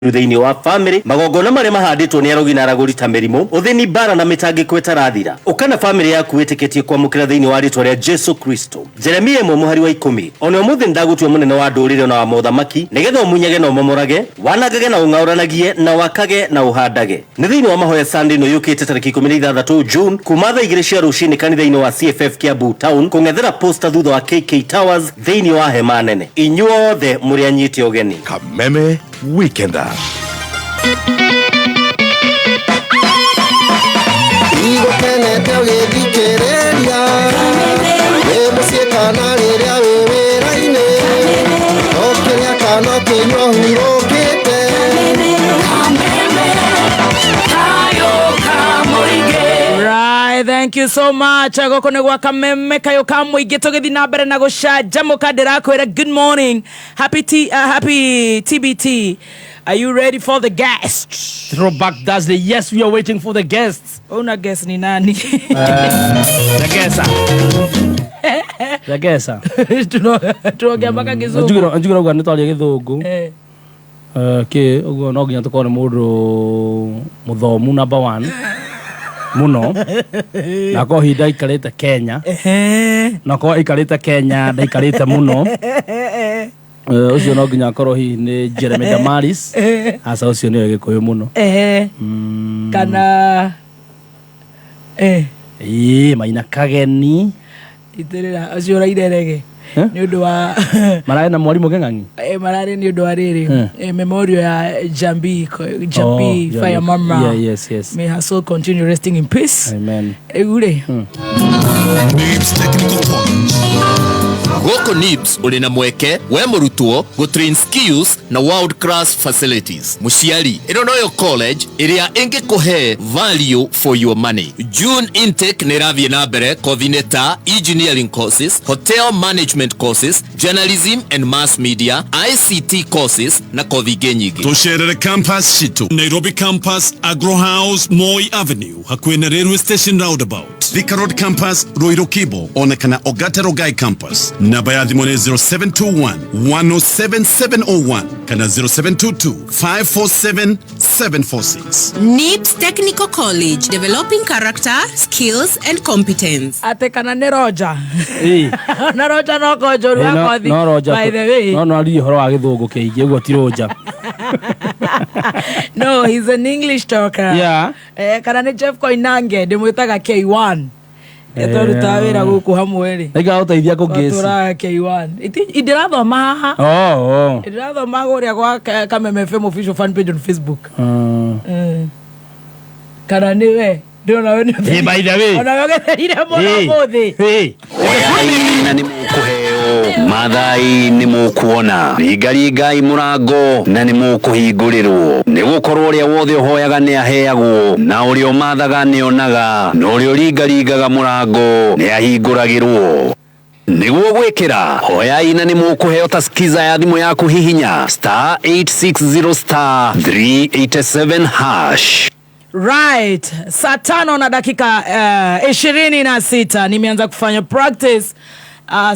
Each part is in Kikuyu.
Thĩinĩ wa famĩlĩ, magongona marĩa mahandĩtwo nĩ arogi na aragũri ta mĩrimũ, ũthĩni, mbara na mĩtangĩko ĩtarathira. Ũka na famĩlĩ yaku wĩtĩkĩtie kwamũkĩra thĩinĩ wa rĩtwa rĩa Jesu Kristo. Jeremia 1 mũhari wa 10. Ona ũmũthĩ nĩndagũtua mũnene wa ndũrĩrĩ ona wa mothamaki, nĩgetha ũmunyage na ũmomorage, wanangage na ũng'aũranagie, na wakage na ũhandage. Nĩ thĩinĩ wa mahoya Sunday ĩno yũkĩte tarĩki 16 June kuma thaa 2 cia rũcinĩ kanitha-inĩ wa CFF Kiambu Town kũng'ethera Posta thutha wa KK Towers thĩinĩ wa hema nene. Inyuothe mũrĩ anyite ũgeni. Kameme Weekender. Igũkenete ũgĩthikĩrĩria wĩ mũciĩ kana rĩrĩa wĩ wĩra-inĩ, ũkĩrĩa kana ũkĩnyua ũhurũkĩte. Right, thank you so much. Gũkũ nĩ gwa Kameme kayũ ka mũingĩ, tũgĩthiĩ na mbere na gũcanjamũka. Ndĩrakwĩra good morning, happy, happy TBT. Are you ready for the guests? Throwback Thursday. Yes, we are waiting for the guests. Una guess ni nani? Jagesa. Jagesa. Tunaongea mpaka Kizungu. Njugire uguo nĩ twaria gĩthũngũ. Kĩ ũguo no nginya tũkorwo nĩ mũndũ mũthomu number one mũno, na akorwo hihi ndaikarĩte Kenya, na akorwo aikarĩte Kenya ndaikarĩte mũno. Ũcio no nginya akorwo hihi nĩ Jeremy Damaris. Aca, ũcio nĩwe gĩkũyũ mũno. Kana Ĩĩ, Maina Kageni. Itĩrĩra ũcio ũrairerege. Eh? Nĩ ũndũ wa Mararĩ na mwarimũ Kĩng'ang'i. Mararĩ nĩ ũndũ wa rĩrĩ, memorial ya Jambi Jambi. Oh, Fire Mama. Yeah, yes. May her soul continue resting in peace. Amen. Rĩu rĩ. NIBS Technical College. Gũkũ NIBS ũrĩ na mweke we mũrutwo gũtrain skills na world class facilities. Mũciari, ĩno noyo college ĩrĩa ĩngĩkũhe value for your money. June intake nĩ ĩrathiĩ na mbere, kothi-inĩ ta engineering courses, hotel management courses, journalism and mass media, ICT courses na kothi ingĩ nyingĩ. Tũcerere campus citũ: Nairobi Campus, Agro House, Moi Avenue, hakuhĩ na Railway Station Roundabout; Thika Road Campus, Ruiru Kibo, ona kana Ogata Rongai Campus. Namba ya thimũ nĩ 0721 107 701 kana 0722 547 746. NIBS Technical College, developing character, skills and competence. Atĩ kana nĩ Roger? Ĩĩ. Na Roger no konjoru Ĩĩ, wa kothi. No Roger. By the way. No aririe ũhoro wa gĩthũngũ kĩingĩ, ũguo ti Roger. No, he's an English talker. Kana nĩ Jeff Koinange? Ndĩmwĩtaga K1. Twarutaga wĩra gũkũ hamwe rĩ. Nĩngagũteithia kũngĩci. Twatũraga K1. Ndĩrathoma haha. Oh. Ndĩrathoma kũrĩa gwa Kameme FM official fan page on Facebook. Kana nĩwe ndĩrona we? Hey, by the way. Ona we ũgetheire mũno Hey. ũmũthĩ. Hey. Oyai na nĩ mũkũheo, mathai nĩ mũkuona, ringaringai mũrango na nĩ mũkũhingũrĩrwo, nĩ gũkorwo ũrĩa wothe ũhoyaga nĩ aheagwo, na ũrĩa ũmathaga nĩ onaga, na ũrĩa ũringaringaga mũrango nĩ ahingũragĩrwo. Nĩguo gwĩkĩra, hoyai na nĩ mũkũheo. Ta skiza ya thimũ yaku, hihinya *860*387#. Right, saa 5 na dakika 26. Nimeanza kufanya practice.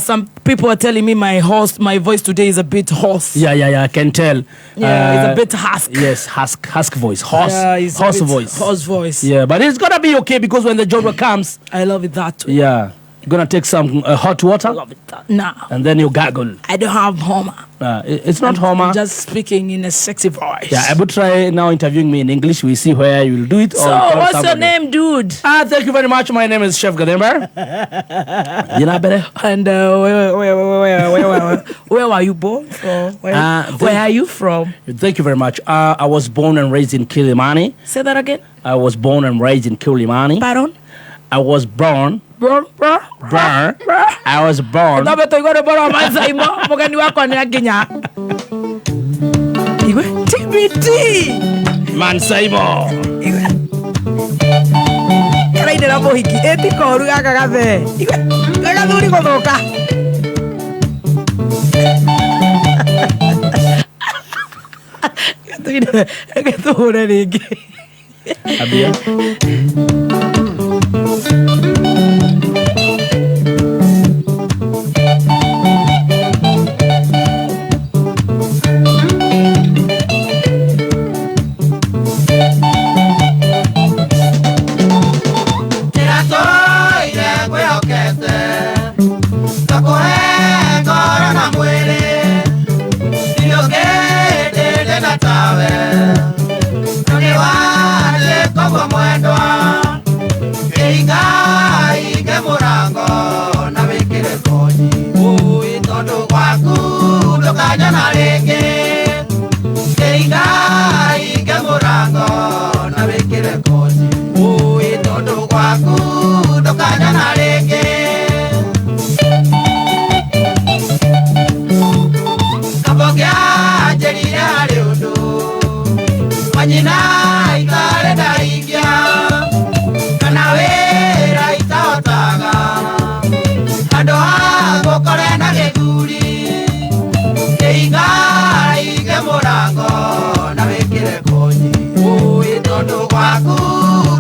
Some people are telling me my hoarse, my voice today is a bit hoarse. Yeah, I can tell. Yeah, it's a bit husk. Yes, husk, husk voice, hoarse, Yeah, it's a hoarse bit voice. Hoarse voice. Yeah, but it's gonna be okay because when the genre comes, I love it that way. Yeah, you're gonna take some hot water I love it that. Nah, and then you gargle. I don't have homa. It's not homa. I'm just speaking in a sexy voice. Yeah, I would try now interviewing me in English. We see where you will do it. Or So, you call what's your somebody. name, dude? Ah, thank you very much. My name is Chef Gadember. You know better. And where were you born from? Where are you from? Thank you very much. I was born and raised in Kilimani. Say that again. I was born and raised in Kilimani. Pardon? I was born. Born, born, Born. I was born. Twambe tũigue rwĩmbo rwa Masaimo. Mũgeni wakwa nĩ anginya. Igwe TBT. Man Saimo. Karainĩra mũhiki ĩti koru gaka gathee. Igwe igwe gathuri gũthũka. Reke tũhũre rĩngĩ. Abia. Manyina itarĩ ndahingia kana wĩra itahotaga handũ ha gũkore na gĩthuri kĩhinga hinge mũrango na wĩkĩre konyi ũĩ tondũ gwaku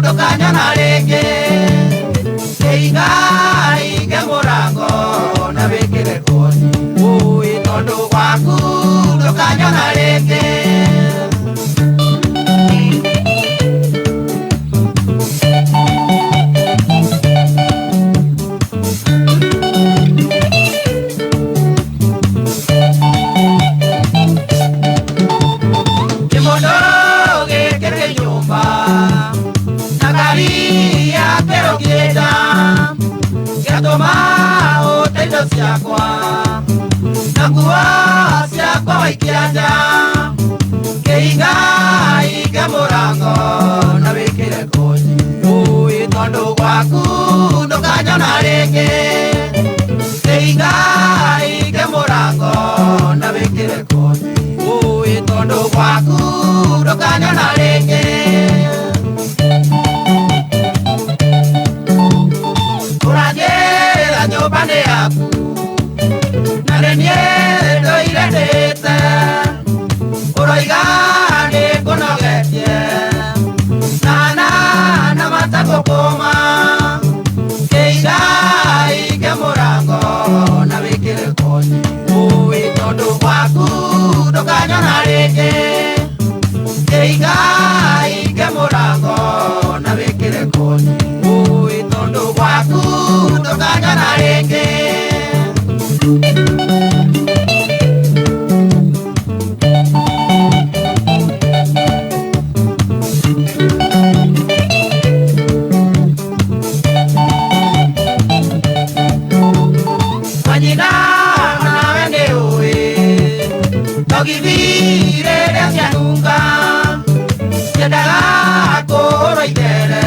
ndũkanyona rĩngĩ kĩhinga hinge mũrango na wĩkĩre konyi ũĩ tondũ gwaku ndũkanyona rĩngĩ. Ciakwa na nguo ciakwa waikia nja kĩhinga hinge mũrango na wĩkĩre konyi ũĩ tondũ gwaku ndũkanyona rĩngĩ kĩhinga hinge mũrango na wĩkĩre konyi ũĩ tondũ gwaku ndũkanyona rĩngĩ. Ũranjĩra nyũmba nĩ yaku na nĩ niĩ ndũire ndĩte ũroiga nĩ ngũnogetie na na matakũkũma kĩhinga hinge mũrango na wĩkĩre konyi ũĩ tondũ gwaku ndũkanyona rĩngĩ kĩhinga hinge mũrango na wĩkĩre konyi ũĩ tondũ gwaku ndũkanyona rĩngĩ. Manyina nawe nĩ ũĩ togithire rĩrĩa cianunga ciendaga kũhũrwo ithere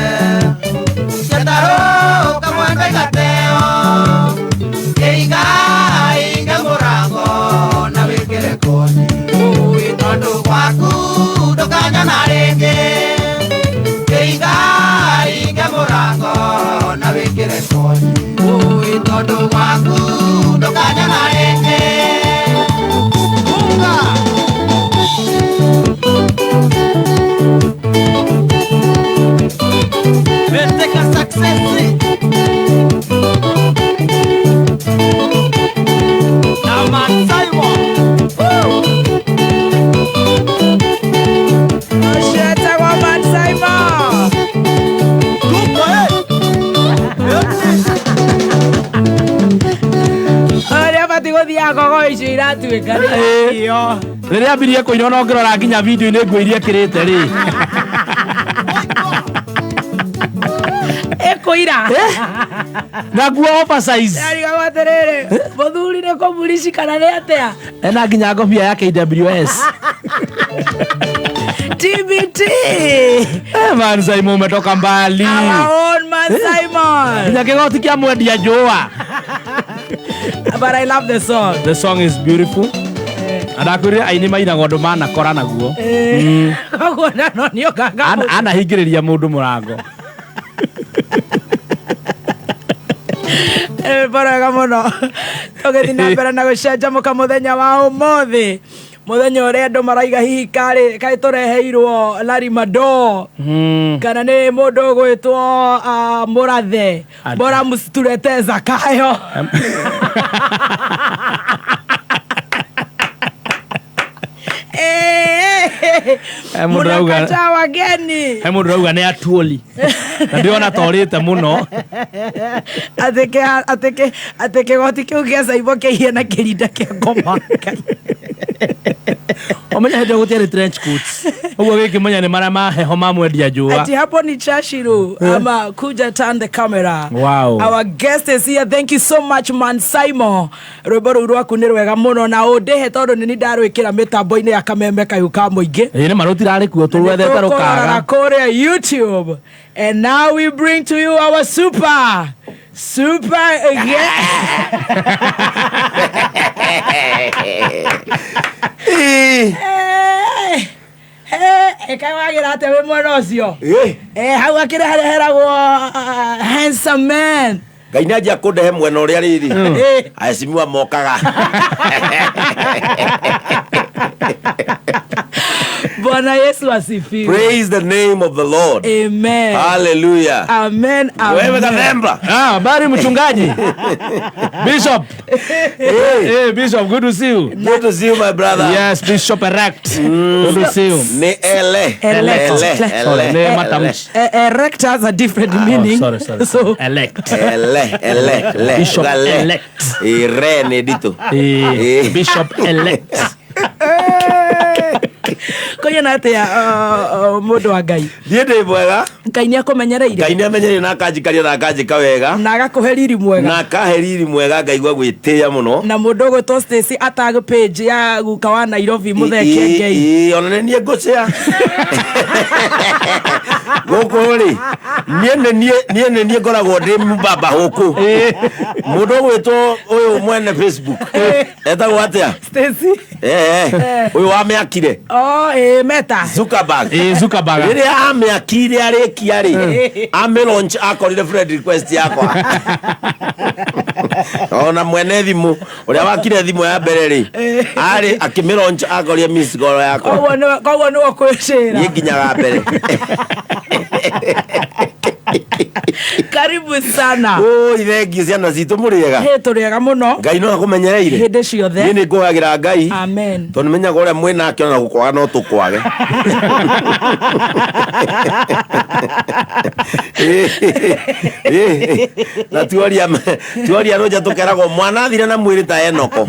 ciatarũka mwembe igateo kĩhinga hinge mũrango na wĩkĩre konyi ũĩ tondũ gwaku ndũkanyona rĩngĩ kĩhinga hinge mũrango na wĩkĩre konyi ũĩ tondũ gwaku ndũkanyona rĩngĩ. Unga Meteka success na Man Simon. Ũcio Man Simon. Tuko Ũrĩa batiĩ gũthiaga gogo icio iratuĩka nĩ Rĩrĩa ambirie kũina ona ũngĩrora nginya video-inĩ nguo iria ekĩrĩte rĩ ĩkũira na nguo oversize Ndarigagwo atĩrĩrĩ mũthuri nĩ kũmurici kana nĩ atĩa ena nginya ngobia ya KWS. TBT. Man Simon umetoka mbali. Our own Man Simon. Nginya kĩgoti kĩa mwendia njũa. But I love the song. The song is beautiful. Ndakwĩrire aini mainaga ũndũ manakora naguo. Koguo na no nĩ ũkanga Anahingĩrĩria mũndũ mũrango. Wega mũno tũgĩthiĩ na mbere na gũcanjamũka mũthenya wa ũmũthĩ mũthenya ũrĩa andũ maraiga hihi karĩ kaĩ tũreheirwo Larry Madowo kana nĩ mũndũ ũgwĩtwo Mũrathe bora msituletee Zakayo. Mũnakataa wageni. He mũndũ ũrauga nĩ atuoli na ndĩrona torĩte mũno atĩ kĩgoti kĩu kĩa Saimo kĩhiana kĩrinda kĩa ngoma. Omenya hĩndĩ ĩyo gũtiarĩ trench coats ũguo gĩkĩmenya nĩ marĩa ma heho ma mwendia njũa. Ati hapo ni Chashiru ama kuja turn the camera. Wow. Our guest is here. Thank you so much Man Simon. Rwĩmbo rũu rwaku nĩ rwega mũno na ũndĩhe tondũ nĩ niĩ ndarwĩkĩra mĩtambo-inĩ ya kameme kayũ ka mũingĩ. Ĩĩ nĩ ma rũtirarĩ kuo tũrwethete rũkaga. Kũrĩa YouTube. And now we bring to you our super again. Kaĩ wagĩra atĩa wĩ mwena ũcio? Ĩ, Eh, hau akĩrĩ harĩa heragwo handsome man. Ngai nĩ anjia kũndehe mwena ũrĩa rĩrĩ Eh. aheshimiwa mokaga. Bwana Yesu asifiwe. Praise the name of the Lord. Amen. Hallelujah. Amen. Wewe Amen. Kathemba. Ah, habari mchungaji. Bishop. Hey. Hey, Bishop, good to see you. Good to see you, my brother. Yes, Bishop erect. Good to see you. Ni ele. Elect. Ele. Sorry, Ele. ni matamshi. Erect has a different meaning. Oh, sorry, sorry. So, Elect. Ele. Ele. Le. Bishop Gale. elect. Ire nĩ nditũ. Eh, Eh. Bishop elect. kũnyona atĩa mũndũ wa Ngai? Niĩ ndĩ mwega. Ngai nĩ akũmenyereire Ngai nĩ amenyereire na akanjikaria na akanjĩka wega. na agakũhe riri mwega. Na akahe riri mwega ngaigua gwĩtĩĩa mũno. Na mũndũ ũgwĩtwo Stacy atag page ya guka wa Nairobi mũthee Kĩengei. Ĩ, ona nĩ niĩ ngũcĩa gũkũ rĩ niĩ nĩ niĩ niĩ nĩ niĩ ngoragwo ndĩ mbamba gũkũ mũndũ ũgwĩtwo ũyũ mwene Facebook etagwo atĩa? Stacy. Eh, eh, ũyũ wamĩakire. Oh, Meta. Zuckerberg. Eh, Zuckerberg. Rĩrĩa amĩakire arĩkia rĩ amĩ launch akorire friend request yakwa. Ona mwene thimũ ũrĩa wakire thimũ ya mbere rĩ arĩ akĩmĩ launch akorire miss call yakwa. Koguo nĩwe ũkwĩcĩra. Niĩ nginyaga mbere. Karibu sana. Ũi, thengiũ ciana citũ, mũrĩega? Hĩ, tũrĩega mũno. Ngai no akũmenyereire hĩndĩ ciothe. Niĩ nĩ ngũhagĩra Ngai. Amen. Tondũ nĩmenyaga ũrĩa mwĩ nake ona gũkwaga no tũkwage. Na tuoria tuoria rũnja tũkeragwo mwana athire na mwĩrĩ ta Enoko.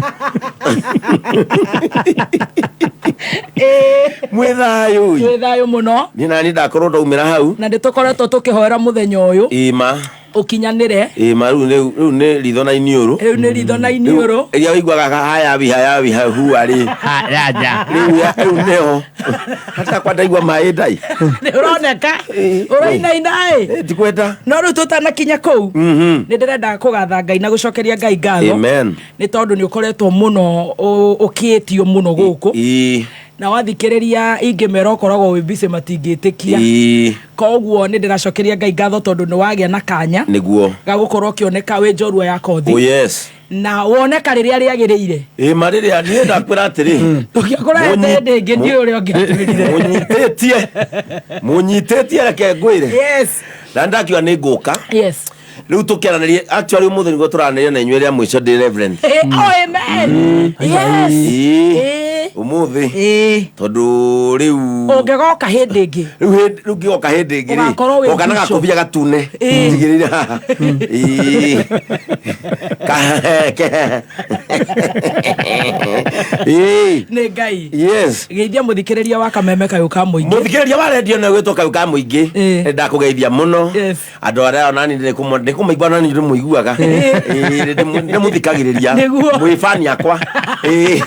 Mwĩ thayũ? Twĩ thayũ mũno. Niĩ nani ndakorwo ndaumĩra hau. Na nĩ tũkoretwo tũkĩhoera mũthenya ũyũ Ima. ũkinyanĩre. Ima, rĩu rĩu nĩ ritho na iniũrũ. Rĩu nĩ ritho na iniũrũ. Iria ũiguaga hayawi hayawi hua rĩ. Hayaja. Rĩu rĩu nĩho hata kwa ndaigua maĩ ndai. Nĩ ũroneka ũrainaina ĩ. Tikwenda. No rĩu tũtanakinya kũu, nĩ ndĩrenda kũgatha Ngai na gũcokeria Ngai ngatho. Amen. Nĩ tondũ nĩ ũkoretwo mũno ũkĩtio mũno gũkũ na wathikĩrĩria ingĩmera ũkoragwo wĩ busy matingĩtĩkia. Koguo nĩ ndĩracokeria Ngai ngatho tondũ nĩ wagĩa na kanya Nĩguo. ga gũkorwo ũkĩoneka wĩ njorua ya kothi. Oh yes. Na woneka rĩrĩa rĩagĩrĩire. Ĩ ma rĩrĩa niĩ ndakwĩra atĩrĩ, Tũngĩakũrehete hĩndĩ ĩngĩ ndiũĩ ũrĩa ũngĩatwĩrire. Mũnyitĩtie mũnyitĩtie, reke ngwĩre. Na ndakiuga nĩ ngũka. Rĩu tũkĩaranĩrie, actually ũmũthĩ nĩguo tũranĩria na inyuĩ rĩa mũico ndĩ reverend. Oh, amen. Yes. Ĩ, ũmũthĩ tondũ rĩu Ũngĩgoka hĩndĩ ĩngĩ, rĩu rĩu ngĩgoka hĩndĩ ĩngĩ rĩ, Ũgakorwo wĩ goka na bishop. gakobia gatune njigĩrĩire haha. Ĩ. Ĩ. Nĩ Ngai. Yes. Geithia mũthikĩrĩria wa kameme kayũ ka mũingĩ. Mũthikĩrĩria wa rendio nĩ gwĩtwo kayũ ka mũingĩ, nĩ ndakũgeithia mũno. Andũ arĩa onani nĩ kũmaigua onani nĩ mũiguaga nĩ mũthikagĩrĩria. Nĩguo. Mwĩ fan akwa. Ĩ.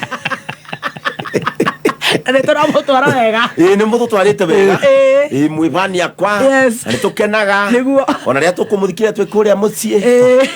Na nĩ tũramũtwara wega. Ĩ, nĩ mũtũtwarĩte wega. Ĩ. Ĩ, mwĩ fan akwa. Yes. Na nĩ tũkenaga. Nĩguo. Ona rĩrĩa tũkũmũthikĩrĩria twĩ kũrĩa mũciĩ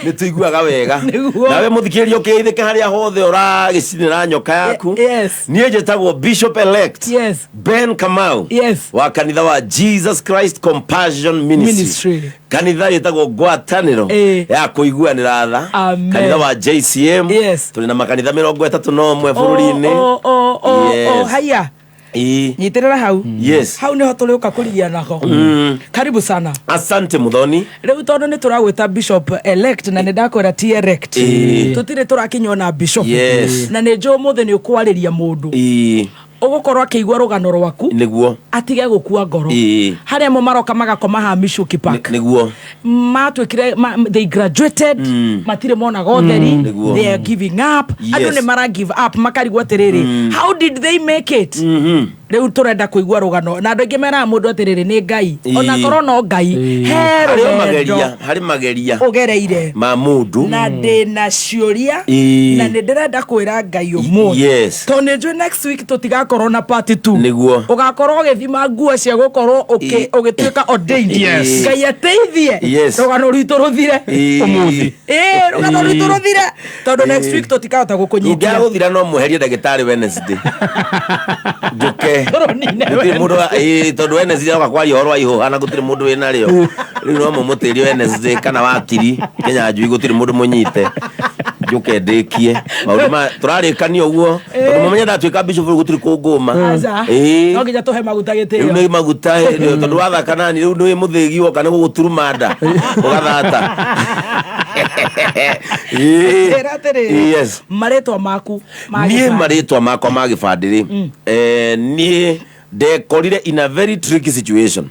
nĩ tũiguaga wega. Nĩguo. Nawe mũthikĩrĩria ũkĩgeithĩke harĩa hothe ũragĩcinĩra nyoka yaku. Yes. Niĩ njĩtagwo Bishop elect Yes. Ben Kamau. Yes. Wa kanitha wa Jesus Christ Compassion Ministry. Ministry. Kanitha ĩtagwo ngwatanĩro ya kũiguanĩra tha. Amen. Kanitha wa JCM. Yes. Tũrĩ na makanitha 31 bũrũri-inĩ. Oh, oh, oh, Yes. oh, haya. Ĩ. Nyitĩrĩra hau. Yes. Hau nĩho tũrĩũka kũrigia nako. Karibu sana. Asante Muthoni. Rĩu tondũ nĩ tũragwĩta bishop elect na nĩ ndakwĩra ti erect, tũtirĩ tũrakinywo na bishop. Yes. Na nĩ njũĩ ũmũthĩ nĩ ũkwarĩria mũndũ Ĩ. ũgũkorwo akĩigua rũgano rwaku Nĩguo. atige gũkua ngoro. Ĩ. Harĩa mo maroka magakoma haha Michuki Park. Nĩguo. Matuĩkire they graduated, matirĩ monaga ũtheri. Nĩguo. They are giving up. Andũ Yes. nĩ mara give up makarigwo atĩrĩrĩ, how did they make it? Rĩu tũrenda kũigua rũgano na andũ aingĩ meraga mũndũ atĩrĩrĩ, nĩ Ngai. Ona korwo no Ngai he Harĩ rũgendo mageria, harĩ mageria ũgereire ma mũndũ. Na ndĩna ciũria. Na nĩ ndĩrenda kwĩra Ngai ũmũthĩ, Yes. tondũ nĩ njũĩ next week tũtigakorwo na part 2. Nĩguo. Ũgakorwo ũgĩthima nguo cia gũkorwo ũgĩtuĩka ordained. Yes. Ngai ateithie Yes. rũgano rwitũ rũthire. Ũmũthĩ. Ĩ, rũgano rwitũ rũthire tondũ next week tũtikahota Rũngĩaga gũkũnyitia. gũthira no mweherie ndagĩtarĩ Wednesday. Njũke. Tũrũnine Gũtirĩ mũndũ ĩĩ, tondũ Wednesday oka kwaria ũhoro wa ihũha na gũtirĩ mũndũ wĩ narĩo. Rĩu no mũmũtĩrie Wednesday kana wakiri Kenya njui gũtirĩ mũndũ mũnyite. Njũke ndĩkie. Maũndũ ma tũrarĩkania ũguo. Tondũ mũmenye ndatuĩka bishop rĩu gũtirĩ kũngũma. Aca. Ĩĩ. No nginya tũhe maguta Rĩu gĩtĩo. nĩ maguta ĩ, tondũ wathaka nani rĩu nĩ mũthĩgi woka nĩ gũgũturuma nda ũgathata. Ĩĩ. Njĩra atĩrĩrĩ. Yes. Marĩtwa maku ma Niĩ gĩbandĩ. marĩtwa makwa ma gĩbandĩ rĩ, niĩ ndekorire in a very tricky situation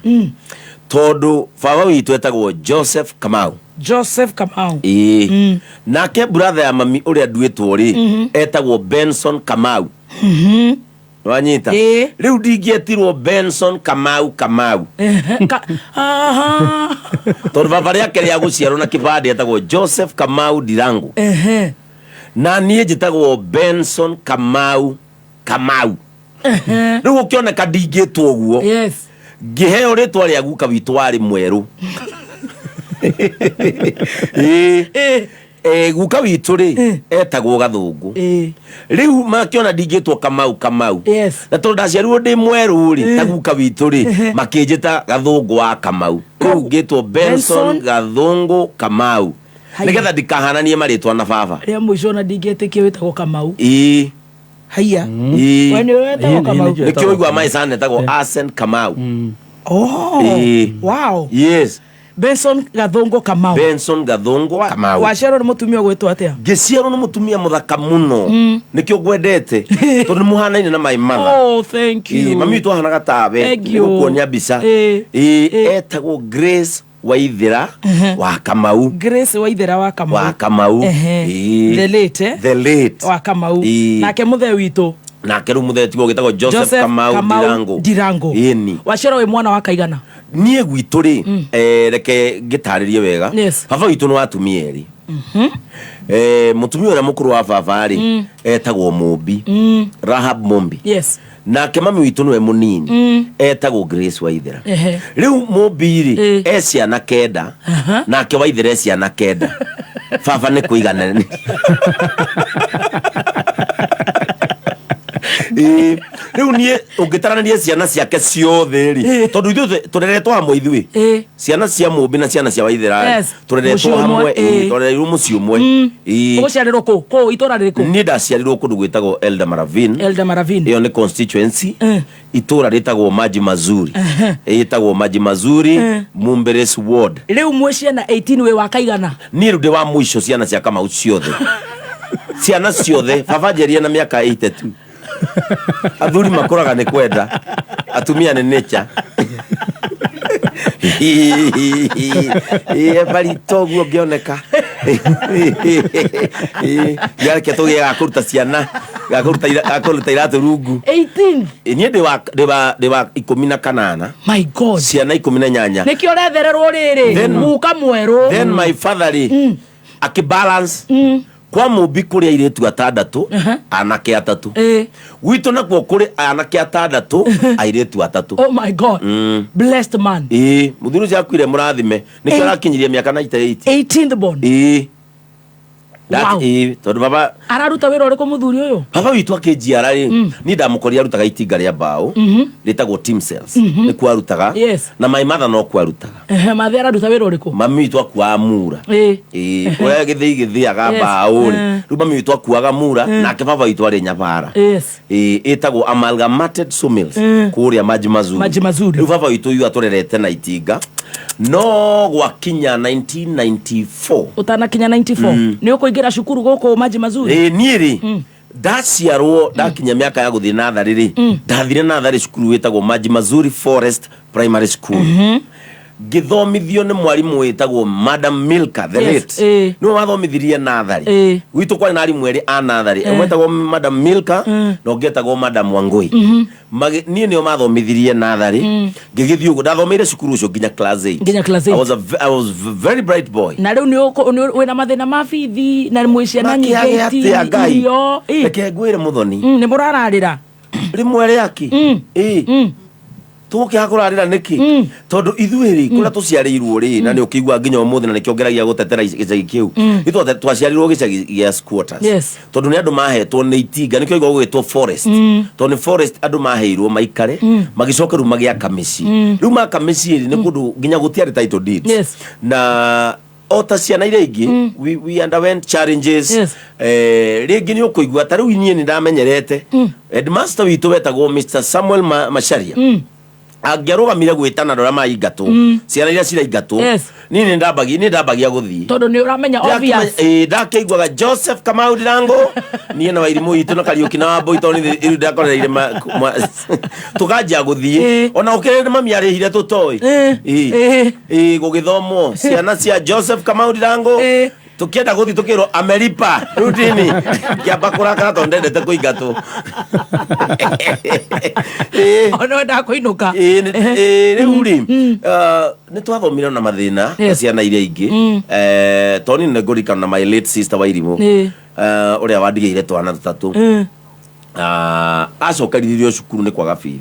tondũ baba witũ etagwo Joseph Kamau. Joseph Kamau. Ĩĩ. Nake brother ya mami ũrĩa nduĩtwo rĩ, etagwo Benson Kamau. Wanyita? Ĩĩ. Rĩu ndingĩetirwo Benson Kamau Kamau. Aha. Tondũ baba rĩake rĩa gũciarwo na kĩbandĩ etagwo Joseph Kamau Ndirangu. Na niĩ njĩtagwo Benson Kamau Kamau. Rĩu ũkĩoneka ndingĩtwo ũguo. Yes. Ngĩheo rĩtwa rĩa guka witũ warĩ mwerũ. Ĩĩ. Guka witũ rĩ, etagwo Gathũngũ. Rĩu makĩona ndingĩtwo Kamau Kamau. Yes. Na tondũ ndaciarirwo ndĩ mwerũ rĩ, ta guka witũ rĩ, makĩnjĩta Gathũngũ wa Kamau. Rĩu ngĩtwo Benson Benson Gathũngũ Kamau. Haya. Nĩgetha ndikahananie marĩtwa na baba. Rĩa mũico ona ndingĩtĩkia wĩtagwo Kamau. Ĩĩ. Haiya. Ĩĩ. We nĩwe wetagwo Kamau? Nĩkĩo ũigua my son etagwo Arsene Kamau. Oh. Ĩĩ. Wow. Yes. Benson Gathũngũ Kamau. Benson Gathũngũ Kamau. Waciarwo nĩ mũtumia ũgwĩtwo atĩa? Ngĩciarwo nĩ mũtumia mũthaka mũno. Nĩkĩo ngwendete. Tondũ nĩ mũhanaine na my mother. Oh, thank you. Ĩĩ, mami witũ ahanaga tawe. Thank you. Nĩgũkuonia mbica. Ĩĩ. Ĩĩ, etagwo Grace Waithera wa Kamau. Grace Waithera wa Kamau. Wa Kamau. Ehe. Ĩĩ. The late, eh? The late. Wa Kamau. Ĩĩ. Nake mũthee witũ. Nake rĩu mũthee tiguo gĩtagwo Joseph Joseph Kamau Kamau Ndirangu. Ndirangu. Ĩni. Waciarwo wĩ mwana wa kaigana? Niĩ gwitũ rĩ, reke ngĩtarĩrie wega. Yes. Baba witũ nĩ wa atumia erĩ. Mũtumia ũrĩa mũkũrũ wa baba rĩ, etagwo Mũmbi. Rahab Mũmbi. Yes. Nake mami witũ nĩwe mũnini, etagwo Grace Waithera. Rĩu Mũmbi rĩ, e ciana 9, nake Waithera e ciana 9. Baba nĩ kũiganania. Ĩĩ, rĩu niĩ ũngĩtaranĩria ciana ciake ciothe rĩ, tondũ ithuĩ tũreretwo hamwe ithuĩ. Ciana cia Mũmbi na ciana cia Waithera rĩ, Yes. tũreretwo Mũciĩ ũmwe, hamwe, ĩĩ, ĩĩ. tũrereirwo mũciĩ ũmwe. Ĩĩ. Ũgũciarĩrwo kũ? Kũ itũra rĩrĩkũ? Niĩ ndaciarirwo kũndũ gwĩtagwo Elda Maravin. Elda Maravin. Ĩyo nĩ constituency. Itũra rĩtagwo Maji Mazuri. Ĩtagwo Maji Mazuri, Mumberes Ward. Rĩu mwĩ ciana 18 wĩ wa kaigana? Niĩ rĩu ndĩ wa mũico ciana cia Kamau ciothe. Ciana ciothe, baba njerie na mĩaka 82. Athuri makũraga nĩ kwenda, atumia nĩ nature. Ĩĩ, barito ũguo ngĩoneka. Ĩĩ, yareke tũgĩe ga kũruta ciana, ga kũruta iratũ rungu. 18. Ĩĩ, niĩ ndĩ wa 18. My God. Ciana 18. Nĩkĩo ũrethererwo rĩrĩ, guka mwerũ. Then my father rĩ, akĩbalance. Kwa Mũmbi kũrĩ airĩtu 6, anake 3. Gwitũ nakuo kũrĩ anake 6, airĩtu 3. Oh my God. Blessed man. Ĩĩ, mũthuri ũcio akuire mũrathime. Nĩkĩo arakinyirie mĩaka 98. 18th born. Ĩĩ. That Wow. ĩĩ, tondũ baba Araruta wĩra ũrĩkũ mũthuri ũyũ? Baba witũ akĩnjiara rĩ, niĩ ndamũkorire arutaga itinga rĩa mbaũ, rĩtagwo Team Sales. Nĩkuo arutaga. Yes. Na my mother no kuo arutaga. Mathe araruta wĩra ũrĩkũ? Mami witũ akuaga mura. Ĩĩ, ũrĩa gĩthĩi gĩthĩaga Yes. mbaũ rĩ. Rĩu mami witũ akuaga mura, nake baba witũ arĩ nyabara. Yes. Ĩĩ, ĩtagwo Amalgamated Sawmills, kũrĩa Maji Mazuri. Maji Mazuri. Rĩu baba witũ yu atũrerete na itinga. No gwakinya 1994. Ũtanakinya 94. Nĩ ũkũingĩra cukuru gũkũ Maji Mazuri? Ĩĩ, niĩ rĩ, ndaciarwo ndakinya mĩaka ya gũthiĩ natharĩ rĩ, ndathire natharĩ cukuru wĩtagwo Maji Mazuri Forest Primary School. Ngĩthomithio nĩ mwarimũ wĩtagwo Madam Milka the Yes, late. Nĩwe wathomithirie natharĩ. Gwitũ kwarĩ na arimũ erĩ a natharĩ. Ũmwe etagwo Madam Milka na ũngĩ etagwo Madam Wangui. Niĩ nĩo mathomithirie natharĩ. Ngĩgĩthiĩ ũguo, ndathomeire cukuru ũcio nginya class 8. Nginya class 8. I was very bright boy. Na rĩu wĩna mathĩna ma bithi na mwĩ ciana nyingĩ Makĩage atĩa Ngai? irio. Reke ngwĩre mũthoni. Nĩ mũrararĩra. Rĩmwe rĩaki. Ĩĩ. Tũgũkĩaga kũrarĩra nĩkĩ? Tondũ ithuĩ rĩ, kũrĩa tũciarĩirwo rĩ, na nĩ ũkĩigua nginya ũmũthĩ, na nĩkĩo ngeragia gũtetera gĩcagi kĩu. Ithuĩ twaciarirwo gĩcagi gĩa squatters. Tondũ nĩ andũ mahetwo nĩ itinga, nĩkĩo igua gũgĩtwo forest. Tondũ nĩ forest andũ maheirwo maikare, magĩcoka rĩu magĩaka mĩciĩ. Rĩu maka mĩciĩ rĩ, nĩ kũndũ nginya gũtiarĩ title deeds. Na o ta ciana iria ingĩ, we underwent challenges. Rĩngĩ nĩ ũkũigua ta rĩu inyuĩ nĩ ndamenyerete headmaster witũ wetagwo Mr Samuel Macharia, angĩarũgamire gwĩtana andũ arĩa maingatwo, ciana iria ciraingatwo, niĩ nĩ ndambagia gũthiĩ. Tondũ nĩ ũramenya obvious. Ndakĩiguaga Joseph Kamau Ndirango, niĩ na Wairimũ witũ na Kariũki na Wambũi, tondũ niĩ rĩu ndakorereire tũkanjia gũthiĩ. Ona ũkĩrĩ mami arĩhire tũtoĩ. Ĩĩ, gũgĩthomwo ciana cia Joseph Kamau Ndirango, tũkĩenda gũthiĩ tũkĩrwo ameripa rutini, kĩamba kũrakara tondũ ndendete kũingatwo. Ona wendaga kũinũka. Ĩĩ, rĩu rĩ, nĩ twathomire na mathĩna na ciana iria ingĩ. Tondũ niĩ nĩ ngũririkana na my late sister Wairimũ, ũrĩa wandigĩire twana tũtatũ. Acokerithirio cukuru nĩ kwaga bithi.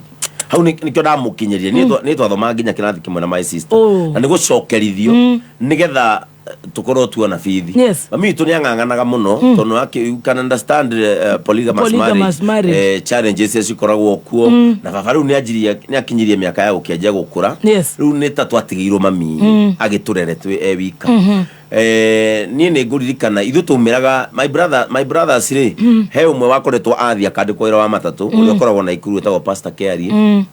Hau nĩkĩo ndamũkinyĩrire. Niĩ twathomaga nginya kĩrathi kĩmwe na my sister. Na nĩ gũcokerithio nĩgetha tũkorwo tuona bithi. Mami witũ nĩ ang'ang'anaga mũno tondũ you can understand, polygamous Polygamous marriage. Challenges iria cikoragwo kuo. Na baba rĩu nĩ anjirie, nĩ akinyirie mĩaka ya gũkĩanjia gũkũra. Rĩu nĩ ta twatigĩirwo mami agĩtũrere twĩ e wika. Niĩ nĩ ngũririkana ithuĩ twaumĩraga, my brothers rĩ, he ũmwe wakoretwo athiĩ akandĩkwo wĩra wa matatũ, ũrĩa ũkoragwo na ikuru, wĩtagwo Pastor Keari,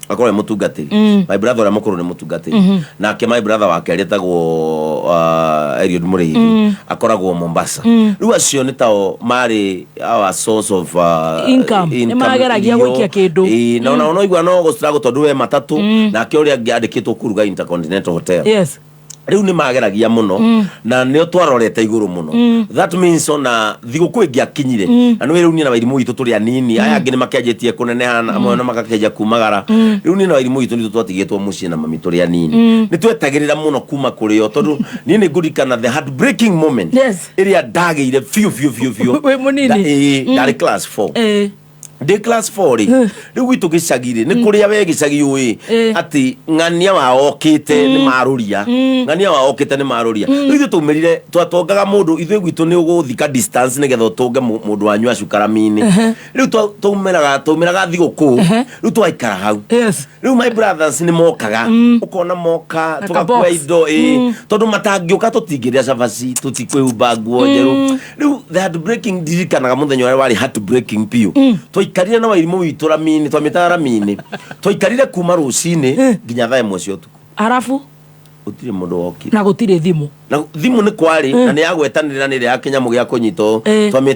akoragwo e mũtungatĩri. My brother ũrĩa mũkũrũ nĩ mũtungatĩri. Nake my brother wa kerĩ etagwo Eliud Mũrĩithi, akoragwo Mombasa. Rĩu acio nĩ tao marĩ our source of Income. Nĩ mageragia irio. Gũikia kĩndũ. Ĩĩ, na ona ũnaigua no gũstruggle tondũ we matatũ, nake ũrĩa angĩ andĩkĩtwo kũruga Intercontinental Hotel. Rĩu nĩ mageragia mũno na nĩo twarorete igũrũ mũno. That means ona thigũkũ ĩngĩakinyire, na nĩ rĩu niĩ na Wairimũ witũ tũrĩ anini, aya angĩ nĩ makĩanjĩtie kũneneha na amwe na magakĩanjia kumagara. Rĩu niĩ na Wairimũ witũ nitũ twatigĩtwo mũciĩ na mami tũrĩ anini. Nĩ twetagĩrĩra mũno kuma kũrĩ o, tondũ niĩ nĩ ngũririkana the heartbreaking moment ĩrĩa ndagĩire biũ biũ biũ biũ. Wĩ mũnini? Ĩĩ, ndarĩ class 4. Ndĩ class 4 rĩ, rĩu gwitũ gĩcagi rĩ, nĩ kũrĩa we gĩcagi ũĩ atĩ ng'ania wa okĩte nĩ marũria, ng'ania wa okĩte nĩ marũria. Rĩu ithuĩ twaumĩrire, twatongaga mũndũ, ithuĩ gwitũ nĩ ũgũthika distance nĩgetha ũtũnge mũndũ wanyu acuka rami-inĩ. Rĩu twaumĩraga thigũkũ, rĩu twaikara hau. Rĩu my brothers nĩ mokaga, ũkona moka Na tũgakua ka-box. indo, ĩ, tondũ matangĩũka tũtingĩrĩa cabaci, tũtikwĩhumba nguo njerũ. Rĩu the heartbreaking, ndirikanaga mũthenya ũrĩa warĩ heartbreaking biũ. Twaikarire na Wairimũ witũ rami-inĩ, twamĩtaga rami-inĩ, twaikarire kuma rũcinĩ nginya thaa 1 cia ũtukũ. Arabu? Gũtirĩ mũndũ wokire. Na gũtirĩ thimũ? Na thimũ nĩ kwarĩ, na nĩ yagwetanĩrĩra nĩ ĩrĩa ya kĩnyamũ gĩa kũnyitwo.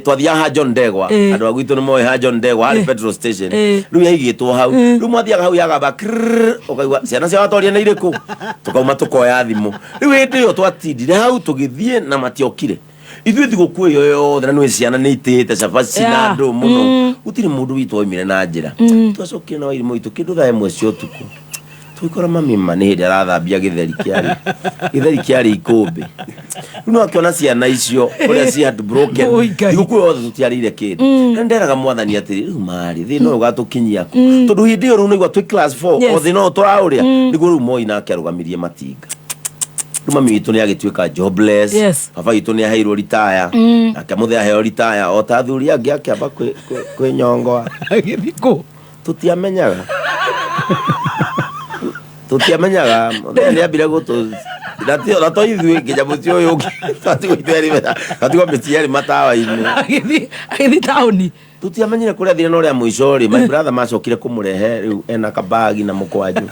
Twathiaga ha John Ndegwa. Andũ a gwitũ nĩ moĩ ha John Ndegwa harĩ petrol station. Rĩu yaigĩtwo hau. Rĩu mwathiaga hau yagamba krrrr, ũkaigua ciana cia watoria nĩ irĩkũ, tũkauma tũkoya thimũ. Rĩu hĩndĩ ĩyo twatindire hau tũgĩthiĩ na matiokire. Ithuĩ thigũkũ ĩyo yothe, na nĩ ciana nĩ itĩĩte cabaci na andũ mũno, gũtirĩ mũndũ witũ waumire na njĩra. Twacokire na Wairimũ witũ kĩndũ thaa 1 cia ũtukũ, tũgĩkora mami ma nĩ hĩndĩ arathambia gĩtheri kĩarĩ ikũmbĩ. Rĩu no akĩona ciana icio ũrĩa ci heartbroken. Oi, Ngai. Thigũkũ yothe tũtiarĩire kĩndũ. Na nderaga Mwathani atĩrĩ, rĩu marĩ thĩna ũyũ ũgatũkinyia kũ? Tondũ hĩndĩ ĩyo rĩu nĩigua twĩ class 4, o thĩna ũyũ tũraũrĩa nĩguo. Rĩu Moi nake arũgamirie matinga. Rĩu mami witũ nĩ agĩtuĩka jobless. Baba witũ nĩ aheirwo ritaya, nake mũthee aheo ritaya o ta athuri angĩ, akĩamba kwĩnyongoa. Agĩthiĩ kũ? Tũtiamenyaga mũthee nĩ ambire gũtũ na to ithuĩ, nginya mũciĩ ũyũ ũngĩ twatigwo ithuerĩ, twatigwo mĩciĩ yerĩ matawa-inĩ. Agĩthiĩ taũni? Tũtiamenyire kũrĩa athire, no rĩa mũico rĩ, my brother macokire kũmũrehe rĩu ena kabagi na mũkwanjũ,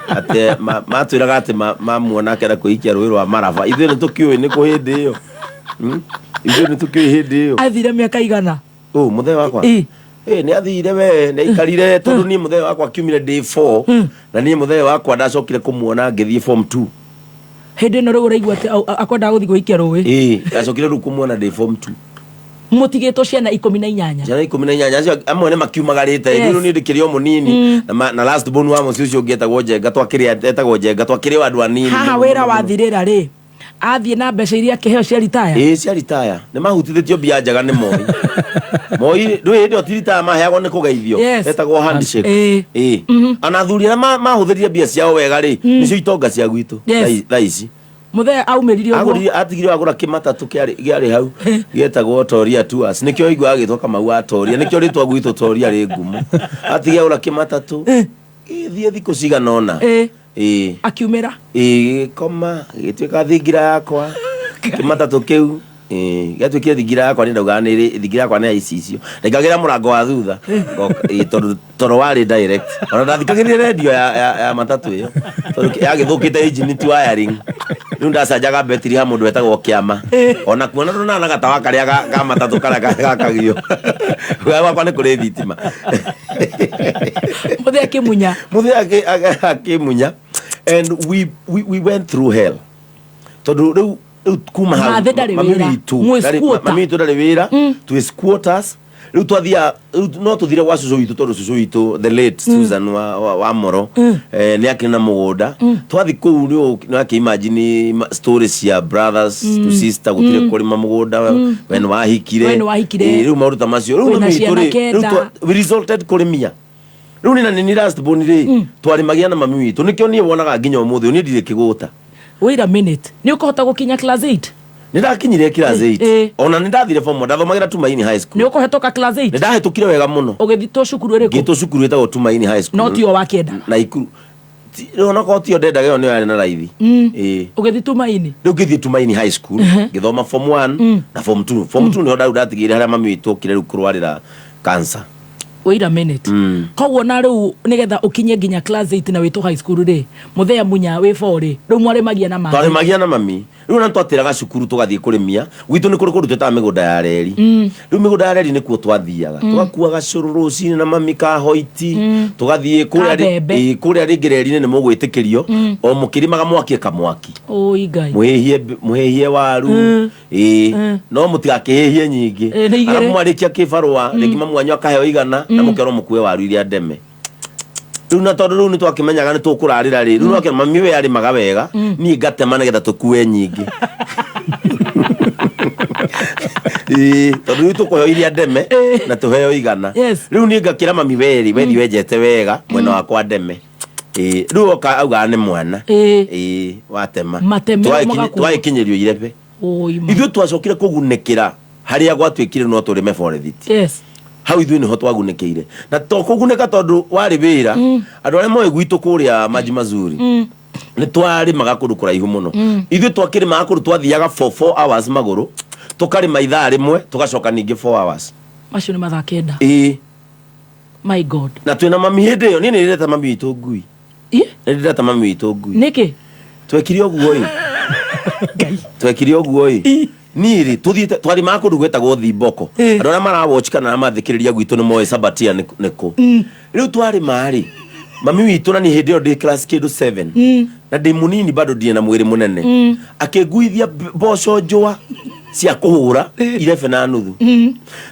atĩ matwĩraga atĩ mamuona akĩenda kwĩikia rũĩ rwa Maraba. Ithuĩ nĩ tũkĩũĩ nĩ kũ hĩndĩ ĩyo. Ithuĩ nĩ tũkĩũĩ hĩndĩ ĩyo. Athire mĩaka igana? Ũ mũthee wakwa? Ĩ. Ĩ, nĩ athire we, nĩ aikarire, tondũ niĩ mũthee wakwa akiumire ndĩ 4, na niĩ mũthee wakwa ndacokire kũmuona ngĩthiĩ form 2. Hĩndĩ ĩno rĩu ũraigua atĩ akwendaga gũthiĩ gwĩikia rũĩ? Ĩ, ndacokire rĩu kũmuona ndĩ form 2. Mũtigĩtwo ciana 18? Ciana 18. Acio amwe nĩ makiumagarĩte. Rĩu niĩ ndĩkĩrĩ o mũnini, na last born wa mũciĩ ũcio ũngĩ etagwo Njenga, twakĩrĩ etagwo Njenga, twakĩrĩ o andũ anini Haha mũno, wĩra mũno, mũno. Wathirĩra rĩ, Athiĩ na mbeca iria akĩheo cia ritaya. Ĩĩ, cia ritaya nĩ mahutithĩtio mbia njega nĩ Moi. Moi ndũĩ hĩndĩ ĩyo ti ritaya maheagwo nĩ kũgeithio. Yes. Etagwo handshake. Ĩĩ. Ĩĩ. Ona athuri arĩa mahũthĩrire mbia ciao wega rĩ, nĩcio itonga cia gwitũ Yes. thaa ici. Mũthee aumĩrire ũguo. Agũrire, atigire agũra kĩmatatũ kĩarĩ hau gĩetagwo Toria Tours. Nĩkĩo iguaga gĩtwo Kamau wa Toria, nĩkĩo rĩtwa gwitũ Toria rĩ ngumo. Atigire agũra kĩmatatũ gĩthiĩ thikũ cigana ũna. Ĩĩ. Ĩĩ. Akiumĩra. Ĩĩ, gĩgĩkoma gĩgĩtuĩka thingira yakwa kĩmatatũ kĩu. Ĩĩ, gĩatuĩkire thingira yakwa, nĩ ndaugaga nĩ thingira yakwa nĩ ya icicio, ndaingagĩra mũrango wa thutha. Ĩĩ, tondũ toro warĩ direct, ona ndathikagĩrĩria redio ya matatũ ĩyo tondũ yagĩthũkĩte engine ti wiring. Rĩu ndacanjaga betiri ha mũndũ wetagwo Kĩama, ona kuona ndũnana gatawa karĩa ga matatũ karĩa gakagio gwakwa nĩ kũrĩ thitima. Mũthee akĩmunya. Mũthee akĩmunya and we went through hell tondũ rĩu kuma hau Mathĩ ndarĩ mami wĩra. witũ Mwĩ squatter. mami witũ ndarĩ wĩra, twĩ squatters. Rĩu twathia, rĩu no tũthire gwa cũcũ witũ tondũ cũcũ witũ, the late Susan wa Moro, nĩ akĩrĩ na mũgũnda. Twathi kũu nĩ akĩ-imagine story cia brothers to sister, gũtirĩ kũrĩma mũgũnda, we nĩ wahikire. We nĩ wahikire. Rĩu maũndũ ta macio rĩu Wĩna mami witũ ciana rĩ, rĩu kenda. We resulted kũrĩmia. Rĩu nĩ na nĩ last born rĩ, twarĩmagia na mami witũ, nĩkĩo niĩ wonaga nginya ũmũthĩ ũyũ niĩ ndirĩ kĩgũta. Wait a minute, nĩ ũkũhota gũkinya class 8? Nĩ ndakinyire class 8. Ona nĩ ndathire form 1, ndathomagĩra Tumaini High School. Nĩ ũkũhetũka class 8? Nĩ ndahĩtũkire wega mũno. Ũgĩthitwo cukuru ĩrĩkũ? Ngĩtwo cukuru ĩtagwo Tumaini High School. No tio wakĩenda? Na ikuru onakorwo tio ndendaga, ĩyo nĩyo yarĩ na raithi. Ĩĩ. Ũgĩthiĩ Tumaini? Rĩu ngĩthiĩ Tumaini High School, ngĩthoma form 1 na form 2. Form 2 nĩho ndatigĩire harĩa mami witũ okire rĩu kũrwarĩra cancer. Wait a minute. Koguo na rĩu nĩgetha ũkinye nginya class 8 na wĩtwo high school rĩ, mũthee munya wĩ 4 rĩ, rĩu mwarĩmagia na maĩ? Twarĩmagia na mami. Rĩu ona twatĩraga cukuru tũgathiĩ kũrĩmia gwitũ, nĩ kũrĩ kũndũ twĩtaga mĩgũnda ya reri. Rĩu mĩgũnda ya reri nĩkuo twathiaga, tũgakuaga cũrũ rũcinĩ na mami kahoiti, tũgathiĩ kũrĩa Kambembe. Ĩĩ, kũrĩa rĩngĩ reri-inĩ nĩ mũgwĩtĩkĩrio o mũkĩrĩmaga mwakie kamwaki. Ũi Ngai. Mũhĩhie waru, ĩĩ, no mũtigakĩhĩhie nyingĩ. Ĩĩ, nĩ igĩrĩ. Arabu mwarĩkia kĩbarũa rĩngĩ mamu wanyu akaheo 100 na mũkerwo mũkue waru iria ndeme. Rĩu na tondũ rĩu nĩ twakĩmenyaga nĩ tũkũrarĩra rĩ, rĩu nwakĩra mami we arĩmaga wega, niĩ ngatema nĩgetha tũkue nyingĩ. Ĩĩ, tondũ rĩu tũkũheo iria ndeme na tũheo 100. Rĩu niĩ ngakĩra mami werĩ wethi wenjete wega mwena wakwa ndeme. Ĩĩ, rĩu oka augaga nĩ mwana. Ĩĩ, watema. Matemero magakuo. Twagĩkinyĩrio irebe. Ũi ma. Ithuĩ twacokire kũgunĩkĩra harĩa gwatuĩkire no tũrĩme forest. Hau ithuĩ nĩho twagunĩkĩire, na to kũgunĩka tondũ warĩ wĩra. Andũ arĩa moĩ gwitũ kũrĩa Maji Mazuri, nĩ twarĩmaga kũndũ kũraihu mũno. Ithuĩ twakĩrĩmaga kũndũ twathiaga for 4 hours magũrũ, tũkarĩma ithaa rĩmwe, tũgacoka ningĩ 4 hours. Macio nĩ mathaa 9. Ĩĩ. My God. Na twĩna mami hĩndĩ ĩyo, niĩ nĩ ndĩreta mami witũ ngui. Ĩ? Nĩ ndĩreta mami witũ ngui. Nĩkĩ? Twekire ũguo ĩ, twekire ũguo ĩ, niĩ rĩ tũthiĩte twarĩmaga kũndũ gwĩtagwo Thimboko. Andũ arĩa marawatch kana marathikĩrĩria gwitũ nĩ moĩ Sabatia nĩ kũ. Rĩu twarĩma rĩ, mami witũ na niĩ hĩndĩ ĩyo ndĩ class kĩndũ 7 na ndĩ mũnini bado, ndirĩ na mwĩrĩ mũnene, akĩnguithia mboco njũa cia kũhũra 11.5.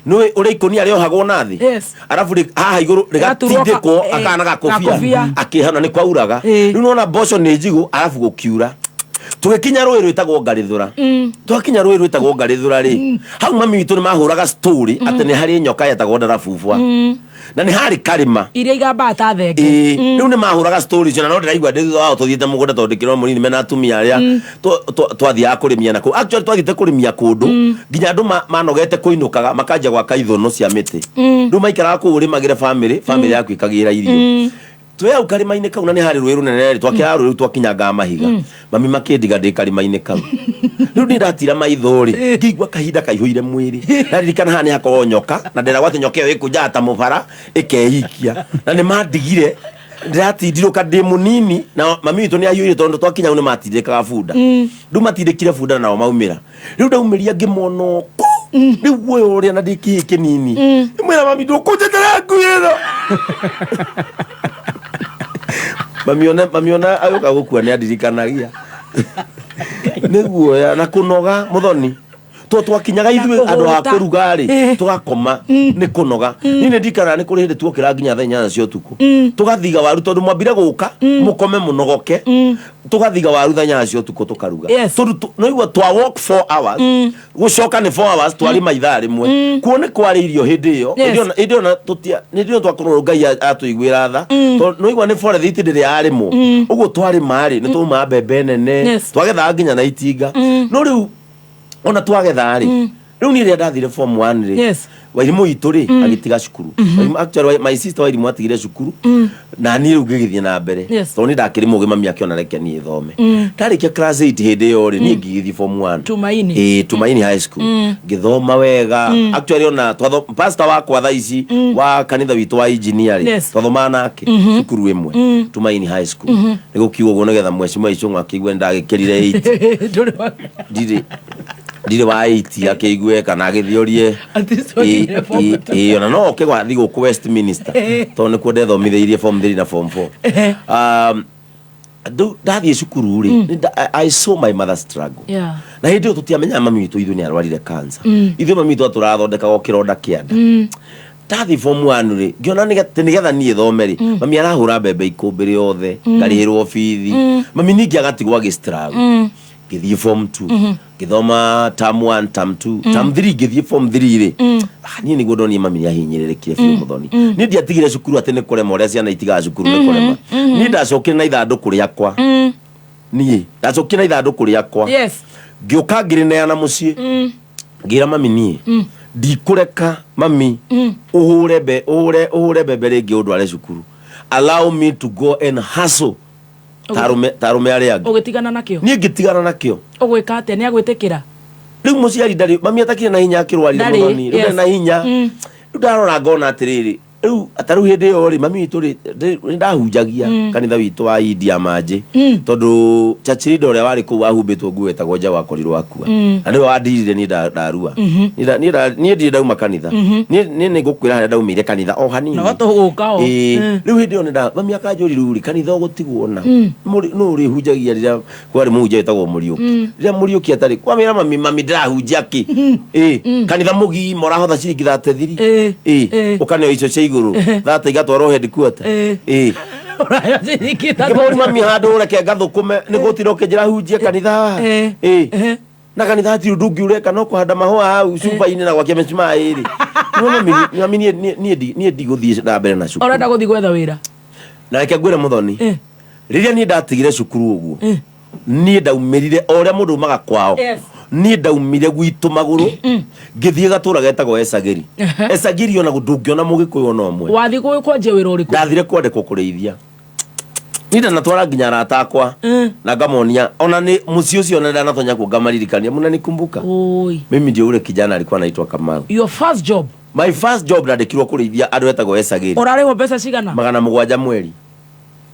Nĩũĩ ũrĩa ikũnia rĩohagwo na thĩ? Arabu haha igũrũ Rĩgaturwo rĩgatindĩkwo akana gakobia. Gakobia. Akĩhana nĩ kwauraga. Rĩu nona mboco nĩ njigũ, arabu gũkiura. Tũgĩkinya rũĩ rwĩtagwo Ngarĩthũra. Twakinya rũĩ rwĩtagwo Ngarĩthũra rĩ, hau mami witũ nĩ mahũraga story atĩ nĩ harĩ nyoka yetagwo ndarabubwa na nĩ harĩ karĩma. Iria igambaga ta thenge. Ĩĩ, rĩu nĩ mahũraga story icio na no ndĩraigua ndĩ thutha wao tũthiĩte mũgũnda tondũ ndĩkĩrĩ o mũnini mena atumia arĩa twathiaga kũrĩmia na kũu. Actually twathiĩte kũrĩmia kũndũ nginya andũ manogete kũinũkaga makanjia gwaka ithũnũ cia mĩtĩ. Rĩu maikaraga kũu ũrĩmagĩre famĩlĩ yaku ĩkagĩra irio. Twĩ hau karĩma-inĩ kau na nĩ harĩ rũĩ rũnene rĩ, twakĩraga rũĩ rũu twakinyangaga mahiga. Mami makĩndiga ndĩ karĩma-inĩ kau. Rĩu niĩ ndatira maitho rĩ, ngĩigua kahinda kaihũire mwĩrĩ. Ndaririkana haha nĩ hakoragwo nyoka na nderagwo atĩ nyoka ĩyo ĩkũnjaga ta mũbara ĩkeikia. Na nĩ mandigire ndĩratindirũka ndĩ mũnini na mami witũ nĩ ahiũire tondũ twakinya hau nĩ matindĩkaga bunda. Rĩu matindĩkire bunda nao maumĩra. Rĩu ndaumĩria ngĩmona kũ rĩu guoya ũrĩa na ndĩ kĩhĩ kĩnini. Mwĩra mami ndũkũnjetera ngui ĩno. Mami ona agĩũka gũkua nĩ andirikanagia. Nĩ guoya na kũnoga mũthoni. To twakinyaga ithuĩ andũ a kũhũta. kũruga rĩ, tũgakoma nĩ kũnoga. Niĩ nĩ ndikanaga nĩ kũrĩ hĩndĩ tuokĩra nginya thaa 8 cia ũtukũ tũgathiga waru, tondũ mwambire gũka mũkome mũnogoke, tũgathiga waru thaa 8 cia ũtukũ tũkaruga. Tondũ noigua twa walk 4 hours, gũcoka nĩ 4 hours, twarĩma ithaa rĩmwe kuo nĩ kwarĩ irio hĩndĩ ĩyo. Hĩndĩ ĩyo na tũtia hĩndĩ ĩyo twakorwo Ngai atũiguĩra tha, tondũ noigua nĩ forethiti rĩrĩa yarĩmwo ũguo twarĩma rĩ, nĩ twauma mbembe nene. Twagethaga nginya na itinga, no rĩu ona twagetha rĩ, rĩu niĩ rĩrĩa ndathire form 1 rĩ, Wairimũ witũ rĩ agĩtiga cukuru. Actually, my sister Wairimũ atigire cukuru na niĩ rĩu ngĩgĩthiĩ na mbere, tondũ niĩ ndakĩrĩ mũgĩ, mami akĩona reke niĩ thome. Ndarĩkia class 8 hĩndĩ ĩyo rĩ, niĩ ngĩgĩthiĩ form 1. Tumaini. Ĩĩ, Tumaini High School. Ngĩthoma wega. Actually, ona pastor wakwa thaa ici wa kanitha witũ wa engineer rĩ, twathomaga nake cukuru ĩmwe, Tumaini High School. Nĩ gũkiuga ũguo nĩgetha mheshimiwa Ichung'wa akĩigue ndagĩkĩrire 8. Ndũrĩ wa- Ndirĩ wa 8, akĩigue kana agĩthiorie. At least wakinyire form two. Ĩĩ, ona no oke gwathi gũkũ Westminster, tondũ nĩkuo ndethomithĩirie form 3 na form 4. Rĩu ndathiĩ cukuru rĩ, I saw my mother struggle. Na hĩndĩ ĩyo tũtiamenyaga mami witũ ithuĩ nĩ arwarire cancer. Ithuĩ mami witũ atũrathondekaga o kĩronda kĩa nda. Ndathiĩ form 1 rĩ, ngĩona nĩgetha niĩ thome rĩ, mami arahũra mbembe ikũmbĩ rĩothe, ngarĩhĩrwo bithi, mami ningĩ agatigwo agĩ struggle. Ngĩthiĩ form 2, ngĩthoma term 1, term 2, term 3, ngĩthiĩ form 3 rĩ, niĩ nĩguo ndonire mami nĩ ahinyĩrĩrĩkire biũ, mũthoni. Niĩ ndiatigire cukuru atĩ nĩ kũrema ũrĩa ciana itigaga cukuru nĩ kũrema. Niĩ ndacokire na ithandũkũ rĩakwa, niĩ ndacokire na ithandũkũ rĩakwa. Ngĩũka ngĩrĩneana mũciĩ, ngĩra mami, niĩ ndikũreka mami ũhũre mbe ũhũre ũhũre mbembe rĩngĩ ũndware cukuru. Allow me to go and hustle ta arũme arĩa angĩ. Ũgĩtigana nakĩo? Niĩ ngĩtigana nakĩo. Ũgwĩka atĩa? Nĩ agwĩtĩkĩra? Rĩu mũciari ndarĩ, mami atakire na hinya, akĩrwarire. Ndarĩ, Mũthoni rĩu ndarĩ na hinya. Rĩu ndarora ngona atĩrĩrĩ, rĩu ta rĩu hĩndĩ ĩyo rĩ, mami witũ rĩ, nĩ ndahunjagia kanitha witũ wa India manjĩ, tondũ church leader ũrĩa warĩ kũu wahumbĩtwo nguo wetagwo Njaũ akorirwo akua, na nĩwe wandirire niĩ ndarua. Niĩ ndirĩ ndauma kanitha. Niĩ nĩ ngũkwĩra harĩa ndaumĩire kanitha o hanini. No tũgũka o. Ĩĩ. Rĩu hĩndĩ ĩyo mami akanjũria, rĩu rĩ, kanitha ũgũtigwo na nũ ũrĩhunjagia rĩrĩa kwarĩ mũhunjia wĩtagwo Mũriũki, rĩrĩa Mũriũki atarĩ kwamĩra mami, mami ndĩrahunjia kĩ? Ĩ kanitha mũgima ũrahotha ciringi 33. Ĩ ũkaneo icio cia igũrũ thate igatwarwo headquarter. Ĩ Ũraheo ciringi 30. Ngĩmũria mami, handũ reke ngathũkũme nĩ gũtira ũkĩnjĩra hunjie kanitha haha. Ĩ na kanitha hatirĩ ũndũ ũngĩ ũreka no kũhanda mahũa hau cuba-inĩ na gwakia mĩcumaa ĩrĩ. Nĩwona mami, niĩ ndigũthiĩ na mbere na cukuru. Ũrenda gũthiĩ gwetha wĩra? Na reke ngwĩre, mũthoni, rĩrĩa niĩ ndatigire cukuru ũguo, niĩ ndaumĩrire o ũrĩa mũndũ umaga kwao. Niĩ ndaumire gwitũ magũrũ, ngĩthiĩ gatũra getagwo Ecagĩri. Ecagĩri ona ndũngĩona mũgĩkũyũ ona ũmwe. Wathiĩ kwanjia wĩra ũrĩkũ? Ndathire kwandĩkwo kũrĩithia. Niĩ ndanatwara nginya arata akwa na ngamonia, ona nĩ mũciĩ ũcio ona ndanatonya kuo ngamaririkania, mnanikumbuka? Oi. Mimi ndio ule kijana alikuwa anaitwa Kamau. Your first job? My first job, ndandĩkirwo kũrĩithia andũ etagwo Ecagĩri. Ũrarĩhwo mbeca cigana? 700 mweri.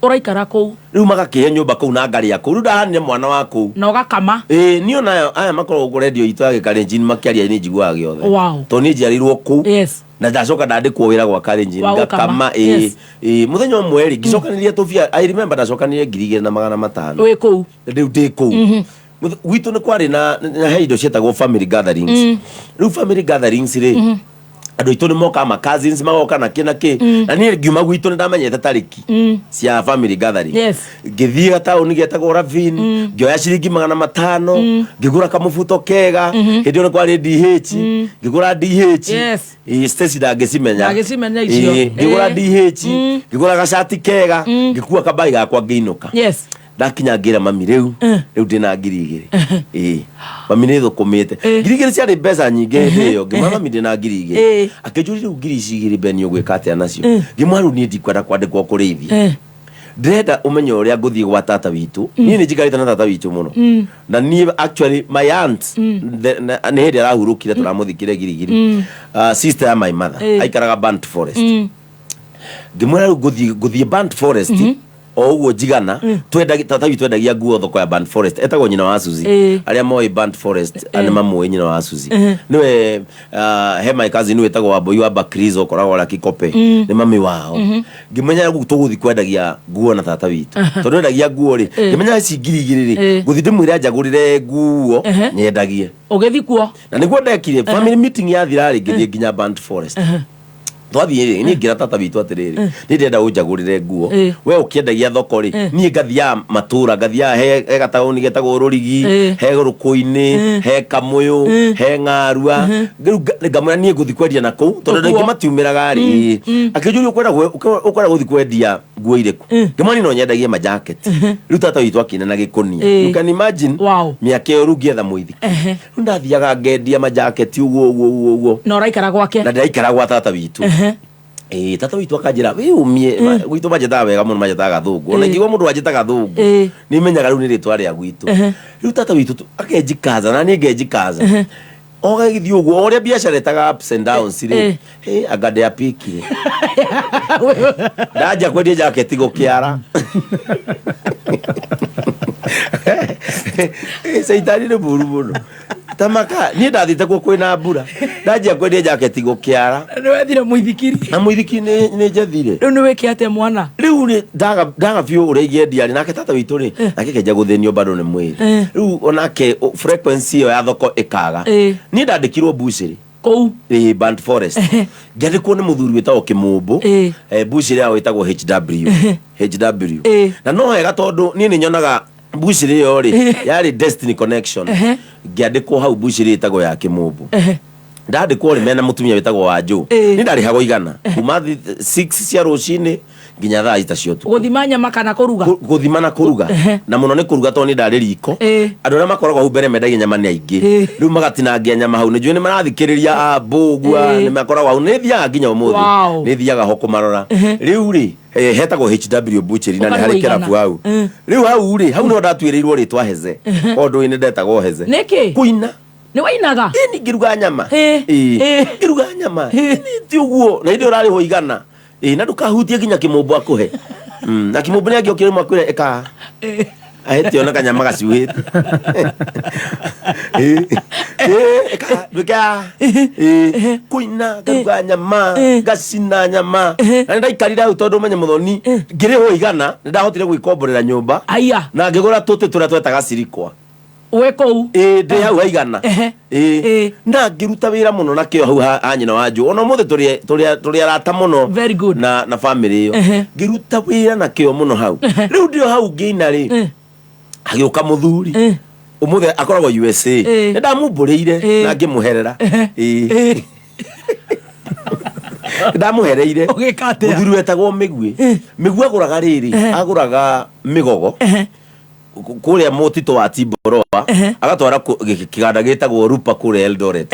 Ũraikara kũu? Rĩu magakĩhe nyũmba kũu na ngarĩa kũu, rĩu ndahanire mwana wa kũu. Na ũgakama? Ĩĩ, niĩ ona aya makoragwo gũkũ redio itũ ya Gĩkalenjin makĩaria nĩ njiguaga gĩothe. Tondũ niĩ njiarĩirwo kũu. Na ndacoka ndandĩkwo wĩra gwa Kalenjin. Wa gũkama. Ngakama, ĩĩ. Ĩĩ, mũthenya ũmwe rĩ, ngĩcokanĩria tũbia, I remember ndacokanĩrie 2500. Wĩ kũu? Rĩu ndĩ kũu. Gwitũ nĩ kwarĩ na he indo cietagwo family gatherings. Rĩu family gatherings rĩ, andũ aitũ nĩ mokaga, ma cousins magoka na kĩ na kĩ, na niĩ ngiuma gwitũ nĩ ndamenyete tarĩki cia family gathering. Ngĩthiĩ gataũni getagwo Ravine, ngĩoya ciringi 500, ngĩgũra kamũbuto kega. Hĩndĩ ĩyo nĩ kwarĩ DH, ngĩgũra DH. Ĩĩ, Stacy ndangĩcimenya. Ndangĩcimenya icio. Ĩĩ, ngĩgũra DH, ngĩgũra gacati kega, ngĩkua kabagi gakwa, ngĩinũka. Ndakinya ngĩra mami, rĩu ndĩna 2000. Ĩĩ mami, nĩ thũkũmĩte. 2000 ciarĩ mbeca nyingĩ hĩndĩ ĩyo. Ngĩmwĩra, mami, ndĩna 2000. Akĩnjũria, rĩu ngiri ici igĩrĩ Beni ũgwĩka atĩa nacio? Ngĩmwĩra, rĩu niĩ ndikwenda kwandĩkwo kũrĩithia, ndĩrenda ũmenye ũrĩa ngũthiĩ gwa tata witũ. Niĩ nĩ njikarĩte na tata witũ mũno, na niĩ actually my aunt nĩ hĩndĩ arahurũkire, tũramũthikire Girigiri. Sister ya my mother aikaraga Burnt Forest. Ngĩmwĩra, rĩu ngũthiĩ Burnt Forest. O ũguo njigana twendagia, tata witũ endagia nguo thoko ya Burnt Forest, etagwo nyina wa Suzy. Arĩa moĩ Burnt Forest nĩ mamũĩ nyina wa Suzy. Nĩwe he my cousin wĩtagwo Wambũi wa Bakrizo ũkoragwo ũrĩa Kikope, nĩ mami wao. Ngĩmenya rĩu tũgũthiĩ kwendagia nguo na tata witũ, tondũ endagia nguo rĩ, ngĩmenya ici 2000 rĩ, ngũthiĩ ndĩmwĩre anjagũrĩre nguo nyendagie. Ũgĩthiĩ kuo? Na nĩguo ndekire. Family meeting yathira rĩ, ngĩthiĩ nginya Burnt Forest. Twathiĩ rĩ, niĩ ngĩra tata witũ atĩrĩrĩ, niĩ ndĩrenda ũnjagũrĩre nguo. We ũkĩendagia thoko rĩ, niĩ ngathiaga matũra, ngathiaga he gataũni getagwo Rũrigi, he Rũkũ-inĩ, he Kamũyũ, he Ng'arua. Rĩu ngamwĩra niĩ ngũthiĩ kwendia na kũu tondũ andũ aingĩ Ũguo. matiumĩraga rĩ. Akĩnjũria, ũkwenda gũthiĩ kwendia nguo irĩkũ? Ngĩmwĩra niĩ no nyendagie majaketi. Rĩu tata witũ akĩina na gĩkũnia. You can imagine. Mĩaka ĩyo rĩu ngĩetha mũithikiri. Rĩu ndathiaga ngendia majaketi ũguo ũguo ũguo ũguo. Na ũraikara gwake? Na ndĩraikara gwa tata witũ. Ĩĩ, tata witũ akanjĩra wĩyũmie. Gwitũ manjĩtaga wega mũno, manjĩtaga Gathũngũ. Ona ingĩigua mũndũ anjĩta Gathũngũ, nĩ menyaga rĩu nĩ rĩtwa rĩa gwitũ. Rĩu tata witũ akenjikaza na niĩ ngenjikaza, ogagĩthiĩ ũguo o ũrĩa biacara ĩtaga ups and downs rĩ. Hĩ, anga ndĩapikire ndanja kwendia jaketi gũkĩara. Caitani nĩ mũru mũno tamaka. Niĩ ndathiĩte kuo kwĩna mbura, ndanjia kwendia jaketi gũkĩara. Nĩ wethire mũithikiri? Na mũithikiri nĩ njethire. Rĩu nĩ wĩke atĩa mwana? Rĩu rĩ, ndaga biũ ũrĩa ingĩendia rĩ, nake tata witũ rĩ, nake kenja gũthĩnio bado nĩ mwĩrĩ. Rĩu onake frequency ĩyo ya thoko ĩkaga. Niĩ ndandĩkirwo mbucĩrĩ. Kũu? Ĩĩ, Burnt Forest. Ngĩandĩkwo nĩ mũthuri wĩtagwo Kĩmũmbũ. Mbucĩrĩ yao ĩtagwo HW HW. Na no wega tondũ niĩ nĩ nyonaga mbucĩrĩ ĩyo rĩ, yarĩ destiny connection. Ngĩandĩkwo hau mbucĩrĩ ĩtagwo ya Kĩmũmbũ. Ndandĩkwo rĩ, mena mũtumia wĩtagwo Wanjũ. Niĩ ndarĩhagwo 100 kuma 6 cia rũcinĩ nginya thaa 6 cia ũtukũ. Gũthima nyama kana kũruga? Gũthima na kũruga. Na mũno nĩ kũruga tondũ niĩ ndarĩ riko. Andũ arĩa makoragwo hau mbere mendagia nyama nĩ aingĩ. Rĩu magatinangia nyama hau. Nĩ njũĩ nĩ marathikĩrĩria ambũgua. Nĩ makoragwo hau, nĩ thiaga nginya ũmũthĩ. Nĩ thiaga ho kũmarora. Rĩu rĩ, hetagwo HW Butchery na nĩ Ũkarĩhwo harĩ 100. kĩrabu hau. Rĩu hau rĩ, hau nĩho ndatuĩrĩirwo rĩtwa Heze. Tondũ nĩ ndetagwo Heze. Nĩkĩ? Kũina. Nĩ wainaga? Ĩni, ngĩruga nyama. Ĩĩ. Ngĩruga nyama. Ĩni, ti ũguo na hĩndĩ ĩyo ũrarĩhwo 100. Ĩĩ, na ndũkahutie nginya kĩmũmbũ akũhe. Na kĩmũmbũ nĩ angĩokire rĩmwe akwĩre ĩka ahĩte ona kanyama gacuhĩte. Ĩĩ. Ĩĩ, ĩka ndwĩke a. Ĩĩ, kũina ngaruga nyama, ngacina nyama. Na nĩ ndaikarire hau tondũ ũmenye mũthoni, ngĩrĩhwo 100 nĩ ndahotire gwĩkomborera nyũmba. Aya. Na ngĩgũra tũtĩ tũrĩa twetaga cirikwa. Wĩ kũu? Ĩĩ, ndĩ hau haigana. Ĩĩ. Na ngĩruta wĩra mũno na kĩo hau ha nyina wa Njũ. Ona ũmũthĩ tũrĩ arata mũno. Very good. Na family ĩyo. Ngĩruta wĩra na kĩo mũno hau. Rĩu ndĩ o hau ngĩina rĩ, hagĩũka mũthuri. Ũmũthĩ akoragwo USA. Nĩ ndamumbũrĩire na ngĩmũherera. Ĩĩ. Ndamũhereire. Ũgĩka atĩa? Mũthuri wetagwo Mĩguĩ. Mĩguĩ agũraga rĩrĩ, agũraga mĩgogo kũrĩa mũtitũ wa Timboroa, agatwara kĩganda gĩtagwo Rupa kũrĩa Eldoret.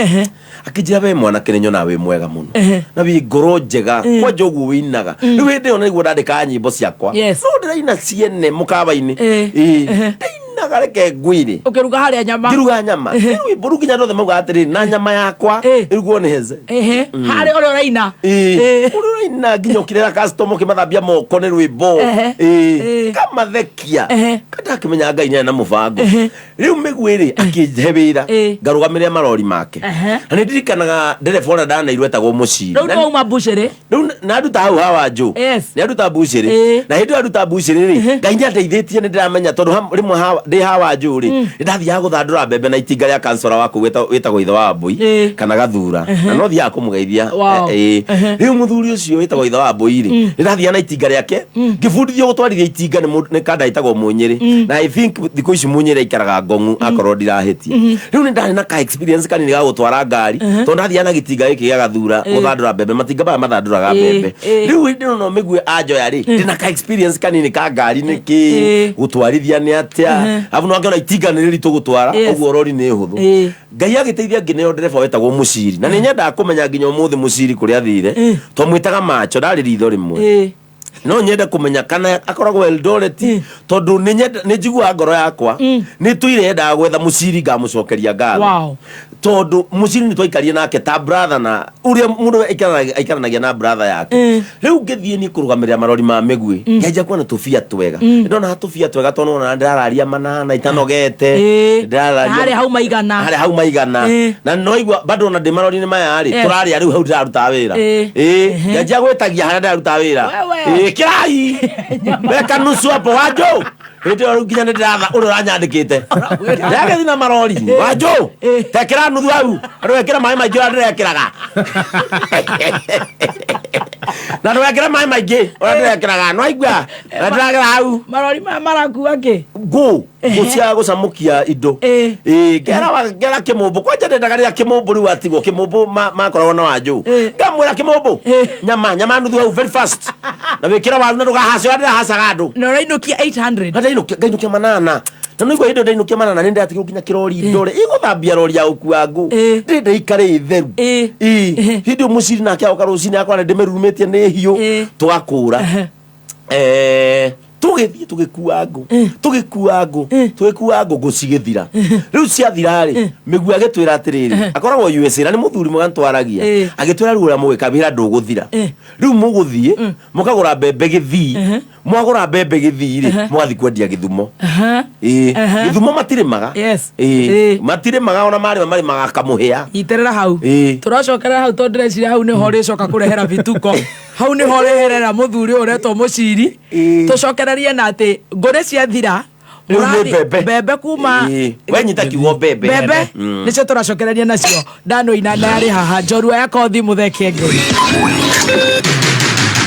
Akĩnjĩra, we mwanake, nĩ nyonaga wĩ mwega mũno na wĩ ngoro njega, kwanja ũguo wĩinaga. Rĩu hĩndĩ ĩyo nĩguo ndandĩkaga nyĩmbo ciakwa. No ndĩraina ciene mũkawa-inĩ. Ĩĩ, ndainaga, reke ngwĩre. Ũkĩruga harĩa nyama? Ngĩruga nyama. Rĩu rwĩmbo rũu nginya andũ othe maugaga atĩrĩrĩ, na nyama yakwa ĩrugwo nĩ Heze. Harĩa ũrĩa ũraina? Ĩĩ, ũrĩa ũraina nginya ũkĩrera customer ũkĩmathambia moko nĩ rwĩmbo. Ĩĩ, kamathekia. Ndakĩmenya Ngai nĩarĩ na mũbango. Rĩu Mĩguĩ rĩ, akĩhe wĩra ngarũgamĩrĩre marori make. Na nĩ ndirikanaga ndereba ũrĩa ndaneirwo etagwo Mũciri. Rĩu nĩwauma mbucĩrĩ? Rĩu na nduta hau hawa Njũ. Nĩ anduta mbucĩrĩ. Na hĩndĩ ĩyo anduta mbucĩrĩ rĩ, Ngai nĩ andeithĩtie, nĩ ndĩramenya tondũ rĩmwe ndĩ hawa Njũ rĩ, nĩ ndathiaga gũthandũra mbembe na itinga rĩa kansora wa kũu wĩtagwo ithe wa Mbũi kana Gathura. Na no thiaga kũmũgeithia. Ĩĩ. Rĩu mũthuri ũcio wĩtagwo ithe wa Mbũi rĩ, nĩ ndathiaga na itinga rĩake, ngĩbundithio gũtwarithia itinga nĩ kanda ĩtagwo Mũnyĩrĩ. Na I think thikũ ici Mũnyĩrĩ aikaraga Ngong'u akorwo ndirahĩtia. Rĩu nĩ ndarĩ na ka experience kanini ga gũtwara ngari tondũ ndathiaga na gĩtinga gĩkĩ gĩa Gathura gũthandũra mbembe. Matinga maya mathandũraga mbembe. Rĩu hĩndĩ ĩno no Mĩguĩ anjoya rĩ, ndĩna ka experience kanini ka ngari nĩ kĩ, gũtwarithia nĩ atĩa, arabu no angĩona itinga nĩ rĩritũ gũtwara ũguo rori nĩ hũthũ. Ngai agĩteithia ngĩneo ndereba wetagwo Mũciri, na nĩ nyendaga kũmenya nginya ũmũthĩ Mũciri kũrĩa athire. Twamwĩtaga Macho, ndarĩ ritho rĩmwe. No nyende kũmenya kana akoragwo Eldoret tondũ nĩ njiguaga ngoro yakwa nĩ tũire yendaga gwetha Mũciri ngamũcokeria ngatho. Tondũ Mũciri nĩ twaikarire nake ta brother na Ũrĩa mũndũ aikaranagia na brother yake. Rĩu ngĩthiĩ niĩ kũrũgamĩrĩra marori ma mĩguĩ, ngĩanjia kuona tũbia twega. Ndona tũbia twega tondũ nona ndĩrararia manana itanogete. Ndĩrararia Harĩa hau maigana. Harĩa hau maigana. Na noigua bado ona ndĩ marori-inĩ maya rĩ, tũrarĩa rĩu hau ndĩraruta wĩra. Ĩĩ, ngĩanjia gwĩtagia harĩa ndĩraruta wĩra. Wewe. Ĩĩ, kĩrai weka nusu hapo wanjũ. Hĩndĩ ĩyo rĩu nginya nĩ ndĩratha ũrĩa ũranyandĩkĩte ndagĩthi na marori wanjũ, tekĩra nuthu hau, ndũgekĩre maĩ maingĩ ũrĩa ndĩrekĩraga, na ndũgekĩre maĩ maingĩ ũrĩa ndĩrekĩraga, nĩwaigua? Na ndĩragera hau. Marori maya marakua kĩ? Ngũ cia gũcamũkia indo. Ĩĩ, ngera kĩmũmbũ kwanja ndendaga rĩrĩa kĩmũmbũ rĩu atigwo kĩmũmbũ makoragwo na wanjũ, ngamwĩra kĩmũmbũ nyama nyama nuthu hau very fast, na wĩkĩre waru na ndũgahace ũrĩa ndĩrahacaga andũ. Na ũrainũkia 800. Na ngainũkia manana, na nĩigua hĩndĩ ĩyo ndainũkia manana nĩ ndĩratigwo nginya kĩrori ndore ĩgũthambia rori ya gũkua ngũ, ndĩrenda ikare ĩ theru. Ĩĩ, hĩndĩ ĩyo mũciri nake agoka rũcinĩ akora ndĩmĩrurumĩtie nĩ hiũ, tũgakũra. Tũgĩthiĩ tũgĩkua ngũ, tũgĩkua ngũ, tũgĩkua ngũ, ngũ cigĩthira. Rĩu ciathira rĩ, mĩguĩ agĩtwĩra atĩrĩrĩ, akoragwo USA na nĩ mũthuri mwega nĩtwaragia, agĩtwĩra rĩu ũrĩa mũgĩka wĩra ndũgũthira, rĩu mũgũthiĩ mũkagũra mbembe gĩthii, mwagũra mbembe gĩthii rĩ, mũgathiĩ kwendia gĩthumo. Ĩĩ, gĩthumo matirĩmaga. Ĩĩ, matirĩmaga, ona marĩma marĩmaga kamũhĩa. Nyitĩrĩra hau. Ĩĩ. Tũracokerera hau tondũ ndĩreciria hau nĩho ũrĩcoka kũrehera bituko, hau nĩho ũreherera mũthuri ũyũ ũretwo mũciri. Tũcokererie na atĩ ngũrĩ ciathira. Rĩu nĩ mbembe. Mbembe kuma. Ĩĩ, wenyita kiugo mbembe. Mbembe nĩcio tũracokereria nacio. Ndanoina na yarĩ haha njorua ya kothi mũtheke ngei.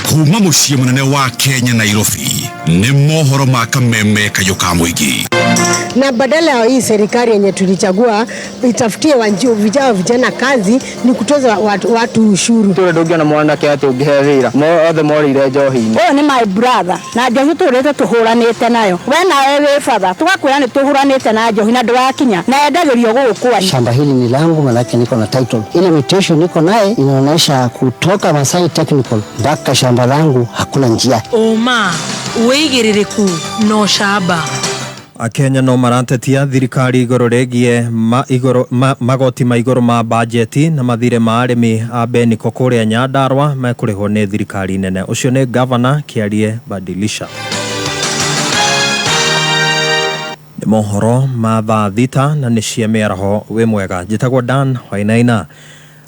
Kuma mũciĩ mũnene wa Kenya Nairobi, nĩ mohoro ma kameme kayũ ka mũingĩ. Na badala ya hii serikali yenye tulichagua itafutie vijana kazi, ni kutoza watu ushuru. Tũrĩ ndũngĩona mwanake atĩ ũngĩhe wĩra, othe morĩire njohi-inĩ. Ũyũ nĩ my brother na njohi tũrĩte tũhũranĩte nayo, we nawe wĩ batha tũgakwĩra nĩ tũhũranĩte na njohi na ndũrakinya na endagĩrio gũkũ. Shamba hili ni langu, manake niko na title. Ile mutation niko naye inaonyesha kutoka Masai Technical mpaka shamba langu hakuna njia. Ũma, wĩigĩrĩrĩku na ũcamba. Akenya no maratetia thirikari igũrũ rĩgiĩ magoti ma igũrũ ma bajeti na mathirĩ ma arĩmi a Beniko kũrĩa Nyandarua mekũrĩhwo nĩ thirikari nene. Ũcio nĩ Gavana Kĩarie Badilisha. Nĩ mohoro ma thaa 6 na nĩ cia mĩaraho. Wĩ mwega, njĩtagwo Dan Wainaina.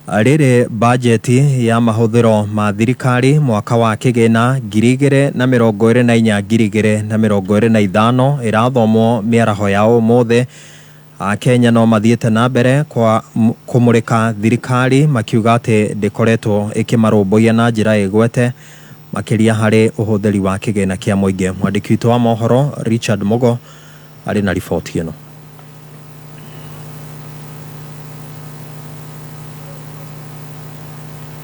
Rĩrĩ bajeti ya mahũthĩro ma thirikari mwaka wa kĩgĩna 2024 2025 ĩrathomwo mĩaraho ya ũmũthĩ. Akenya no mathiĩte na mbere kwa kũmũrĩka thirikari makiuga atĩ ndĩkoretwo ĩkĩmarũmbũiya na njĩra ĩgwete makĩria harĩ ũhũthĩri wa kĩgĩna kĩa mũingĩ. Mwandĩki witũ wa mohoro Richard Mugo arĩ na riboti ĩno.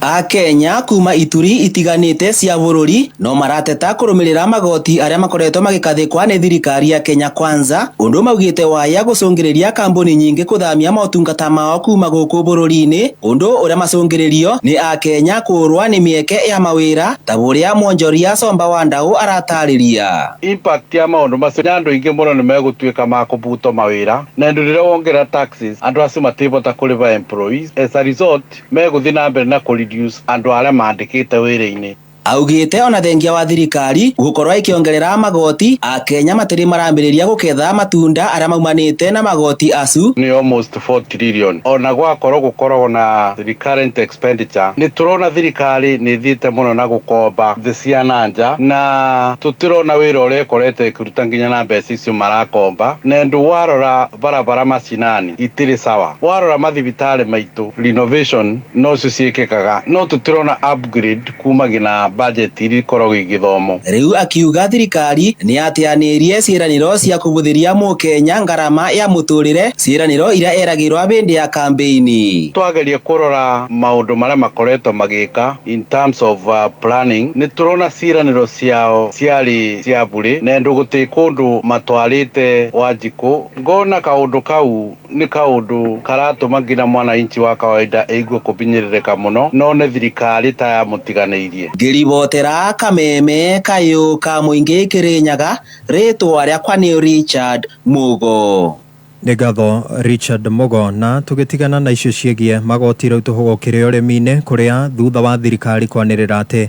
Akenya kuma ituri itiganĩte cia bũrũri no marateta kũrũmĩrĩra magoti arĩa makoretwo magĩkathĩkwa nĩ thirikari ya Kenya Kwanza, ũndũ maugĩte waya gũcũngĩrĩria kambuni nyingĩ kũthamia motungata mao kuma gũkũ bũrũri-inĩ, ũndũ ũrĩa macũngĩrĩrio nĩ Akenya kũũrwa nĩ mĩeke ya mawĩra ta ũrĩa mwonjoria Somba wa Ndau aratarĩria. Impact ya maũndũ macio nĩ andũ aingĩ mũno nĩ megũtuĩka ma kũbutwo mawĩra, na ũndũ rĩrĩa wongerera taxes andũ acio mativota kũrĩha employees, as a result megũthiĩ na mbere na kũ reduce andũ arĩa mandĩkĩte wĩra-inĩ. Augĩte ona thengia wa thirikari gũkorwo ĩkĩongerera magoti, Akenya matirĩ marambĩrĩria gũketha matunda arĩa maumanĩte na magoti acu. Nĩ almost 4 trillion. Ona gwakorwo gũkoragwo na recurrent expenditure, nĩ tũrona thirikari nĩ ĩthiĩte mũno na gũkomba thĩ cia na nja, na tũtirona wĩra ũrĩa ĩkoretwo ĩkĩruta nginya na mbeca icio marakomba. Na ũndũ warora barabara macinani itirĩ sawa, warora mathibitarĩ maitũ renovation nocio ciĩkĩkaga, no tũtirona upgrade kumagia na budget iria ikoragwo igĩthomwo. Rĩu akiuga thirikari nĩ yateanĩirie ciĩranĩro cia kũbũthĩria mũkenya ngarama ya mũtũrĩre, ciĩranĩro iria eragĩrwo hĩndĩ ya kambeini. Twageria kũrora maũndũ marĩa makoretwo magĩka in terms of planning, nĩ tũrona ciĩranĩro ciao ciarĩ cia burĩ, na ũndũ gũtirĩ kũndũ matwarĩte Wanjikũ. Ngona kaũndũ kau nĩ kaũndũ karatũma nginya mwananchi wa kawaida eigue kũbinyĩrĩrĩka mũno, no nĩ thirikari ta yamũtiganĩirie. Ngĩribotera kameme kayũ ka mũingĩ Kĩrĩnyaga, rĩtwa rĩakwa nĩ Richard Mugo. Nĩ ngatho Richard Mugo. Na tũgĩtigana na icio ciĩgiĩ magoti, rĩu tũhũgũkĩre ũrĩmi-inĩ, kũrĩa thutha wa thirikari kwanĩrĩra atĩ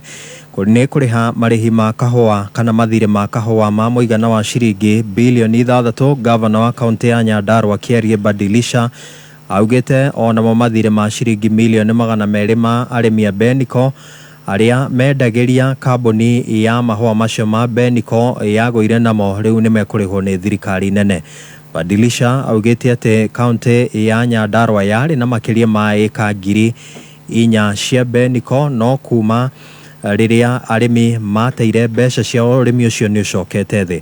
nĩ kũrĩha marĩhi ma kahũa kana mathirĩ ma kahũa ma mũigana wa ciringi bilioni 6, gavana wa kaunti ya Nyandarua Kiarie Badilisha augĩte onamo mathirĩ ma ciringi milioni 200 ma arĩmi a Beniko arĩa mendagĩria kambuni ya mahũa macio ma Beniko yagũire namo rĩu nĩ mekũrĩhwo nĩ thirikari nene. Badilisha augĩte atĩ kaunti ya Nyandarua yarĩ na makĩria ma ĩka 4,000 cia Beniko, no kuma rĩrĩa arĩmi mateire mbeca ciao ũrĩmi ũcio nĩ ũcokete thĩ.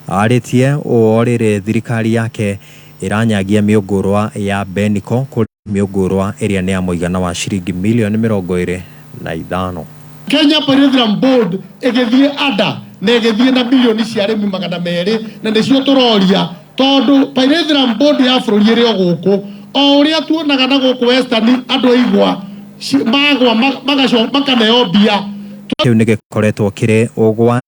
Arĩtie ũũ rĩrĩ thirikari yake ĩranyagia mĩũngũrwa ya Beniko kũrĩ mĩũngũrwa ĩrĩa nĩ ya mũigana wa ciringi milioni 25. Kenya Petroleum Board ĩgĩthiĩ ada na ĩgĩthiĩ na milioni cia arĩmi 200, na nĩcio tũroria, tondũ Petroleum Board ya bũrũri ĩrĩ o gũkũ, o ũrĩa tuonaga na gũkũ Western andũ aigwa magwa makaneo mbia. Kĩu nĩ gĩkoretwo kĩrĩ ũgwati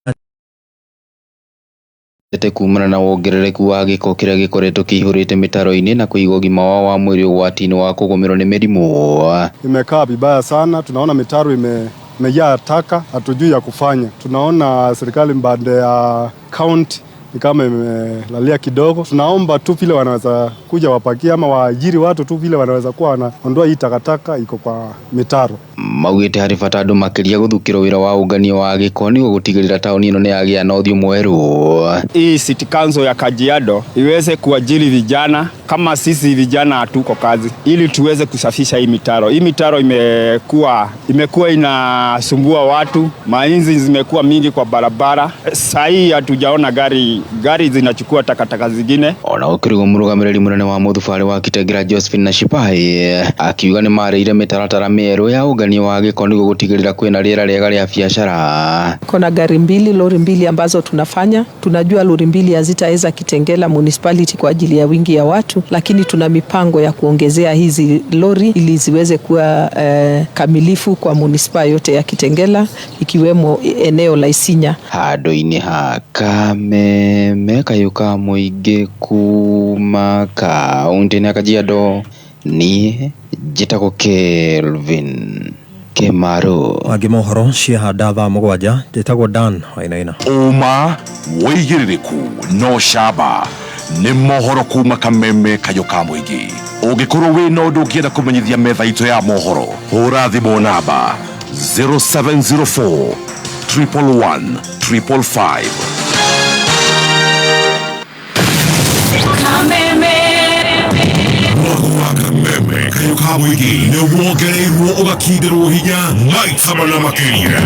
Tete kumana na wongerereku wa gĩko kĩrĩa gĩkoretwo kĩihũrĩte mĩtaro-inĩ na kũiga ũgima wao wa mwĩrĩ ũgwati-inĩ wa kũgũmĩrwo nĩ mĩrimũ. Imekaa vibaya sana, tunaona mitaro imejaa taka, hatujui ya kufanya. Tunaona serikali mbande ya county ni kama imelalia kidogo. Tunaomba tu vile wanaweza kuja wapakie ama waajiri watu tu vile wanaweza kuwa wanaondoa hii takataka iko kwa mitaro. Maugĩte harĩ bata andũ makĩria gũthukĩrwo wĩra wa ũngania wa gĩko nĩguo gũtigĩrĩra taũni ĩno nĩ yagĩa na ũthiũ mwerũ. Hii City Council ya Kajiado iweze kuajiri vijana kama sisi vijana hatuko kazi, ili tuweze kusafisha hii mitaro. Hii mitaro imekuwa inasumbua watu, mainzi zimekuwa mingi kwa barabara. Saa hii hatujaona gari zinachukua takataka zingine. Ona gũkĩrĩ ũguo, mũrũgamĩrĩri mũnene wa mũthubarĩ wa Kitengela Josephine Nashipai akiuga nĩ marĩire mĩtaratara mĩerũ ya ũngania wa gĩko nĩguo gũtigĩrĩra kwĩna rĩera rĩega rĩa biacara. Kuna gari mbili, lori mbili ambazo tunafanya. Tunajua lori mbili hazitaweza Kitengela municipality kwa ajili ya wingi ya watu, lakini tuna mipango ya kuongezea hizi lori ili ziweze kuwa kamilifu kwa manispaa yote ya Kitengela ikiwemo eneo la Isinya. Handũ-inĩ ha Kameme kayũ ka mũingĩ kuma kaũntĩ-inĩ ya Kajiado, niĩ njĩtagwo Kelvin Kĩmaru. Mangĩ mohoro ciahanda thaa 7. Njĩtagwo Dan Wainaina. Ũma, wĩigĩrĩrĩku no camba nĩ mohoro kuma Kameme kayũ ka mũingĩ. Ũngĩkorwo wĩna ũndũ ũngĩenda kũmenyithia metha itũ ya mohoro, hũra thimũ namba 0704 111 555. Kameme kayũ ka mũingĩ nĩ wongereirwo ũgakindĩrwo hinya maita mana makĩria.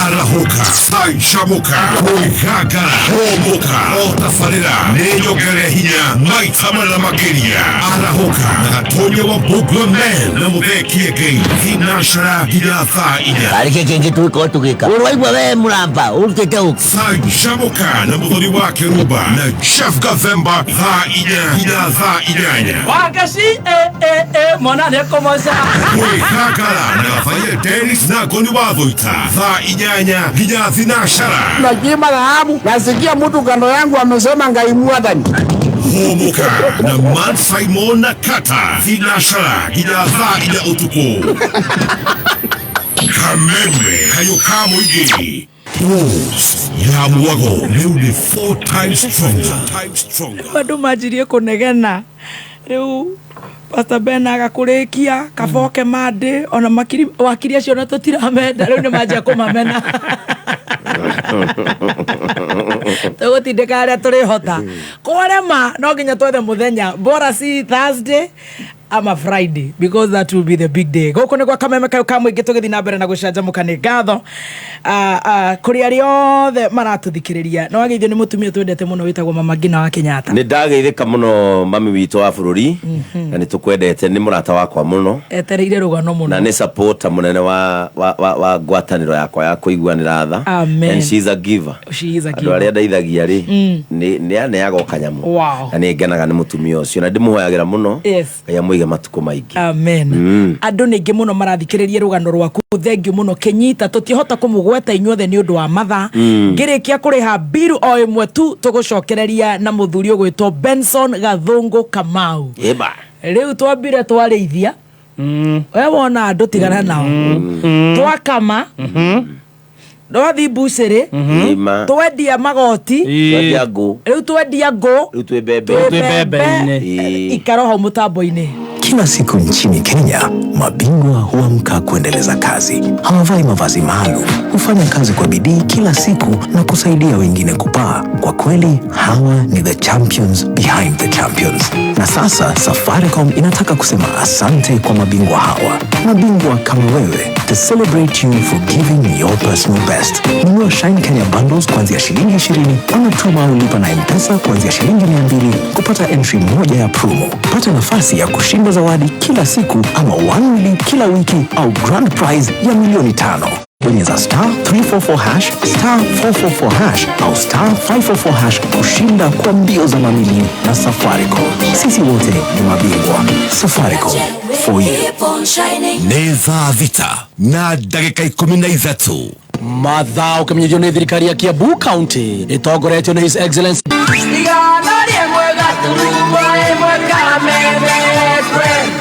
Arahũka, canjamũka, kwĩgangara, hũmũka, o tabarĩra nĩ nyongere hinya maita mana makĩria. Arahũka na Gatonya wa Bugla Man na Mũthee Kĩengei, thinacara nginya thaa 4. Arĩ kĩ kĩngĩ tũgĩkorwo tũgĩka ũraigua we mũramba ũrutĩte ũkũ? Canjamũka na Mũthoni wa Kĩrumba na Jeff Gathemba, thaa 4 nginya thaa 8. Wagaci eh eh eh mwana nĩ kũmoca. Kwĩgangara na Gabaia Dennis na Ngoni wa Thũita, thaa 8 nginya thinacara. Nachimba dhahabu, nasikia mtu kando yangu amesema Ngai mwathani. Hũmũka na Man Simon na Kata, thinacara nginya thaa 4 ũtukũ. Kameme kayũ ka mũingĩ. Pulse ya mwago rĩu nĩ four times stronger. Andũ manjirie kũnegena rĩu Pastor Ben agakũrĩkia kaboke mandĩ ona makiri wakiri acio na tũtiramenda, rĩu nĩ manjia kũmamena, tũgũtindĩka harĩa tũrĩhota kwarema, no nginya twethe mũthenya, bora si Thursday ama Friday, because that will be the big day. Gũkũ nĩ gwa Kameme kayũ ka mũingĩ, tũgĩthiĩ na mbere na gũcanjamũka. Nĩ ngatho kũrĩ arĩa othe maratũthikĩrĩria. Nĩ wageithio nĩ mũtumia twendete mũno wĩtagwo Mama Ngina wa Kenyatta. Nĩ ndageithĩka mũno, mami witũ wa bũrũri, na nĩ tũkwendete, nĩ mũrata wakwa mũno. Etereire rũgano mũno. Na nĩ supporter mũnene wa ngwatanĩro yakwa ya kũiguanĩra tha. Amen. And she is a giver. She is a Andũ giver. arĩa ndeithagia rĩ, nĩ aneaga o kanyamũ. Na nĩ ngenaga nĩ mũtumia ũcio na ndĩmũhoyagĩra mũno. Ngai amũige. akũige matukũ maingĩ. Amen. Andũ nĩ aingĩ mũno marathikĩrĩria rũgano rwaku, thengiũ mũno Kĩnyita, tũtiahota kũmũgweta inyuothe nĩ ũndũ wa mathaa. Ngĩrĩkia kũrĩha mbiru o ĩmwe tu, tũgũcokereria na mũthuri ũgwĩtwo Benson Gathũngũ Kamau. Ĩba. Rĩu twambire twarĩithia, we wona andũ tigana nao, twakama, twathi mbucĩrĩ, Ĩma. twendia magoti, Twendia ngũ. Rĩu twendia ngũ. Rĩu twĩ mbembe. Twĩ mbembe. Ĩĩ. Ikaro hau mũtambo-inĩ. Kila siku nchini Kenya, mabingwa huamka kuendeleza kazi. Hawavai mavazi maalum, hufanya kazi kwa bidii kila siku na kusaidia wengine kupaa. Kwa kweli, hawa ni the champions behind the champions. Na sasa Safaricom inataka kusema asante kwa mabingwa hawa, mabingwa kama wewe, to celebrate you for giving your personal best. Nunua Shine Kenya bundles kuanzia shilingi 20 ama tuma au lipa na M-Pesa kuanzia shilingi 200 kupata entry moja ya promo. Pata nafasi ya kushinda zawadi kila siku ama 1 million kila wiki au grand prize ya milioni 5. Bonyeza star 344 hash, star 444 hash au star 544 hash kushinda kwa mbio za mamilioni na Safaricom. Sisi wote ni mabingwa. Safaricom for you. Nĩ thaa 6 na ndagĩka 13. Mathaa ũkĩmenyithio nĩ thirikari ya Kiambu County ĩtongoretio nĩ His Excellency.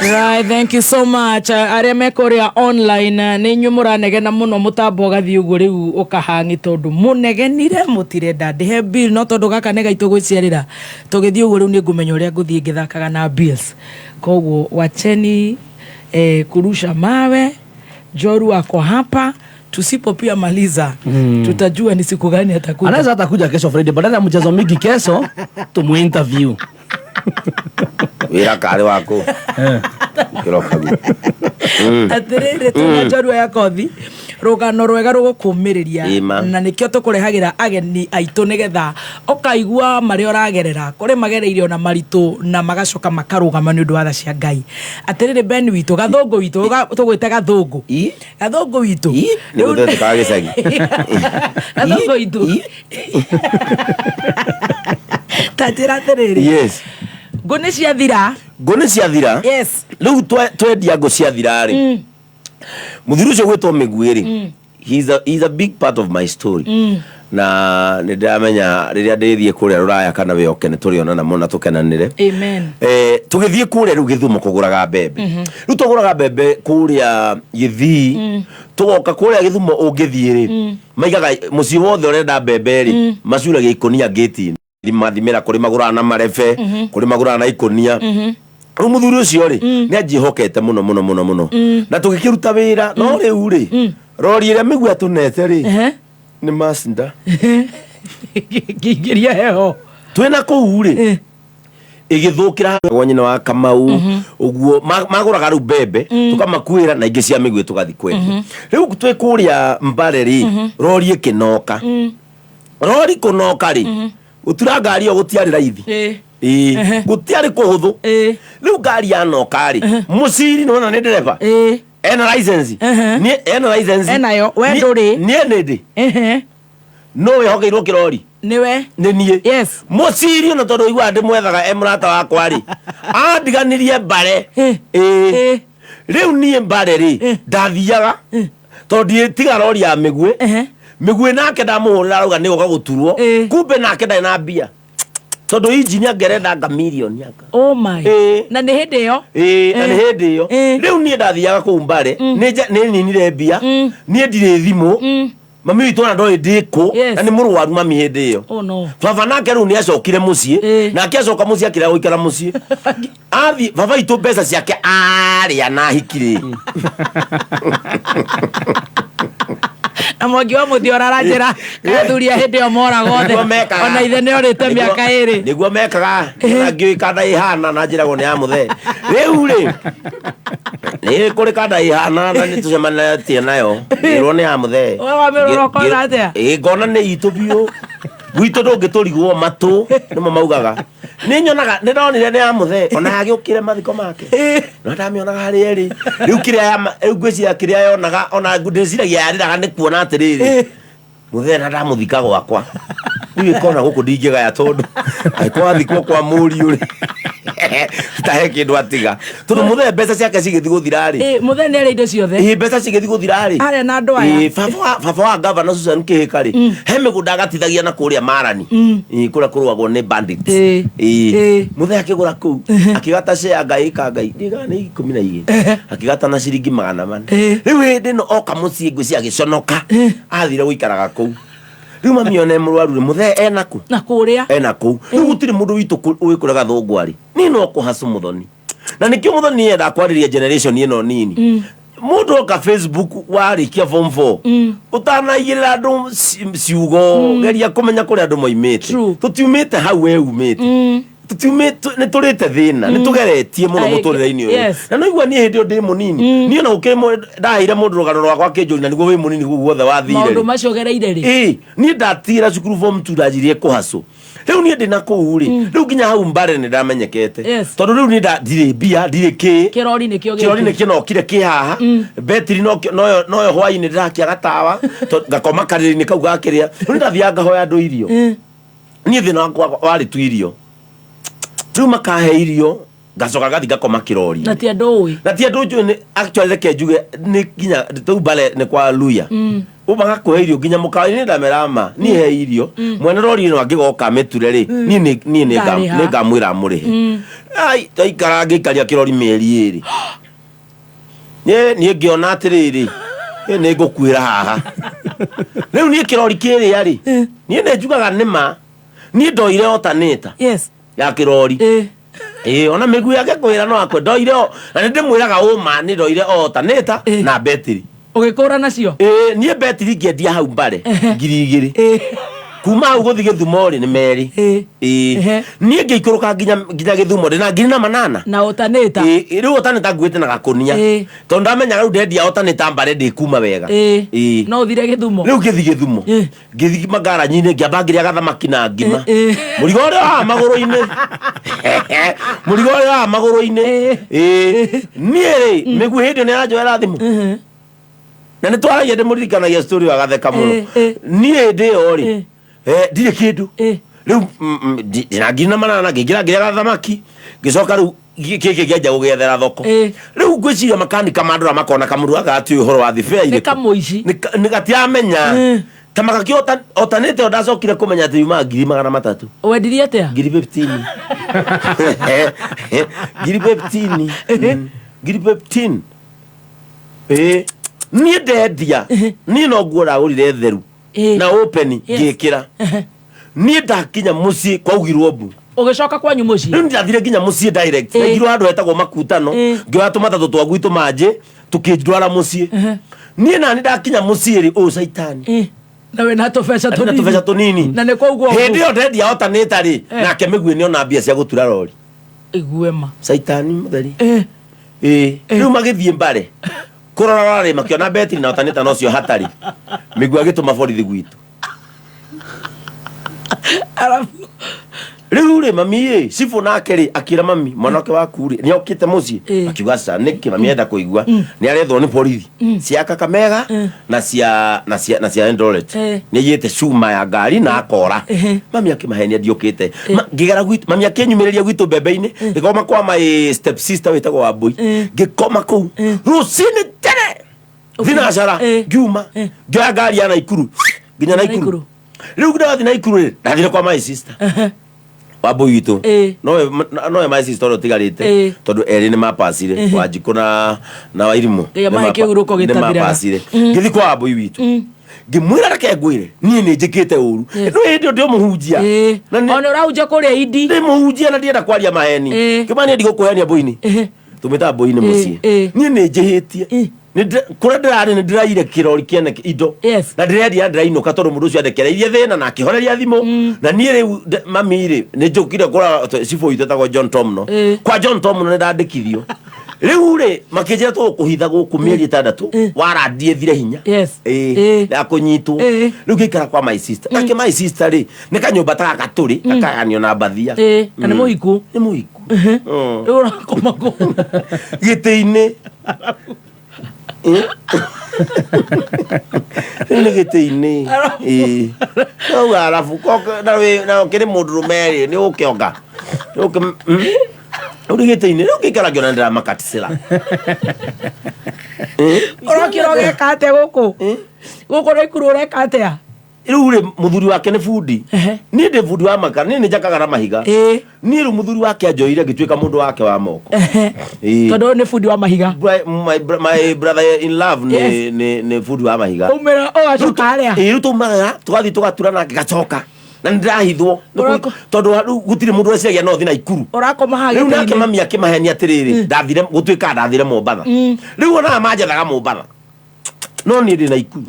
Right, thank you so much. Arĩa me kũrĩa online, nĩ inyuĩ mũranegena mũno, mũtambo ũgathiĩ ũguo rĩu ũkahangi tondũ mũnegenire mũtirenda ndĩhe bill, no tondũ gaka nĩ gaitũ gwĩciarĩra tũgĩthiĩ ũguo rĩu nĩ ngũmenya ũrĩa ngũthiĩ ngĩthakaga na bills, koguo wacheni kurusha mawe. Joru ako hapa, tusipo pia maliza tutajua ni siku gani atakuja. Anaweza hata kuja kesho Friday, badala ya mchezo mingi kesho tumuinterview. Wĩra karĩ waku kĩroka guo. Atĩrĩrĩ, tuna njorua ya kothi, rũgano rwega rũgũkũmĩrĩria. Ĩma. Na nĩkĩo tũkũrehagĩra ageni aitũ nĩgetha ũkaigua marĩa ũragerera, kũrĩ magereire ona maritũ na magacoka makarũgama nĩ ũndũ wa tha cia Ngai. Atĩrĩrĩ, Ben witũ, Gathũngũ witũ, tũgwĩte Gathũngũ, Gathũngũ witũ. Nĩ gũtetekaga gĩcagi. Gathũngũ witũ, ta njĩra atĩrĩrĩ, ngũ nĩ ciathira? Ngũ nĩ ciathira. Rĩu twendia ngũ ciathira rĩ, mũthuri ũcio gwĩtwo Mĩguĩ rĩ, he's a big part of my story. Na nĩ ndĩramenya rĩrĩa ndĩthiĩ kũrĩa rũraya kana wĩoke nĩ tũrĩonana mũno na tũkenanĩre. Amen. Tũgĩthiĩ kũrĩa rĩu Gĩthumo kũgũraga mbembe. Rĩu tũgũraga mbembe kũrĩa Gĩthii, tũgoka kũrĩa Gĩthumo, ũngĩthiĩ rĩ, maigaga mũciĩ wothe ũrenda mbembe rĩ, macuragia ikũnia ngĩti-inĩ, mathimĩra kũrĩ magũraga na marebe, kũrĩ magũraga na ikũnia. Rĩu mũthuri ũcio rĩ, nĩ anjĩhokete mũno mũno mũno mũno, na tũgĩkĩruta wĩra. No rĩu rĩ, rori ĩrĩa mĩguĩ atũnete rĩ nĩ Mazda. Kĩingĩria heho. Twĩna kũu rĩ, ĩgĩthũkĩra gwa nyina wa Kamau ũguo, magũraga rĩu mbembe, tũkamakuĩra na ingĩ cia mĩguĩ tũgathiĩ kwendia. Rĩu twĩ kũrĩa Mbare rĩ, rori ĩkĩnoka. Rori kũnoka rĩ, gũtura ngari ĩyo gũtiarĩ raithi. Ĩĩ, gũtiarĩ kũhũthũ. Rĩu ngari yanoka rĩ, mũciri nĩwona nĩ ndereba ena license. Niĩ ena license. Enayo, we ndũrĩ. Niĩ nĩ ndĩ no wĩhokeirwo kĩrori. Nĩwe. Nĩ niĩ. Mũciri ona tondũ iguaga ndĩmwethaga e mũrata wakwa rĩ, andiganirie Mbare. Ĩĩ, rĩu niĩ Mbare rĩ, ndathiaga tondũ ndiĩtiga rori ya mĩguĩ. Mĩguĩ nake ndamũhũrĩra, arauga nĩ gũka gũturwo, kumbe nake ndarĩ na mbia tondũ injinia ngerenda nga mirioni anga. Oh my. Na nĩ hĩndĩ ĩyo? Ĩĩ, na nĩ hĩndĩ ĩyo. Rĩu niĩ ndathiaga kũu Mbare, nĩ ninire mbia, niĩ ndirĩ thimũ, mami witũ ona ndoĩ ndĩkũ, na nĩ mũrwaru mami hĩndĩ ĩyo. Oh no. Baba nake rĩu nĩ acokire mũciĩ, nake acoka mũciĩ akĩrega gũikara mũciĩ. Athi baba witũ mbeca ciake arĩa na hikirĩ. Na mwangi wa mũthiora aranjĩra athuri a hĩndĩ ĩyo moraga othe. Nĩguo mekaga. Ona ithe nĩ orĩte mĩaka 2. Nĩguo mekaga. Na ngĩũĩ kanda ĩhana na njĩragwo nĩ ya mũthee. Rĩu rĩ, nĩ kũrĩ kanda ĩhana na nĩ tũcemanĩtie nayo, ngĩrwo nĩ ya mũthee. We wamĩrora ũkona atĩa? Ĩ, ngona nĩ itũ biũ, gwitũ ndũngĩtũrigwo matũ nĩmo maugaga. Nĩ nyonaga, nĩ ndonire nĩ ya mũthee ona agĩũkire mathiko make, no ndamĩonaga harĩ erĩ. Rĩu kĩrĩa rĩu ngwĩciria kĩrĩa yonaga, ona ndĩciragia yarĩraga nĩ kuona atĩrĩrĩ, mũthee na ndamũthika gwakwa, rĩu ĩkona gũkũ ndingĩgaya tondũ angĩkorwo athikwo kwa mũriũ rĩ. Tahe kĩndũ atiga tondũ mũthee mbeca ciake cigĩthiĩ gũthira rĩ. Ĩ, mũthee nĩ arĩa indo ciothe. Ĩ, mbeca cigĩthiĩ gũthira rĩ. Arĩa na andũ aya. Ĩ, baba wa gavana Susan Kĩhĩka rĩ, he mĩgũnda agatithagia na kũrĩa Marani. Ĩ, kũrĩa kũrũagwo nĩ bandits. Ĩ, mũthee akĩgũra kũu akĩgata share ngai ĩka ngai ndigana nĩ 12 akĩgata na ciringi 400. Rĩu hĩndĩ ĩno oka mũciĩ ngwĩciria agĩconoka athire gũikaraga kũu. Rĩu mami one mũrwaru rĩ, mũthee ena kũ? Na kũrĩa. Ena kũu. Rĩu gũtirĩ mũndũ witũ ũĩ kũrĩa Gathũngwa rĩ. Niĩ no kũhacũ Mũthoni. Na nĩkĩo Mũthoni nĩendaga kwarĩria generation ĩno nini. Mũndũ oka Facebook warĩkia form 4 ũtanaigĩrĩra andũ ciugo, geria kũmenya kũrĩa andũ moimĩte. Tũtiumĩte hau we umĩte. Tũtiumĩte, nĩ tũrĩte thĩna, nĩ tũgeretie mũno mũtũrĩre-inĩ ũyũ. Na no igua niĩ hĩndĩ ĩyo ndĩ mũnini. Niĩ ona gũkĩrĩ ndaheire mũndũ rũgano rwakwa akĩnjũria na nĩguo wĩ mũnini kũu guothe wathire. Maũndũ macio ũgereire rĩ? Ĩĩ, niĩ ndatigĩra cukuru form 2 ndanjirie kũhacũ. Rĩu niĩ ndĩ na kũu rĩ, rĩu nginya hau Mbare nĩ ndamenyekete. Tondũ rĩu niĩ ndirĩ mbia, ndirĩ kĩ. Kĩrori nĩkĩo gĩkĩ. Kĩrori nĩkĩo nokire kĩ haha. Betiri noyo hwainĩ ndĩrakia gatawa, ngakoma karĩrĩ-inĩ kau gakĩrĩa. Rĩu nĩ ndathiaga ngahoya andũ irio. Niĩ thĩna wakwa warĩ tu irio. Rĩu makahe irio, ngacoka ngathi ngakoma kĩrori. Na ti andũ ũĩ. Na ti andũ njũĩ, nĩ actually reke njuge nĩ nginya rĩu Mbare nĩ kwa Luya. Magakũhe irio nginya mũkawa-inĩ ndamera ma niĩ he irio. Mwene rori ĩno angĩgoka amĩture rĩ, niĩ niĩ Ngarĩha. nĩ ngamwĩra amũrĩhe. Ai, ndaikara ngĩikaria kĩrori mĩeri 2. Niĩ ngĩona atĩrĩrĩ, niĩ nĩ ngũkuĩra haha. Rĩu niĩ kĩrori kĩrĩa rĩ, niĩ nĩ njugaga nĩ ma. Niĩ ndoire otanĩta. Ya kĩrori. Ĩĩ, ona mĩguĩ yake kwĩra no akwe ndoire o, na nĩ ndĩmwĩraga ũma nĩ ndoire otanĩta na betiri. Ũgĩkũra nacio? Ĩĩ, niĩ betiri ngĩendia hau Mbare 2000. Kuma hau gũthiĩ Gĩthumo rĩ nĩ merĩ. Ĩĩ. Niĩ ngĩikũrũka nginya Gĩthumo ndĩ na 1800. Na ũtanĩta? Ĩĩ, rĩu ũtanĩta nguĩte na gakũnia. Tondũ ndamenyaga rĩu ndendia ũtanĩta Mbare ndĩkuma wega. Ĩĩ. No ũthire Gĩthumo? Rĩu ngĩthiĩ Gĩthumo. Ngĩthiĩ magaranyi-inĩ ngĩamba ngĩrĩa gathamaki na ngima. Mũrigo ũrĩa wa magũrũ-inĩ. Mũrigo ũrĩa wa magũrũ-inĩ. Ĩĩ. Niĩ rĩ, mĩguĩ hĩndĩ ĩyo nĩ aranjoera thimũ. Na nĩ twaragia ndĩmũririkanagia story agatheka mũno. Niĩ hĩndĩ ĩyo rĩ, ndirĩ kĩndũ. Rĩu ndĩna 1800 ngĩingĩra ngĩrĩa gathamaki, ngĩcoka rĩu gĩkĩ kĩanjia gũgĩethera thoko. Rĩu ngwĩciria makanika mandora makona kamũndũ gaka gatiũĩ ũhoro wa thibea irĩkũ. Nĩ kamũici. Nĩ gatiramenya. Ta magaki otanĩte o ndacokire kũmenya atĩ yumaga 300,000. Wendirie atĩa? Ngiri fifteen. Ngiri fifteen. 15,000. Ĩĩ. Niĩ ndendia. Niĩ no nguo ndagũrire theru. Na open ngĩkĩra. Niĩ ndakinya mũciĩ kwaugirwo mbu. Ũgĩcoka kwanyu mũciĩ? Rĩu ndathire nginya mũciĩ direct. Ndaigirwo handũ hetagwo Makutano. Ngĩoya tũmatatũ twa gwitũ manjĩ tũkĩndwara mũciĩ. Niĩ nani ndakinya mũciĩ rĩ, ũyũ caitani. Na wĩna tũbeca Na tũbeca tũnini. Na nĩ kwaugwo mbu. Hĩndĩ ĩyo ndendia otanĩta rĩ, nake mĩguĩ nĩona mbia cia gũtura rori. Iguema. Caitani mũtheri. Ĩĩ. Rĩu magĩthiĩ Mbare. Kũrora rĩ, makĩona betiri na otanĩta nocio hatarĩ. Mĩguĩ agĩtũma borithi gwitũ. Rĩu rĩ, mami ĩ, cibũ nake rĩ, akĩra mami, mwana wake waku rĩ, nĩ okĩte mũciĩ? Akiuga aca, nĩkĩ? Mami enda kũigua. Nĩ arethwo nĩ borithi. Cia Kakamega na cia na cia na cia Eldoret. Nĩ aiyĩte cuma ya ngari na akora. Mami akĩmahenia ndiũkĩte. Ngĩgera gwitũ, mami akĩnyumĩrĩria gwitũ mbembe-inĩ, ngĩkoma kwa my step sister wĩtagwo Wambũi. Ngĩkoma kũu. Rũcinĩ tene thinacara ngiuma ngĩoya ngari ya Naikuru nginya Naikuru. Rĩu ndathi Naikuru rĩ, ndathire kwa my sister Wambũi witũ. Nowe my sister ũrĩa ũtigarĩte tondũ erĩ nĩ mapacire, Wanjikũ na Wairimũ Nginya mahe kĩhurũko nĩ gĩtathiraga. mapacire. Ngĩthiĩ kwa Wambũi witũ ngĩmwĩra reke ngwĩre niĩ nĩ njĩkĩte ũru. No hĩndĩ ĩyo ndĩ mũhunjia. Ona ũrahunjia kũrĩa Indi. Ndĩ mũhunjia na ndienda kwaria maheni. Kĩma niĩ ndigũkũhenia mbũini. Tũmĩtaga mbũini mũciĩ. Niĩ nĩ njĩhĩtie. Kũrĩa ndĩrarĩ nĩ ndĩraire kĩrori kĩene indo. Na ndĩrendia ndĩrainũka tondũ mũndũ ũcio andekereirie thĩna na akĩhoreria thimũ. Na niĩ rĩu mami rĩ, nĩ njũkire kũrĩa cibũ witũ etagwo John Tomno. Kwa John Tomno nĩ ndandĩkithio. Rĩu rĩ, makĩnjĩra tũgũkũhitha gũkũ mĩeri 6 warandie thire hinya. Ĩĩ, ya kũnyitwo. Rĩu ngĩikara kwa my sister. Nake my sister rĩ, nĩ kanyũmba ta gaka tũrĩ, gakagayanio na mbathia. Na nĩ mũhiku? Nĩ mũhiku. Rĩu ũrakoma kũ? Gĩtĩ-inĩ. Rĩu nĩ gĩtĩ-inĩ. Ĩĩ. Rĩu arabu, na ũkĩrĩ mũndũrũme rĩ, nĩ ũgũkĩonga. Nĩ ũgũkĩ-. Rĩu gĩtĩ-inĩ rĩu ngĩikara ngĩona ndĩramakaticĩra. Ũrokĩra ũgeka atĩa gũkũ? Gũkũ Naikuru ũreka atĩa? Rĩu rĩ, mũthuri wake nĩ bundi, niĩ ndĩ bundi wa makara, niĩ nĩ njakaga na mahiga. Niĩ rĩu mũthuri wake anjoire ngĩtuĩka mũndũ wake wa moko. Ĩĩ. Tondũ nĩ bundi wa mahiga. My brother in love nĩ nĩ bundi wa mahiga. Umĩra ũgacoka harĩa. Ĩĩ, rĩu taumaga tũgathiĩ tũgatura nake ngacoka na nĩ ndĩrahithwo. Tondũ rĩu gũtirĩ mũndũ weciragia no thiĩ Naikuru. Ũrakoma haha Rĩu nake gĩtĩ-inĩ. mami akĩmahenia atĩrĩrĩ, ndathire gũtuĩka ndathire Mombatha. Rĩu onaga manjethaga Mombatha, no niĩ ndĩ Naikuru.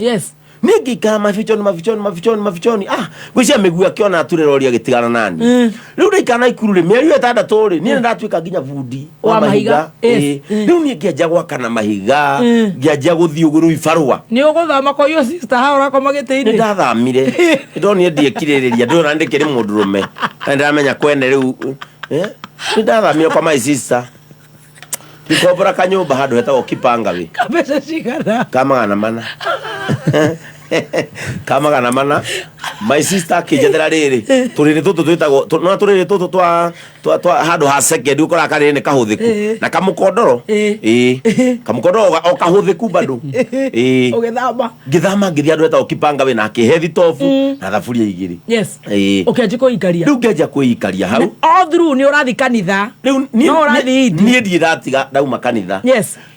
Niĩ ngĩikara mabichoni mabichoni mabichoni mabichoni, ngwĩciria mĩguĩ akĩona ature rori agĩtigana nani. Rĩu ndaikara Naikuru rĩ, mĩeri ĩyo 6 rĩ, niĩ nĩ ndatuĩka nginya bundi wa Wa mahiga. mahiga. Ĩĩ. Rĩu niĩ ngĩanjia gwaka na mahiga, ngĩanjia gũthiĩ ũguo rĩu ibarũa. Nĩ ũgũthama kwa your sister haha ũrakoma gĩtĩ-inĩ. Nĩ ndathamire, nĩ ndonire ndiekirĩrĩria, ndĩrona ndĩkĩrĩ mũndũrũme na nĩndĩramenya kwene rĩu, nĩ ndathamire kwa my sister, ngĩkombora kanyũmba handũ hetagwo Kipangawe. Ka mbeca cigana? Ka 400. Ka 400. My sister akĩnjethera rĩrĩ, tũrĩrĩ tũtũ twĩtagwo, no tũrĩrĩ tũtũ twa handũ ha second ũkoraga karĩrĩ nĩ kahũthĩku. Na kamũkondoro. Ĩĩ. Kamũkondoro o kahũthĩku bado. Ĩĩ. Ũgĩthama. Ngĩthama ngĩthiĩ handũ hetagwo Kipangawe na akĩhe thitobu na thaburia igĩrĩ. Ĩĩ. Ũkĩanjia kwĩikaria. Rĩu ngĩanjia kwĩikaria hau. All through nĩ ũrathiĩ kanitha. Rĩu No ũrathiĩ indi. niĩ ndirĩ ndatiga ndauma kanitha.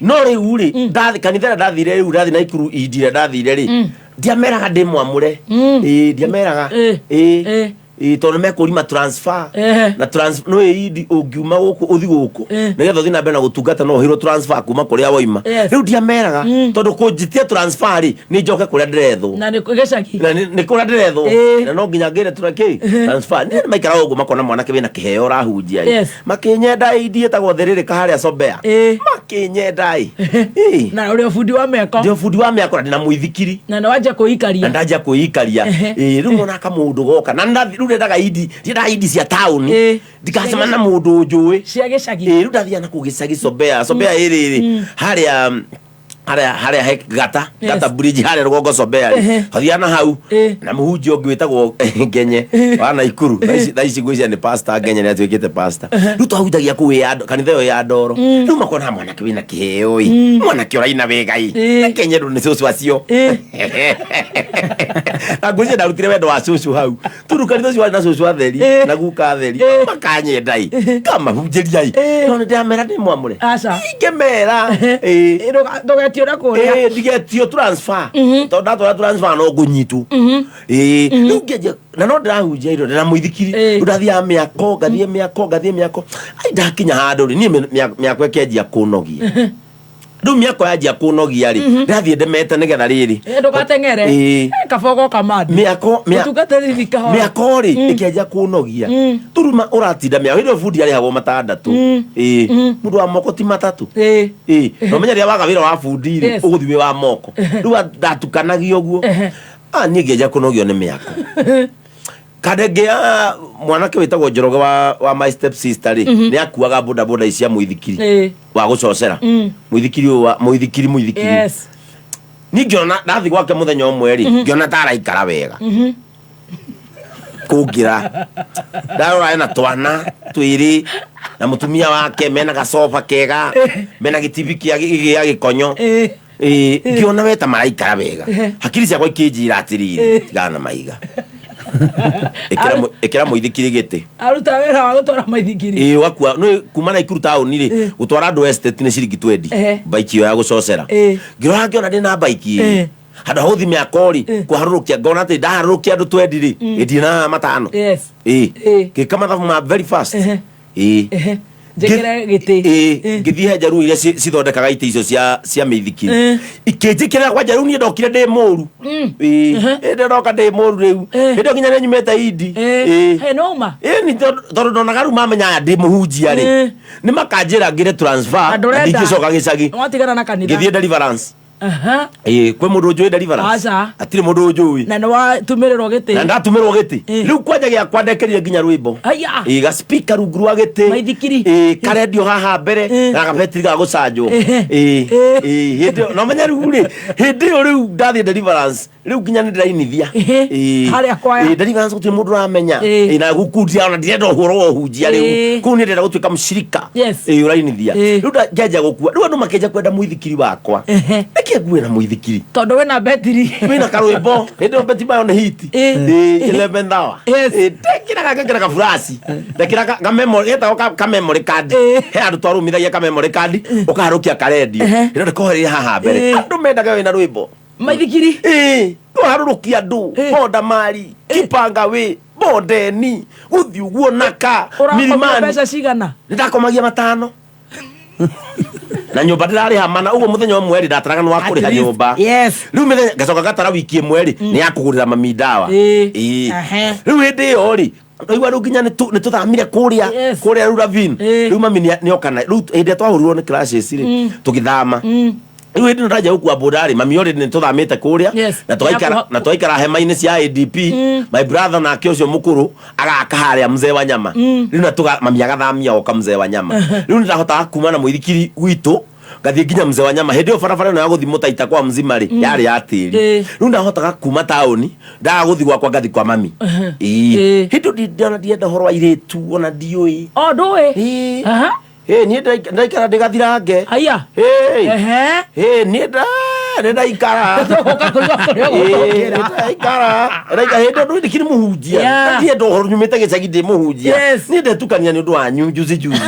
No rĩu rĩ, ndathi kanitha ĩrĩa ndathire rĩu ndathi Naikuru indi ĩrĩa ndathire rĩ, ndiameraga ndĩ mwamũre. Ĩĩ, ndiameraga. Ĩĩ. Ĩĩ, tondũ mekũrima transfer. Na no ĩ indi ũngiuma gũkũ ũthi gũkũ nĩgetha ũthiĩ na mbere na gũtungata no ũheirwo transfer kuma kũrĩa waima. Rĩu ndiameraga tondũ kũnjitia transfer rĩ, nĩ njoke kũrĩa ndĩrethwo. Na nĩ gĩcagi. Na nĩ kũrĩa ndĩrethwo. Na no nginya ngĩre tura kĩ transfer. Niĩ maikaraga ũguo makona mwanake wĩna kĩheo ũrahunjia ĩ. Makĩnyenda ĩ, indi ĩtagwo Thĩrĩrĩka harĩa Sobea. Makĩnyenda ĩ. Ĩ. Na ũrĩ o bundi wa mĩako. Ndĩ o bundi wa mĩako na ndĩna mũithikiri. Na nĩ wanjia kwĩikaria. Na ndanjia kwĩikaria. Ĩ, rĩu mona kamũndũ goka. Na rĩu ndendaga indi, ndiendaga indi cia taũni. Ndikacemania na mũndũ ũnjũĩ. Cia gĩcagi. Ĩ, rĩu ndathiaga na kũu gĩcagi Sobea. Sobea ĩ rĩrĩ, harĩa harĩa harĩa he gata gata bridge harĩa rũgongo Sobea rĩ, hathiaga na hau na mũhunjia ũngĩ wĩtagwo Ngenye wa Naikuru. Thaa ici ngwĩciria nĩ pastor Ngenye nĩ atuĩkĩte pastor. Rĩu twahunjagia kũu kanitha ĩyo ya Ndoro. Rĩu makona mwanake wĩna kĩheo ĩ, mwanake ũraina wega ĩ, na Ngenye rĩu nĩ cũcũ acio. Na ngwĩciria ndarutire wendo wa cũcũ hau. Tondũ kanitha ũcio warĩ na cũcũ atheri na guka atheri, makanyenda ĩ, ngamahunjĩria ĩ, no nĩ ndĩramera ndĩ mwamũre. Aca. Ingĩmera ĩ. Ndũgetio na kũrĩa. Ĩ, ndigetio transfer. Tondũ ndatwara transfer no ngũnyitwo. Ĩ, rĩu ngĩanjia, na no ndĩrahunjia indo, ndĩna mũithikiri. Rĩu ndathiaga mĩako, ngathiĩ mĩako, ngathiĩ mĩako. Ai, ndakinya handũ rĩ, niĩ mĩako ĩkĩanjia kũnogia. Rĩu mĩako yanjia kũnogia rĩ, ndathiĩ ndemete nĩgetha rĩrĩ. Ndũgateng'ere. Ĩĩ. Kaba ũgoka mandi. Mĩako, Mũtungatĩri thi kahora. Mĩako rĩ, ĩkĩanjia kũnogia. Turuma ũratinda mĩako. Hĩndĩ ĩyo bundi arĩhagwo 6. Ĩĩ. Mũndũ wa moko ti 3. Ĩĩ. Na ũmenye rĩrĩa waga wĩra wa bundi rĩ, ũgũthiĩ wĩ wa moko. Rĩu ndatukanagia ũguo. Niĩ ngĩanjia kũnogio nĩ mĩako. Kande ngĩa mwanake wĩtagwo Njoroge wa my step sister rĩ, nĩ akuaga boda boda ici cia mũithikiri wa gũcocera. Mũithikiri ũyũ wa mũithikiri mũithikiri. Niĩ ngĩona ndathiĩ gwake mũthenya ũmwe rĩ, ngĩona ta araikara wega. Kũngĩra. Ndarora ena twana twĩrĩ na mũtumia wake mena gacoba kega, mena gĩtibi kĩa gĩa gĩkonyo. Ĩĩ, ngĩona we ta maraikara wega. Hakiri ciakwa ikĩnjĩra atĩrĩrĩ, tigana na mahiga. Ĩkĩra mũithikiri gĩtĩ. Aruta wĩra wa gũtwara maithikiri. Ĩĩ, ũgakua, nĩ kuma Naikuru taũni rĩ, gũtwara andũ estate nĩ ciringi twendi. Bike ĩyo ya gũcocera. Ngĩrora ngĩona ndĩna bike ĩ. Handũ ha gũthiĩ mĩako rĩ, kũharũrũkia, ngona atĩ ndaharũrũkia andũ twendi rĩ, ĩndirĩ na 500. Ĩĩ. Ngĩka mathabu ma very fast. Ĩĩ. Njĩkĩre gĩtĩ. Ĩĩ, ngĩthiĩ he njaruo iria cithondekaga itĩ icio cia mĩithikiri. Ikĩnjĩkĩrĩra kwanja rĩu niĩ ndokire ndĩ mũru. Ĩĩ, ĩĩ, ndoka ndĩ mũru rĩu. Hĩndĩ ĩyo nginya nĩ nyumĩte indi. Ĩĩ. He, no uma? Ĩĩ, ni tondũ ndonaga rĩu mamenya aya ndĩ mũhunjia rĩ, nĩ makanjĩra ngĩre transfer Na na ndũrenda. ndingĩcoka gĩcagi. Watigana na kanitha. Ngĩthiĩ deliverance. Aha. Ĩĩ, kwĩ mũndũ ũnjũĩ deliverance? Aca. Hatirĩ mũndũ ũnjũĩ. Na nĩ watumĩrĩrwo gĩtĩ. Na ndatumĩrwo gĩtĩ. Rĩu kwanja gĩakwa ndekĩrire nginya rwĩmbo. Aya. Ĩĩ, ga speaker rungu rwa gĩtĩ. Maithikiri. Ĩĩ, karendio haha mbere na gabetiri ga gũcanjwo. Ĩĩ, ĩĩ, hĩndĩ ĩyo no menya rĩu rĩ, hĩndĩ ĩyo rĩu ndathiĩ deliverance, rĩu nginya nĩ ndĩrainithia. Ĩĩ. Harĩa kwaya. Ĩĩ, deliverance gũtirĩ mũndũ ũramenya. Ĩĩ. Ĩĩ, na gũkundia ona ndirenda ũhoro wa ũhunjia rĩu. Ĩĩ. Kũu nĩ ndĩrenda gũtuĩka mũcirika. Yes. Ĩĩ, ũrainithia. Ĩĩ. Rĩu ngĩanjia gũkua. Rĩu andũ makĩanjia kwenda mũithikiri wakwa. Nĩkĩ ngue na mũithikiri? Tondũ wĩna betiri. Wĩna karwĩmbo. Hĩndĩ ĩyo beti mayo nĩ hiti. Ĩĩ, 11 hour. Ĩĩ, ndekĩraga ngekĩra kaburaci. Ndekĩra ka memory, getagwo ka memory card. He handũ twarũmithagia ka memory card, ũkaharũkia karendio. Ĩno ndĩkohereire haha mbere. Andũ mendaga wĩna rwĩmbo. Maithikiri. Ĩĩ, tũharũrũkia andũ, bonda mari, kipanga wĩ, bondeni, gũthiĩ ũguo naka, Ũrakomia milimani. mbeca cigana? Nĩndakomagia matano. Na nyũmba ndĩrarĩha mana ũguo mũthenya ũmwe rĩ ndataraga nĩ wa At kũrĩha least, nyũmba. Yes. Rĩu mĩthenya ngacoka ngatara wiki ĩmwe rĩ nĩ ya kũgũrĩra mami ndawa. Ĩĩ. Ĩĩ. Ehe. Rĩu hĩndĩ ĩyo rĩ ndaigua rĩu nginya nĩtũthamire kũrĩa kũrĩa rĩu Ravine. Rĩu mami nĩoka na rĩu hĩndĩ ĩrĩa twahũrirwo nĩ clashes rĩ tũgĩthama. Rĩu hĩndĩ ĩno ndanjia gũkua boda rĩ mami already nĩtũthamĩte kũrĩa Yes. na tũgaikara na tũgaikara hema-inĩ cia ADP. My brother nake ũcio mũkũrũ agaka harĩa mzee wa nyama. Rĩu na tũga mami agathamia oka mzee wa nyama. Rĩu nĩndahotaga kuma na mũithikiri gwitũ ngathiĩ nginya mzee wa nyama. Hĩndĩ ĩyo barabara ĩno ya gũthiĩ mũtaita kwa mzima rĩ yarĩ ya tĩri. Rĩu ndahotaga kuma taũni ndaga gũthiĩ gwakwa ngathiĩ kwa mami. Ĩĩ. Hĩndĩ ĩyo ona ndienda ũhoro wa airĩtu ona ndiũĩ. O ndũĩ. Ĩĩ. Aha. Ĩĩ, niĩ ndaikara ndĩgathirange. Haya. Ĩĩ. Ehe. Ĩĩ, niĩ nĩ ndaikara. Tũgũka kũigua kũrĩa ũgũcokera. Ĩĩ, nĩ ndaikara. Ndaikara hĩndĩ ĩyo ndikĩrĩ mũhunjia. Yeah. Ndienda ũhoro nyumĩte gĩcagi ndĩ mũhunjia. Yes. Niĩ ndetukania nĩ ũndũ wanyu juzi juzi.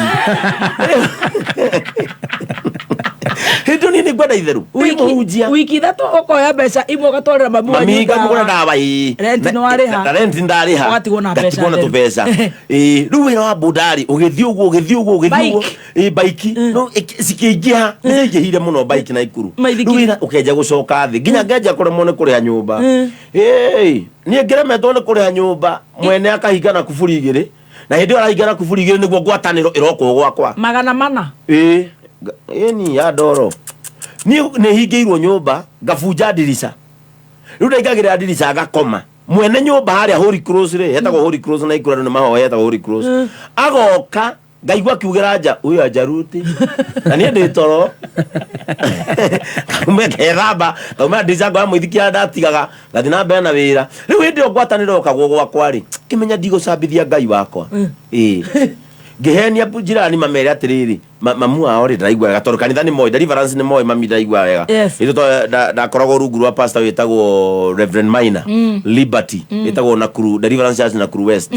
Hĩndĩ ĩyo niĩ nĩ ngwenda itherũ. Ndĩ mũhunjia. Wiki ithatũ ũkoya mbeca imwe ũgatwarĩra mami wanyu Mami ngamũgũra ndawa. ndawa ĩĩ. Rent nĩ warĩha. Na rent ndarĩha. Ũgatigwo na mbeca Ngatigwo na theru. tũbeca. Ĩĩ, rĩu wĩra wa boda-rĩ ũgĩthiĩ ũguo ũgĩthiĩ ũguo ũgĩthiĩ ũguo. Ĩĩ, baiki no cikĩingĩha nĩciaingĩhire mũno baiki Naikuru. Rĩu wĩra ũkĩanjia gũcoka thĩ nginya ngenjia kũremwo nĩ kũrĩha nyũmba. Ĩĩ, niĩ ngĩremetwo nĩ kũrĩha nyũmba mwene akahinga na kuburi igĩrĩ na hĩndĩ ĩyo arahinga na kuburi igĩrĩ nĩguo ngwatanĩro ĩrokwo gwakwa. 400. Ĩĩ, ĩni ya ndoro. Niĩ nĩhingĩirwo nyũmba ngabunja ndirica. Rĩu ndaingagĩrĩra ndirica ngakoma. Mwene nyũmba harĩa Holy Cross rĩ, hetagwo Holy Cross Naikuru andũ nĩmahoya hetagwo Holy Cross. Agoka ngaigua akiugĩra nja huyu ajaruti na niĩ ndĩ toro kaume ngethamba ngauma ndirica ngoya mũithikiri harĩa ndatigaga ngathiĩ na mbere na wĩra. Rĩu hĩndĩ ĩyo ngwatanĩro yokagwo gwakwa rĩ ngĩmenya ndigũcambithia Ngai wakwa. Ĩĩ. Ngĩhenia jirani mamere atĩrĩrĩ mamu wao rĩ ndaraigua wega tondũ kanitha nĩ moĩ deliverance nĩ moĩ mami ndaraigua wega. Yes. Hĩndĩ ĩyo ndakoragwo rungu rwa pastor wĩtagwo Reverend Maina Liberty ĩtagwo Nakuru Deliverance Church Nakuru West.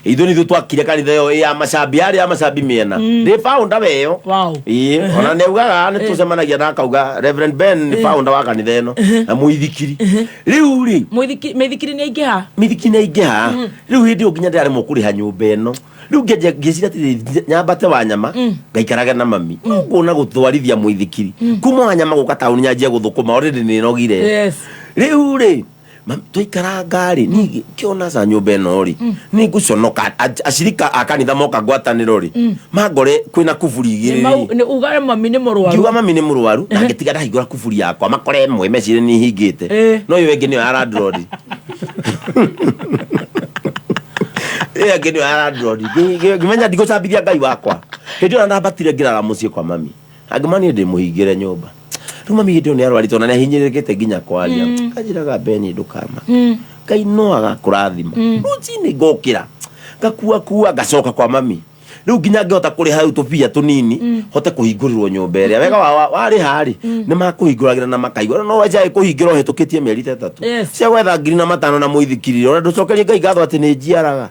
Ithuĩ nithuĩ twakire kanitha ĩyo ya macambi yarĩ ya macambi mĩena. Ndĩ founder weyo. Wow. Ĩĩ, ona nĩ augaga nĩ tũcemanagia na akauga Reverend Ben nĩ founder wa kanitha ĩno na mũithikiri. Rĩu rĩ Mĩithikiri nĩ aingĩha. mĩithikiri nĩ aingĩha. Rĩu hĩndĩ ĩyo nginya ndĩraremwo kũrĩha nyũmba ĩno. Rĩu ngĩanjia ngĩciria atĩrĩrĩ nyambate wa nyama ngaikarage na mami nguona gũtwarithia mũithikiri kuma wa nyama gũka taũni nyanjie gũthũkũma already nĩ nogire. Yes. Rĩu rĩ mami twaikaranga rĩ niĩ ngĩona ca nyũmba ĩno rĩ nĩ ngũconoka acirika a kanitha moka ngwatanĩro rĩ mangore kwĩna kuburi igĩrĩ rĩ. Nĩ uga mami nĩ mũrwaru. Ngiuga mami nĩ mũrwaru na ngĩtiga ndahingũra kuburi yakwa makore ĩmwe mecirie nĩ hingĩte no ĩyo ĩngĩ nĩyo ya landlord. Ĩyo ĩngĩ nĩyo ya landlord. Ngĩmenya ndigũcambithia Ngai wakwa. Hĩndĩ ĩyo ndambatire ngĩrara mũciĩ kwa mami. Angĩma niĩ ndĩmũhingĩre nyũmba. Rĩu mami hĩndĩ ĩyo nĩ arwarĩte ona nĩ ahinyĩrĩrĩkĩte nginya kwaria. Anjĩraga Beni ndũkama. Ngai no agakũrathima. Rũcinĩ ngokĩra ngakua kua ngacoka kwa mami. Rĩu nginya ngĩhota kũrĩha rĩu tũbia tũnini hote kũhingũrĩrwo nyũmba ĩrĩa wega wa warĩha rĩ nĩ makũhingũragĩra na makaigua no weca kũhingĩra ũhĩtũkĩtie mĩeri ta ĩtatũ. Yes. Cia gwetha 5,000 na mũithikiri ona ndũcokerie Ngai ngatho atĩ nĩ njiaraga.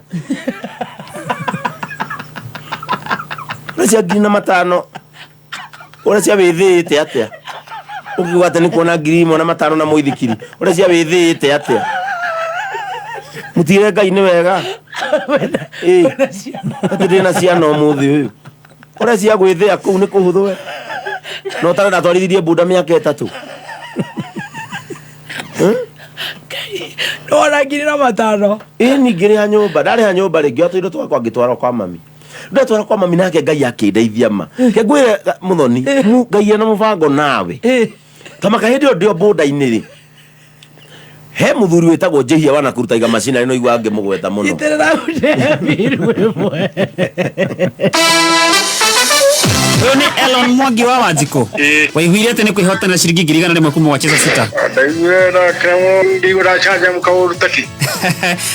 Ũrĩa cia 5,000 ũrĩa cia wĩthĩĩte atĩa ũkiuga atĩ nĩ kuona 1,500 na mũithikiri ũrĩa cia wĩthĩĩte atĩa mũtigĩre Ngai nĩ wega. Ĩĩ. Atĩ ndĩna ciana ũmũthĩ ũyũ ũrĩa cia gwĩthĩa kũu nĩ kũhũthũ we no tarĩ ndatwarithirie bunda mĩaka ĩtatũ. Nĩwona 5,000. Ĩĩ ni ngĩrĩha nyũmba ndarĩha nyũmba rĩ ngĩoya tũindo twakwa ngĩtwara kwa mami. Ndatwara kwa mami nake Ngai akĩndeithia ma. Ke ngwĩre Muthoni Ngai ena mũbango nawe. Kamaka hĩndĩ ĩyo ndĩ o boda-inĩ rĩ, he mũthuri wĩtagwo Njĩhia wa Nakuru Tiger Machinery, no igua ngĩmũgweta mũno. Itĩrĩra ũndembiru ĩmwe. Ũyũ nĩ Elon Mwangi wa Wanjikũ. Waiguire atĩ nĩ kwĩhotanĩra ciringi 100,000 kuma gwa Cheza Sita. Ndaiguire na kĩramo ndigua ndacanjamũka ũru taki.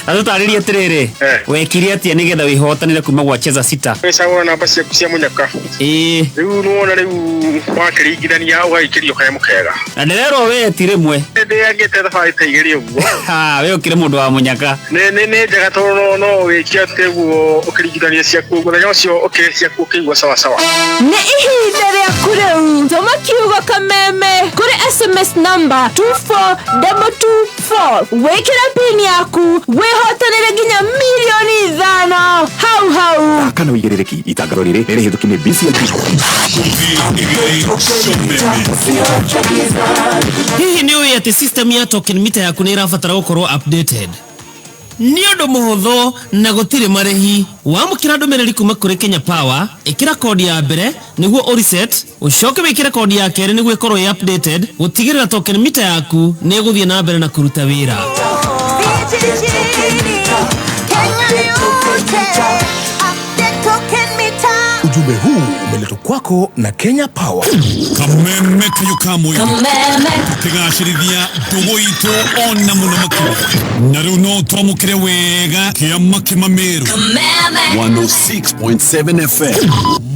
Na tũtarĩrie atĩrĩrĩ, wekire atĩa nĩgetha wĩhotanĩre kuma gwa Cheza Sita? Wĩcagũra namba ciaku cia mũnyaka. Ĩĩ. Rĩu nĩwona rĩu wakĩringithania ũgagĩkĩrio kanyamũ kega. Na ndĩrerwo we ti rĩmwe. Ndĩangĩte thabarĩ ta igĩrĩ ũguo. Ha, we ũkĩrĩ mũndũ wa mũnyaka. Nĩ nĩ nĩ njega tondũ no no wĩke atĩ ũguo ũkĩringithania ciaku mũthenya ũcio ũkĩrĩ ciaku ũkĩigua sawa sawa. Nĩ ihinda rĩaku rĩu tũma kiugo kameme kũrĩ SMS namba 24224 wĩkĩre pin yaku wĩhotanĩre nginya 5,000,000 hau hau. Kana wĩigĩrĩrĩki itangatho rĩrĩ nĩ rĩhĩtũki nĩ BCLB. Hihi nĩ ũĩ atĩ system ya token meter yaku nĩ ĩrabatara gũkorwo updated? Nĩ ũndũ mũhũthũ na gũtirĩ marĩhi. Wamũkĩra ndũmĩrĩri kuma kũrĩ Kenya Power, ĩkĩra kodi ya mbere nĩguo ũreset, ũcoke wĩkĩre kodi ya kerĩ nĩguo ĩkorwo ĩ updated, gũtigĩrĩra token meter yaku nĩ ĩgũthiĩ na mbere na kũruta wĩra. Ujumbe huu umeletwa kwako na Kenya Power. Kameme kayo kamwe tukigacĩrithia ndũgũ itũ ona mũno makĩria na rĩu no twamũkĩre wega kĩama kĩmamĩrũ 106.7 FM.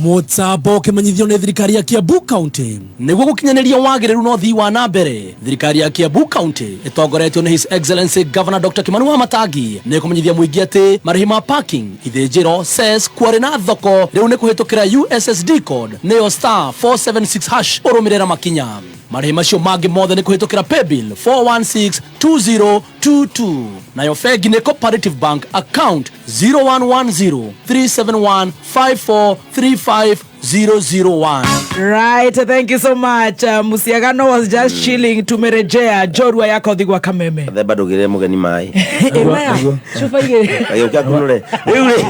Mũtambo ũkĩmenyithio nĩ thirikari ya Kiambu County nĩguo gũkinyanĩria wagĩrĩru na ũthii wa na mbere. Thirikari ya Kiambu County ĩtongoretio nĩ His Excellency Governor Dr. Kimani Wamatangi nĩ kũmenyithia mũingĩ atĩ marĩhi ma parking, ithĩnjĩro, cess, kwarĩ na thoko rĩu nĩ kũhĩtũkĩra USSD code nĩyo star 476 hash ũrũmĩrĩra makinya. Marĩhi macio mangĩ mothe nĩ kũhĩtũkĩra paybill 4162022 nayo bengi nĩ Cooperative Bank account 01103715435001. Right, thank you so much. Musiagano was just chilling. Tumerejea Jorua yako thigwa kameme. Themba ndũgĩrĩre mũgeni maĩ. Ĩmaya, cuba igĩrĩ. Agĩũka kunũre. Rĩu rĩ.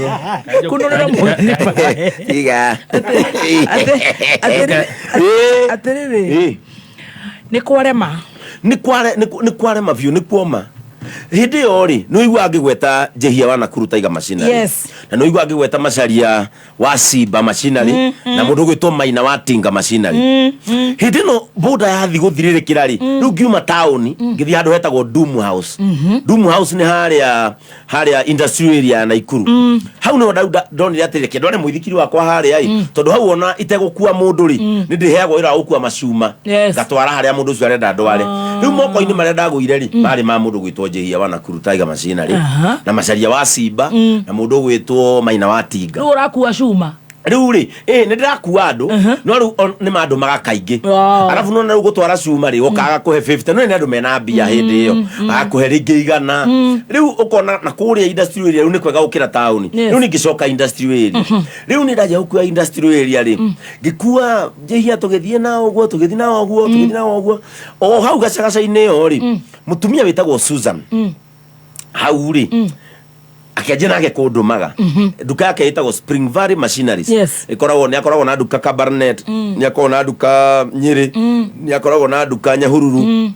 Kunũrĩra mũgeni maĩ. Tiga. Atĩrĩrĩ. Nĩ kwarema. Nĩ kware nĩ kwarema biũ nĩ kuoma. Hĩndĩ ĩyo rĩ, nĩ ũigua ngĩgweta Njĩhia wa Nakuru Tiger Machinery. Yes. Na nĩ ũigua ngĩgweta Macharia wa Simba Machinery na mũndũ ũgwĩtwo Maina wa Tinga Machinery. Hĩndĩ ĩno boda yathi gũthirĩrĩkĩra rĩ, rĩu ngiuma taũni ngĩthiĩ handũ hetagwo Doom House. Doom House nĩ harĩa harĩa industrial area ya Naikuru. Hau nĩho ndonire atĩrĩ reke ndware mũithikiri wakwa harĩa ĩ, tondũ hau ona itegũkua mũndũ rĩ, nĩ ndĩheagwo wĩra wa gũkua macuma Yes. ngatwara harĩa mũndũ ũcio arenda ndware. Rĩu moko-inĩ marĩa ndagũire rĩ, marĩ ma mũndũ ũgwĩtwo Njĩhia wa Nakuru Tiger Machinery na Macharia wa Simba na mũndũ ũgwĩtwo Maina wa Tinga. Rĩu ũrakua cuma. Rĩu rĩ, ĩ nĩ ndĩrakua andũ no rĩu nĩ mandũmaga kaingĩ. Arabu nona rĩu gũtwara cuma rĩ, ũkaga kũhe 50 no nĩ andũ mena mbia hĩndĩ ĩyo agakũhe rĩngĩ 100. Rĩu ũkona na kũrĩa industrial area rĩu nĩ kwega gũkĩra taũni. Rĩu nĩ ngĩcoka industrial area, rĩu nĩ ndanjia gũkua industrial area rĩ, ngĩkua Njĩhia tũgĩthiĩ na ũguo tũgĩthiĩ na ũguo tũgĩthiĩ na ũguo o hau gacagaca-inĩ ĩyo rĩ, mũtumia wĩtagwo Susan hau rĩ akĩanjia nake kũndũmaga. Nduka yake ĩtagwo Spring Valley Machineries. Ĩkoragwo nĩ akoragwo na nduka Kabarnet, nĩ akoragwo na nduka Nyĩrĩ, nĩ akoragwo na nduka Nyahururu.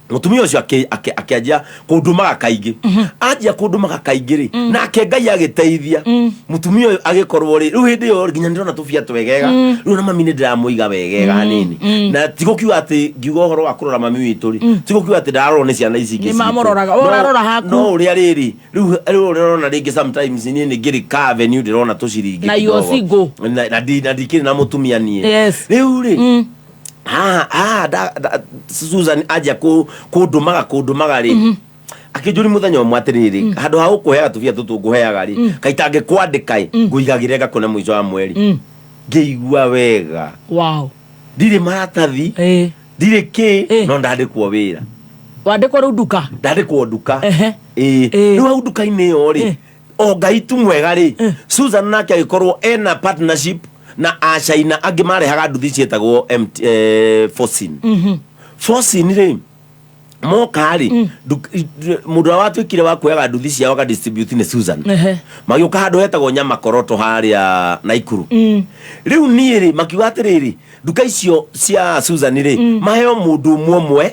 Mũtumia ũcio akĩanjia kũndũmaga kaingĩ, anjia kũndũmaga kaingĩ rĩ, nake Ngai agĩteithia mũtumia ũyũ agĩkorwo rĩ, rĩu hĩndĩ ĩyo nginya ndĩrona tũbia twegega rĩu na mami nĩ ndĩramũiga wegega hanini, na ti gũkiuga atĩ ngiuga ũhoro wa kũrora mami witũ rĩ, ti gũkiuga atĩ ndarorwo nĩ ciana ici ingĩ Nĩ citũ. mamũroraga. Ũrarora haku. No ũrĩa rĩrĩ rĩu rĩu ũrona rĩngĩ sometimes niĩ nĩ ngĩrĩ ka avenue ndĩrona tũciringi Na you are kidogo. single. Na ndikĩrĩ na mũtumia niĩ. Rĩu rĩ, haha haha Susan anjia kũndũmaga kũndũmaga rĩ, akĩnjũria mũthenya ũmwe atĩrĩrĩ, handũ ha gũkũheaga tũbia tũtũ ngũheaga rĩ, kaĩ itangĩkwandĩka ĩ, ngũigagĩre ngakũne mũico wa mweri. Ngĩigua wega. Ndirĩ maratathi, ndirĩ kĩ, no ndandĩkwo wĩra. Wandĩkwo rĩu nduka. Ndandĩkwo nduka. Ĩĩ, rĩu hau nduka-inĩ ĩyo rĩ, o Ngai tu mwega rĩ, Susan nake agĩkorwo ena partnership na acaina angĩ marehaga nduthi ciĩtagwo Fosin. Fosin rĩ, Moka rĩ, mũndũ ũrĩa watuĩkire wa kuoyaga nduthi ciao aka distribute nĩ Susan. Magĩũka handũ hetagwo Nyamakoroto harĩa Naikuru. Rĩu niĩ rĩ, makiuga atĩrĩrĩ, nduka icio cia Susan rĩ, maheo mũndũ ũmwe ũmwe,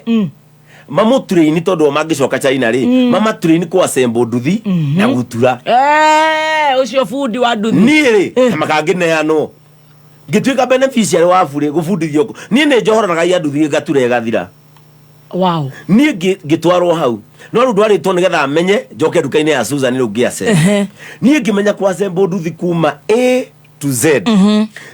mamũtrain, tondũ o mangĩcoka China rĩ, mamatrain kũ assemble nduthi na gũtura. Eh, ũcio bundi wa nduthi. Niĩ rĩ, kama kangĩneanwo ngĩtuĩka beneficiary wa burĩ gũbundithio niĩ nĩ njohoranaga nduthi ngatura ĩgathira. Niĩ ngĩtwarwo hau, no rĩu ndwarĩtwo nĩgetha menye njoke nduka-inĩ ya Susan rĩu ngĩassemble. Niĩ ngĩmenya kũ assemble nduthi kuma A to Z.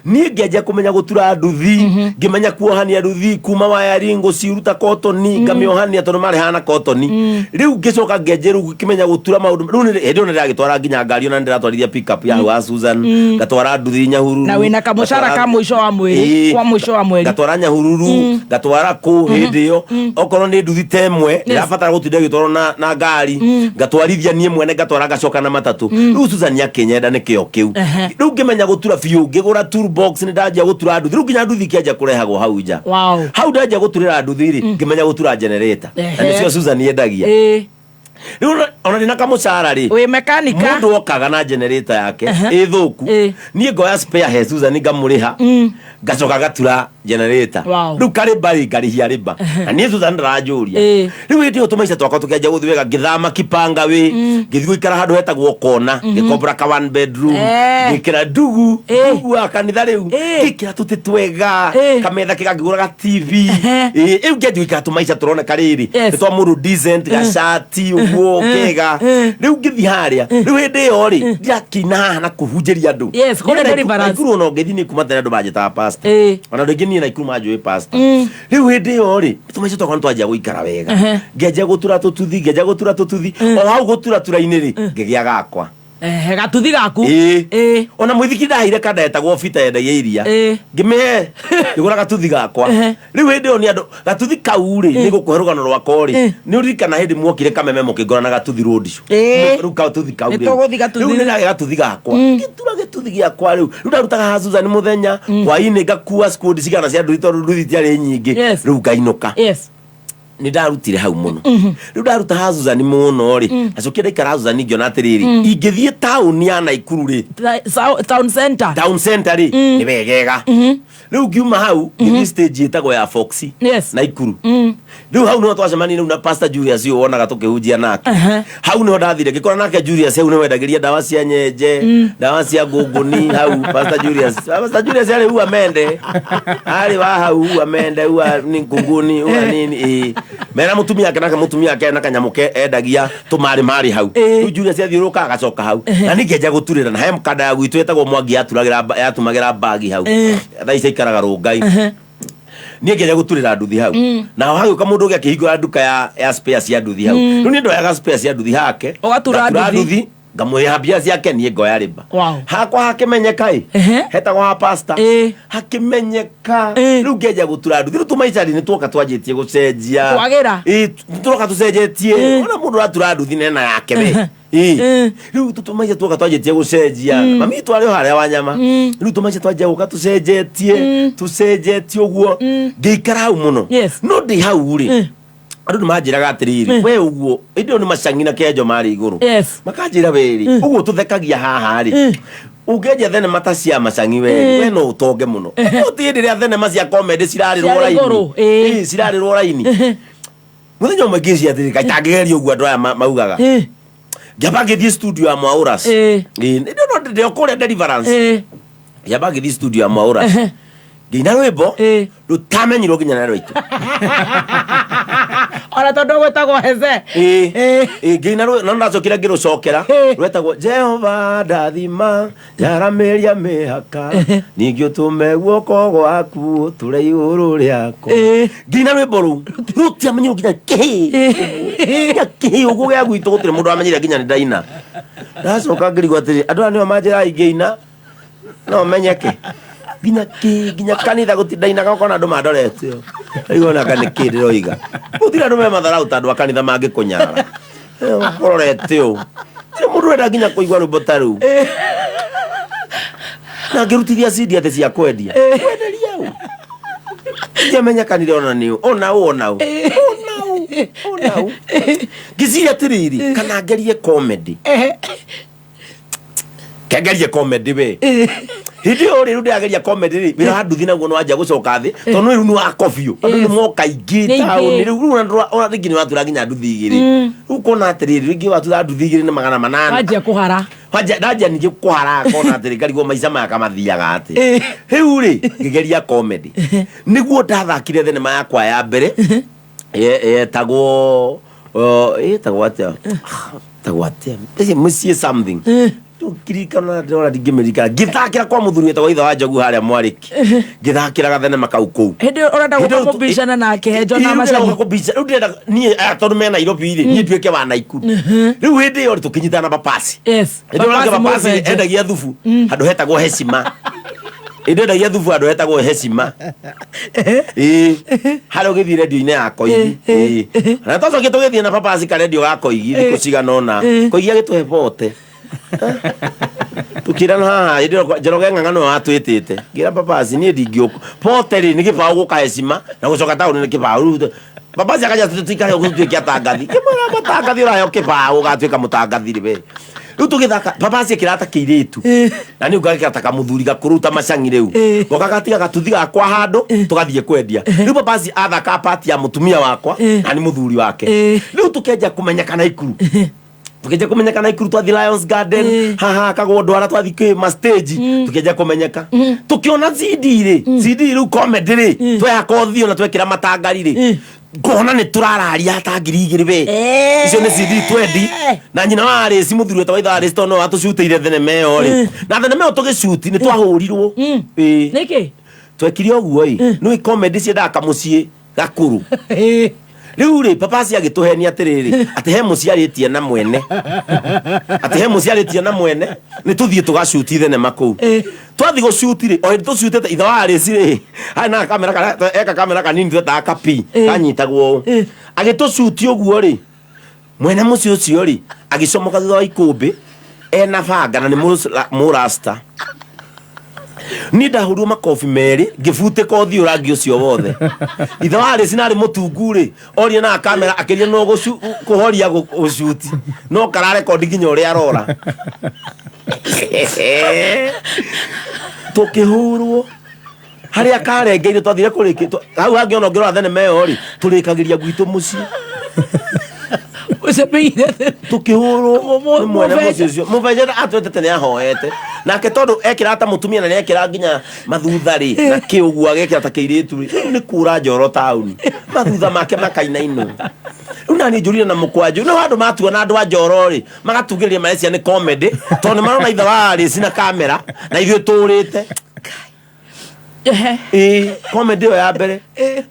Niĩ ngĩanjia kũmenya gũtura nduthi, ngĩmenya kuohania nduthi kuma wiring, gũciruta kotoni, ngamĩohania tondũ marĩ na kotoni. Rĩu ngĩcoka ngĩanjia rĩu ngĩmenya gũtura maũndũ. Rĩu hĩndĩ ĩyo nĩndĩragĩtwara nginya ngari, ona nĩndĩratwarithia pickup ya hau wa Susan, ngatwara nduthi Nyahururu. Na wĩna kamũcara ka mũico wa mweri. Kwa mũico wa mweri. Ngatwara Nyahururu, ngatwara kũ. Hĩndĩ ĩyo okorwo nĩ nduthi ta ĩmwe ndĩrabatara gũtinda ĩgĩtwarwo na ngari, ngatwarithia niĩ mwene, ngatwara, ngacoka na matatũ. Rĩu Susan akĩnyenda nĩ kĩo kĩu. Rĩu ngĩmenya gũtura biũ, ngĩgũra toolbox, nĩ ndanjia gũtura nduthi. Rĩu nginya nduthi ikĩanjia kũrehagwo hau nja. Hau ndanjia gũturĩra nduthi rĩ, ngĩmenya gũtura generator, na nĩcio Susan yendagia. Rĩu ona ndĩna kamũcara rĩ, Wĩ mekanika. Mũndũ okaga na generator yake ĩ thũku, niĩ ngoya spare he Susan, ngamũrĩha, ngacoka ngatura generator. Rĩu karĩmba rĩ, ngarĩhia rĩmba, na niĩ Susan ndaranjũria. Rĩu hĩndĩ ĩyo tũmaica twakwa tũkĩanjia gũthiĩ wega, ngĩthama Kipanga wĩ, ngĩthiĩ gũikara handũ hetagwo kona, ngĩkombora ka one bedroom. Ngĩkĩra ndugu ndugu wa kanitha, rĩu ngĩkĩra tũtĩ twega, kametha kega, ngĩgũra ga TV. Rĩu ngĩanjia gũikara tũmaica tũroneka rĩrĩ nĩ twa mũndũ decent, gacati ũguo kega. Rĩu ngĩthiĩ harĩa, rĩu hĩndĩ ĩyo rĩ, ndirakĩina haha na kũhunjĩria andũ. Yes, kũrĩa Niĩ deliverance. Naikuru ona ũngĩthiĩ nĩ kuma tene andũ manjĩtaga pastor. Ona andũ aingĩ niĩ Naikuru manjũĩ pastor. Rĩu hĩndĩ ĩyo rĩ, tũmaica twakwa nĩ twanjia gũikara wega. Ngĩanjia gũtura tũtuthi, ngĩanjia gũtura tũtuthi, o hau gũtura tura-inĩ rĩ, ngĩgĩa gakwa. Ehe, gatuthi gaku. Ĩĩ, ona mũithikiri ndaheire kanda yetagwo Bita yendagia iria, ngĩmĩhe, ngĩgũra gatuthi gakwa. Rĩu hĩndĩ ĩyo nĩ andũ gatuthi kau rĩ, nĩ gũkũhe rũgano rwakwa rĩ, nĩ ũririkana hĩndĩ muokire Kameme mũkĩngora na gatuthi road show? Rĩu gatuthi kau Nĩ rĩu. tũgũthiĩ gatuthi. Rĩu nĩ ndagĩa gatuthi gakwa, ngĩtura gĩtuthi gĩakwa. Rĩu ndarutaga ha Susan mũthenya, hwainĩ ngakua squad cigana cia nduthi tondũ nduthi itiarĩ nyingĩ. Rĩu ngainũka. Nĩ ndarutire hau mũno. Rĩu ndaruta ha Susan mũno rĩ, ngacokia ndaikara ha Susan, ngĩona atĩrĩrĩ, ingĩthiĩ taũni ya Naikuru rĩ, Town center. Town center rĩ, nĩ wegega. Rĩu ngiuma hau ngĩthiĩ stage ĩtagwo ya Foxy Naikuru. Rĩu hau nĩho twacemanirie rĩu na Pastor Julius ũyũ wonaga tũkĩhunjia nake. Hau nĩho ndathire ngĩkora nake Julius, hau nĩho wendagĩria ndawa cia nyenje, ndawa cia ngũngũni hau. Pastor Julius arĩ ua mende, arĩ wa hau ua mende, ua ni ngũngũni, ua nini, ĩĩ, mena mũtumia wake, nake mũtumia wake na kanyamũ ke endagia tũmarĩ marĩ hau. Rĩu Julius athiũrũrũka agacoka hau, na niĩ ngĩanjia gũturĩra na he kanda ya gwitũ ĩtagwo Mwangi yatumagĩra mbagi hau. Thaa ici aikaraga Rũngai. Niĩ ngĩanjia gũturĩra nduthi hau, naho hagĩũka mũndũ ũngĩ akĩhingũra nduka ya spare cia nduthi hau. Rĩu niĩ ndoyaga spare cia nduthi hake, Ũgatura ngatura nduthi. Nduthi ngamũrĩha mbia ciake, niĩ ngoya rĩmba. Hakwa hakĩmenyeka ĩ, hetagwo ha pastor, hakĩmenyeka. Rĩu ngĩanjia gũtura nduthi. Rĩu tũmaica rĩ, nĩ tuoka twanjĩtie gũcenjia. Kwagĩra. Ĩ, tũroka tũcenjetie. Ona mũndũ ũratura nduthi nena yake we. Ĩ, rĩu tũmaica tuoka twanjĩtie gũcenjia. Mami witũ arĩ o harĩa wa nyama. Rĩu tũmaica twanjia gũka tũcenjetie, tũcenjetie ũguo. Ngĩikara hau mũno, no ndĩ hau rĩ, andũ nĩ manjĩraga atĩrĩrĩ, we ũguo hĩndĩ ĩyo nĩ macangi na kenjo marĩ igũrũ. Makanjĩra, we rĩ, ũguo tũthekagia haha rĩ, ũngĩenja thenema ta cia macangi we, we no ũtonge mũno. No ti hĩndĩ ĩrĩa thenema cia comedy cirarĩrwo Ciarĩ raini. igũrũ, ĩĩ. Ĩĩ, cirarĩrwo raini. Mũthenya ũmwe ngĩcia atĩrĩ, kaĩ tangĩgeria ũguo andũ aya maugaga. Ngĩamba ngĩthiĩ studio ya Mwaũras. Ĩĩ, nĩ ndĩ ndĩ o kũrĩa Deliverance. Ngĩamba ngĩthiĩ studio ya Mwaũras, ngĩina rwĩmbo rũtamenyirwo nginya na rwaitũ. Ona tondũ gwĩtagwo heze. Ĩĩ, ngĩina no ndacokire ngĩrũcokera, rwetagwo Jehova ndathima njaramĩria mĩhaka, ningĩ ũtũme guoko gwaku ũtũre igũrũ rĩakwa. Ngĩina rwĩmbo rũu rũtiamenyirwo nginya kĩhĩ, nginya kĩhĩ ũguo gĩa gwitũ, gũtirĩ mũndũ wamenyire nginya nĩ ndaina. Ndacoka ngĩrigwo atĩrĩ, andũ aya nĩo manjĩraga ingĩina no menyeke nginya kĩ, nginya kanitha gũtindainaga, ũkona andũ mandorete ũũ. Rĩu onaka nĩ kĩ ndĩroiga, gũtirĩ andũ me matharau ta andũ a kanitha mangĩkũnyara ũrorete ũũ. Tirĩ mũndũ ũrenda nginya kũigua rwĩmbo ta rũu. Na ngĩrutithia cindi atĩ cia kwendia, kwenderia ũ? Ndiamenyekanire ona nĩ ũ, ona ũ, ona ũ, ona ũ. Onau. Ngĩciria atĩrĩrĩ, kana ngerie comedy. Kengerie comedy we. Hĩndĩ ĩyo rĩ, rĩu ndĩrageria comedy rĩ, wĩra wa nduthi naguo nĩwanjia gũcoka thĩ, tondũ rĩu nĩ wa biũ. Andũ nĩ moka aingĩ Nĩ aingĩ. taũni, rĩu rĩu ona rĩngĩ nĩ watura nginya nduthi igĩrĩ. Rĩu ũkona atĩrĩrĩ, rĩngĩ watura nduthi igĩrĩ nĩ 800. Wanjia kũhara. Wanja ndanjia ningĩ kũhara ngona atĩrĩ ngarigwo maica maya kamathiaga atĩ. Rĩu rĩ, ngĩgeria comedy. Nĩguo ndathakire thenema yakwa ya mbere yetagwo ĩtagwo atĩa? Ĩtagwo atĩa? Mũciĩ something. Ngirikana ndĩrona ndingĩmĩririkana. Ngĩthakĩra kwa mũthuri wetagwo ithe wa Njogu harĩa Mwarĩki. Ngĩthakĩra gathenema kau kũu. Hĩndĩ ĩyo ũrenda Hĩndĩ gũka ĩyo tu- kũbicana nake Henjo na Rĩu ndĩrenda Macani. gũka kũbica- rĩu ndĩrenda niĩ aya tondũ me Nairobi rĩ, niĩ nduĩke wa Naikuru. Rĩu hĩndĩ ĩyo rĩ, tũkĩnyitana na Papasi. Yes. Hĩndĩ ĩyo nake Papasi Papasi mũbenje. endagia thubu handũ hetagwo Heshima. Hĩndĩ endagia thubu handũ hetagwo Heshima. Ĩĩ. Harĩa ũgĩthiĩ redio-inĩ ya Koigi. Ĩĩ. Na twacokire tũgĩthiĩ na Papasi karendio ga Koigi thikũ cigana ũna. Koigi agĩtũhe bote. Tukirana haha hĩndĩ ĩyo Njoroge Ng'ang'a nĩwe watwĩtĩte. Ngĩra Papasi niĩ ndingĩũka. Bote rĩ nĩ kĩbaũ gũka Heshima na gũcoka taũni nĩ kĩbaũ. Rĩu Papasi akanja tũikare ũguo tũtuĩke atangathi. Ngĩmwĩra mũtangathi ũraheo kĩbaũ ũgatuĩka mũtangathi rĩ we. Rĩu tũgĩthaka Papasi ekĩraga ta kĩirĩtu. Na niĩ ngagĩkĩra ta kamũthuri gakũrũ ta macang'i rĩu. Ngoka gatiga gatuthi gakwa handũ tũgathiĩ kwendia. Rĩu Papasi athaka part ya mũtumia wakwa na nĩ mũthuri wake. Rĩu tũkĩanjia kũmenyeka Naikuru. Tukĩanjia kũmenyeka Naikuru twathi Lions Garden haha kagwo ndwara twathi kwĩ ma stage tukĩanjia kũmenyeka. Tũkĩona CD rĩ, CD rĩu comedy rĩ, twehaka ũthiũ na twekĩra matangari rĩ, ngona nĩ tũrararia ta 2000 we. Icio nĩ CD twendi na nyina wa Alice mũthuri wetagwo ithe wa Alice tondũ nĩwe watũcutĩire thenema ĩyo rĩ. Na thenema ĩyo tũgĩcuti nĩ twahũrirwo. Ĩĩ. Nĩkĩ? Twekire ũguo ĩ, nĩũĩ comedy ciendaga kamũciĩ gakũrũ. Rĩu rĩ, Papasi agĩtũhenia atĩrĩrĩ, atĩ he mũciĩ arĩtie na mwene. Atĩ he mũciĩ arĩtie na mwene, nĩ tũthiĩ tũgacuti thenema kũu. Twathiĩ gũcuti rĩ, o hĩndĩ tũcutĩte ithe wa Alice rĩ, harĩ na kamera karĩa, eka kamera kanini twetaga kapi, kanyitagwo ũũ. Agĩtũcuti ũguo rĩ, mwene mũciĩ ũcio rĩ, agĩcomoka thutha wa ikũmbĩ, ena banga na nĩ mũrasta. Niĩ ndahũrirwo makobi merĩ ngĩbutĩka ũthiũ rangi ũcio wothe. Ithe wa Alice na arĩ mũtungu rĩ, oria na kamera akĩria no kũhoria gũcuti no kararekondi nginya ũrĩa arora. Tũkĩhũrwo harĩa karengeire twathire kũrĩki hau hangĩ ona ũngĩrora thenema ĩyo rĩ, tũrĩkagĩria gwitũ mũciĩ. Tũkĩhũrwo nĩ mwene mũciĩ ũcio. Mũbenje atwĩtĩte nĩ ahoete. Nake tondũ ekĩraga ta mũtumia na nĩ ekĩraga nginya mathutha rĩ, na kĩ ũguo agekĩra ta kĩirĩtu rĩ, rĩu nĩ kũra njoro taũni. Mathutha make makainainwo. Rĩu nani njũrire na mũkwanjũ. No andũ matuona andũ a njoro rĩ, magatugĩrĩria marecia nĩ comedy, tondũ nĩ marona ithe wa Alice na kamera, na ithuĩ tũrĩte. Ĩĩ, comedy ĩyo ya mbere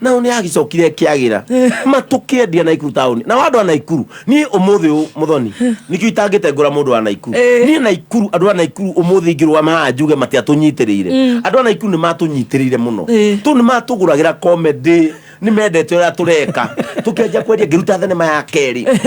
nao nĩ yagĩcokire ĩkĩagĩra matũkĩendia Naikuru taũni na andũ a Naikuru niĩ ũmũthĩ ũyũ mũthoni nĩkĩo itangĩte ngũra mũndũ wa Naikuru niĩ Naikuru andũ a Naikuru ũmũthĩ ingĩrũgama haha njuge matiatũnyitĩrĩire andũ a Naikuru nĩ matũnyitĩrĩire mũno tondũ nĩ matũgũragĩra comedy nĩ mendete ũrĩa tũreka tũkĩanjia kwendia ngĩruta thenema ya kerĩ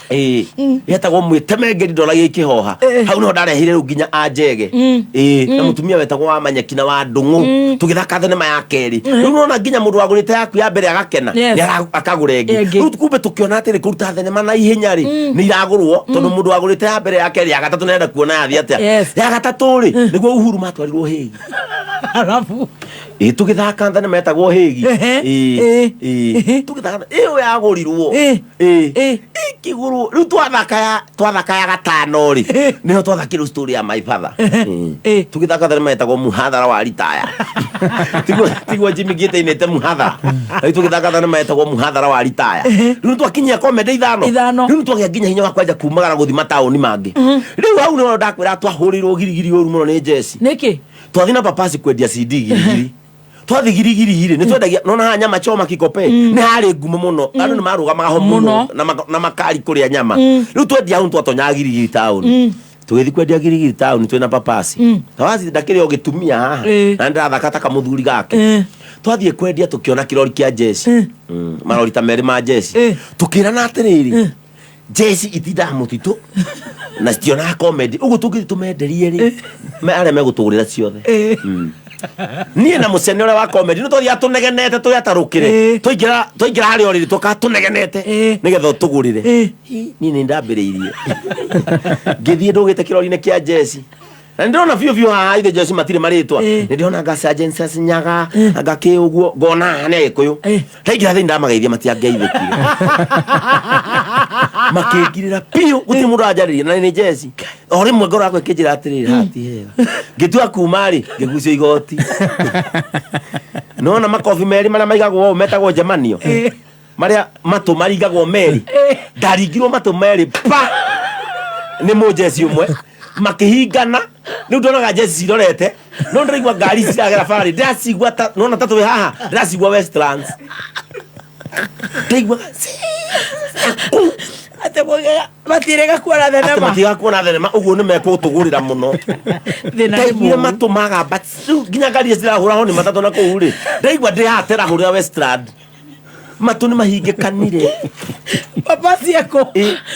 Ĩĩ. Yetagwo mwĩtemengeri ndoragia ikĩhoha. Hau niho ndarehire rĩu nginya anjege. Ĩĩ, na mũtumia wetagwo wa Manyeki na wa Ndũng'ũ. Tũgĩthaka thenema ya kerĩ. Rĩu nĩwona nginya mũndũ wagũrĩte yaku ya mbere agakena. Yes. Nĩ akagũra ĩngĩ. Ĩngĩ. Rĩu kumbe tũkĩona atĩrĩ kũruta thenema na ihenya rĩ, nĩ iragũrwo tondũ mũndũ wagũrĩte ya mbere ya kerĩ ya gatatũ nĩarenda kuona yathiĩ atĩa. Yes. Ya gatatũ rĩ, nĩguo Uhuru matwarirwo Hague. Arabu. Ĩĩ tũgĩthaka thenema yetagwo Hague. Ĩĩ. Ĩĩ. Tũgĩthaka ĩyo yagũrirwo. Ĩĩ. Ĩkĩgũrwo. Rĩu twathaka ya twathaka ya gatano rĩ, nĩho twathakire story ya my father. Ĩĩ. Tũgĩthaka thenema yetagwo Mũhathara wa Ritaya. Tiguo tiguo Jimmy Gate ainĩte Mũhathara. Rĩu tũgĩthaka thenema yetagwo Mũhathara wa Ritaya. Rĩu nĩtwakinyia comedy ithano. Ithano. Rĩu nĩtwagĩa nginya hinya wa kwanja kumagara gũthiĩ mataũni mangĩ. Rĩu hau nĩho ndakwĩra twahũrĩirwo girigiri ũru mũno nĩ njeci. Nĩkĩ? Twathi na papasi kwendia CD girigiri. Twathi girigiri rĩ, nĩtwendagia, nona haha nyama choma kikope, nĩ harĩ ngumo mũno. Andũ nĩ marũgamaga ho mũno na makari kũrĩa nyama. Rĩu twendia hau nĩtwatonyaga girigiri taũni. Tũgĩthiĩ kwendia girigiri taũni twĩna papasi. Papasi ndakĩrĩ o gĩtumia haha. Na nĩndĩrathaka ta kamũthuri gake. Twathiĩ kwendia tũkĩona kĩrori kĩa njeci. Marori ta merĩ ma njeci. Tũkĩrana atĩrĩrĩ, njeci itindaga mũtitũ na citionaga comedy. Ũguo tũngĩthiĩ tũmenderie rĩ, arĩa megũtũgũrĩra ciothe. Niĩ na mũcene ũrĩa wa comedy nĩ twathiaga tũnegenete tũyatarũkĩre. Twaingĩra twaingĩra harĩa ũrĩrĩ tũkaga tũnegenete nĩgetha ũtũgũrĩre. Hi, niĩ nĩ ndambĩrĩirie. Ngĩthiĩ ndũgĩte kĩrori-inĩ kĩa jeci. Na nĩ ndĩrona biũ biũ haha ithe jeci matirĩ marĩtwa. Nĩ ndĩrona anga Sergeant Nyaga, anga kĩ ũguo, ngona haha nĩ Agĩkũyũ. Ndaingĩra thĩinĩ ndamageithia matiangeithĩkire. Makĩngirĩra biũ gũtirĩ mũndũ aranjarĩria na nĩ jeci. O rĩmwe ngoro yakwa ĩkĩnjĩra atĩrĩrĩ haha ti hega. Ngĩtua kuma rĩ, ngĩgucio igoti. Nona makobi merĩ marĩa maigagwo ũũ metagwo njemanio. Marĩa matũ maringagwo merĩ. Ndaringirwo matũ merĩ pa nĩ mũjeci ũmwe makĩhingana rĩu ndonaga jeci cirorete no ndĩraigua ngari ciragera barĩ ndĩracigua ta nona ta twĩ haha ndĩracigua Westlands ndaigua Atĩ matirĩga kuona atĩ thenema. matiga kuona thenema ũguo nĩ mekũtũgũrĩra mũno Thĩna nĩ ndaiguire mũũru. matũ magamba rĩu nginya ngari iria cirahũra honi matatũ na kũu rĩ ndaigua ndĩratera hũrĩra Westland matũ nĩ mahingĩkanire Papasi eko.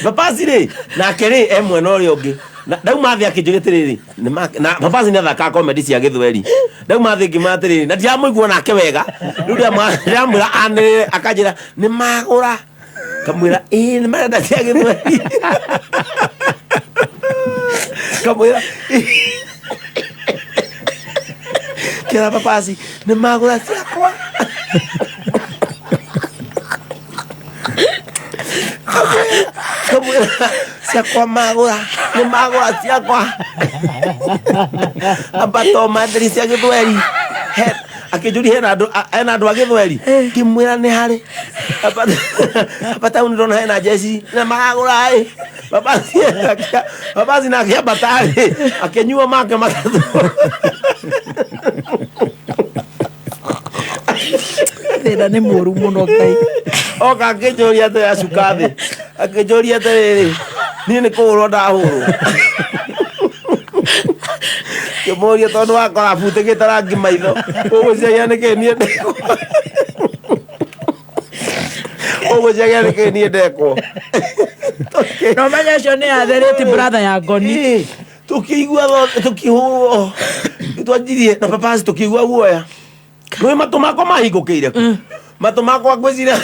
Papasi rĩ nake rĩ e mwena ũrĩa ũngĩ Na- ndauma thĩ akĩnjũria atĩrĩrĩ na papasi nĩ athakaga comedy cia gĩthweri ndauma thĩ ngĩmwĩra atĩrĩrĩ na ndiramũigua nake wega rĩu ndĩramwĩra anĩrĩre akanjĩra nĩ magũra kamwĩra ĩĩ nĩ marenda cia gĩthweri kamwĩra kĩra papasi nĩ magũra ciakwa kamwĩra ciakwa magũra nĩ magũra ciakwa amba to mandĩri cia gĩthweri akĩnjũria hena andũ hena andũ a gĩthweri ngĩmwĩra nĩ harĩ amba taũni ndona hena jeci na maragũra ĩ babasi babasi nake ambata rĩ akĩnyua make matatũ Thĩna nĩ mũũru mũno Ngai. Oka akĩnjũria atĩ acuka thĩ akĩnjũria atĩrĩrĩ niĩ nĩ kũhũrwo ndahũrwo ngĩmũria tondũ wakora butĩkĩte rangi maitho ũgũciagia nĩkĩ niĩ ndekwo ũgũciagia nĩkĩ niĩ ndekwo No menya ũcio nĩ atherĩti brother ya ngoni. Tũkĩigua tũkĩhũrwo twanjirie na papasi tũkĩigua guoya nĩ matũ makwa mahingũkĩire kũ matũ makwa ngwĩciria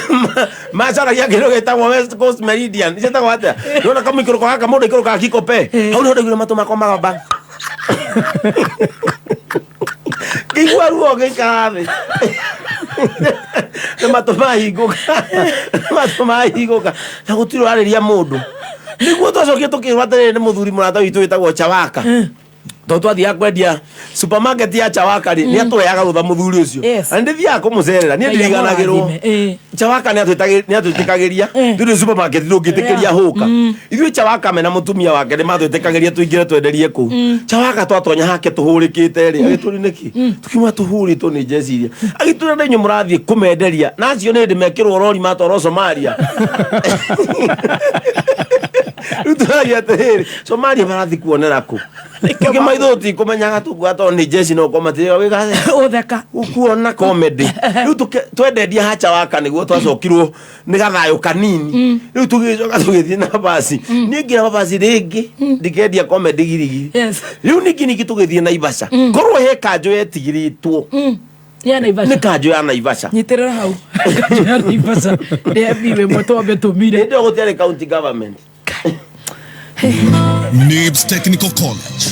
macaragia kĩndũ gĩtagwo West Coast Meridian ciĩtagwo atĩa nĩwona kamũikũrũko gaka mũndũ aikũrũkaga Kikope hau nĩho ndaiguire matũ makwa magamba ngĩigua ruo ngĩikara thĩ nĩ matũ mahingũka nĩ matũ mahingũka na gũtirĩ ũrarĩria mũndũ nĩguo twacokire tũkĩrwo atĩrĩrĩ nĩ mũthuri mũrata witũ wĩtagwo Chawaka tondũ twathiaga kwendia supermarket ya Chawaka rĩ nĩ atũheaga rũtha mũthuri ũcio na nĩ ndĩthiaga kũmũcerera niĩ Ngai ndiriganagĩrwo amũrathime. Chawaka nĩ atwĩtĩkagĩria ithuĩ supermarket ndũngĩtĩkĩria hũka ithuĩ Chawaka mena mũtumia wake nĩ matwĩtĩkagĩria tũingĩre twenderie kũu Chawaka twatonya hake tũhũrĩkĩte rĩ agĩtũri nĩkĩ tukiuma tũhũrĩtwo nĩ njeci iria agĩtũra na inyuĩ mũrathiĩ kũmenderia na acio nĩ hĩndĩ mekĩrwo rori matwarwo Somalia rĩu tũragia atĩrĩrĩ Somalia marathiĩ kuonera kũ tũkĩmaithũ tũtikũmenyaga tũkuga tondũ nĩ njeci no ũkorwo matirĩga wĩgathe Ũtheka. Ũkuona comedy rĩu twendendia ha Chawaka nĩguo twacokirwo nĩ gathayũ kanini rĩu tũgĩcoka tũgĩthiĩ na basi niĩ ngĩra mabasi rĩngĩ ndikendia comedy girigiri rĩu ningĩ ningĩ tũgĩthiĩ Naivasha korwo he kanjũ yetigĩrĩtwo Ya Naivasha. nĩ kanjũ ya Naivasha Nyitĩrĩra hau. Kanjũ ya Naivasha. Nĩ MB wĩ twambe tũmire. Hĩndĩ ĩyo gũtiarĩ county government. NIBS Technical College.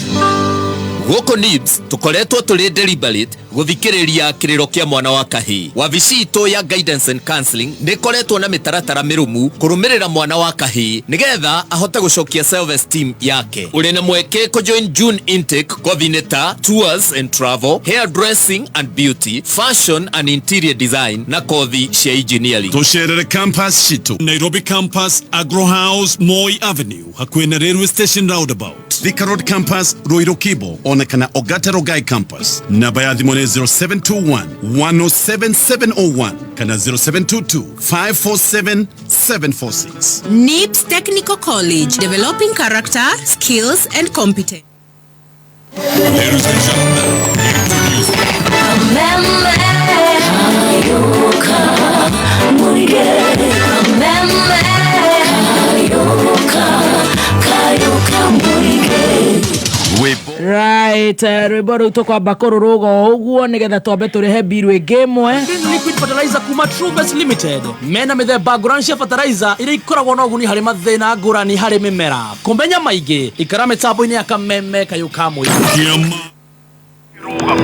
Gũkũ NIBS tũkoretwo tũrĩ deliberate gũthikĩrĩria kĩrĩro kĩa mwana wa kahĩĩ. Wabici itũ ya Guidance and Counseling nĩ ĩkoretwo na mĩtaratara mĩrũmu kũrũmĩrĩra mwana wa kahĩĩ nĩgetha ahote gũcokia self esteem yake. Ũrĩ na mweke kũjoin June intake kothi-inĩ ta tours and travel, hair dressing and beauty, fashion and interior design na kothi cia engineering. Tũcerere campus citũ Nairobi campus Agro House Moi Avenue hakuhĩ na railway station roundabout, Thika Road campus Ruiru Kibo ona kana Ogata Rongai campus. Namba ya thimũ nĩ 0721 107 701 kana 0722 547 746. NIBS Technical College, developing character, skills, and competence. Ladies and gentlemen, introducing Kayuka Muige Meme Kayuka Kayuka Muige Right. Right, rwĩmbo rũu tũkwamba kũrũrũga o ũguo nĩgetha twambe tũrĩhe mbiru ĩngĩ ĩmwe. Green Liquid Fertilizer kuma Truebest Limited mena mĩthemba ngũrani cia fertilizer iria ikoragwo na ũguni harĩ mathĩna ngũrani harĩ mĩmera. Kũmenya maingĩ ikara mĩtambo-inĩ ya kameme kayũ ka mũingĩ.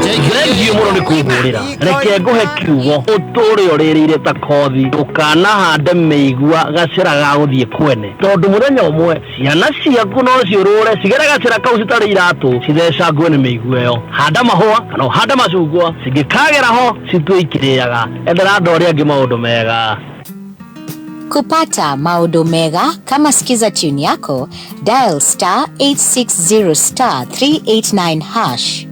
Thengiũ mũno nĩ kũhũrĩra reke ngũhe kiugo ũtũre ũrĩrĩire ta kothi ndũkanahande mĩigua gacĩra ga gũthiĩ kwene tondũ mũthenya ũmwe ciana ciaku no ciũrũre cigere gacĩra kau citarĩ iratũ cithecangwe nĩ mĩigua ĩyo. Handa mahũa kana ũhande macungwa cingĩkagera ho citue ikĩrĩaga. Endera andũ arĩa angĩ maũndũ mega. Kupata maodo mega kama Skiza tune yako, dial star 860 star 389 hash.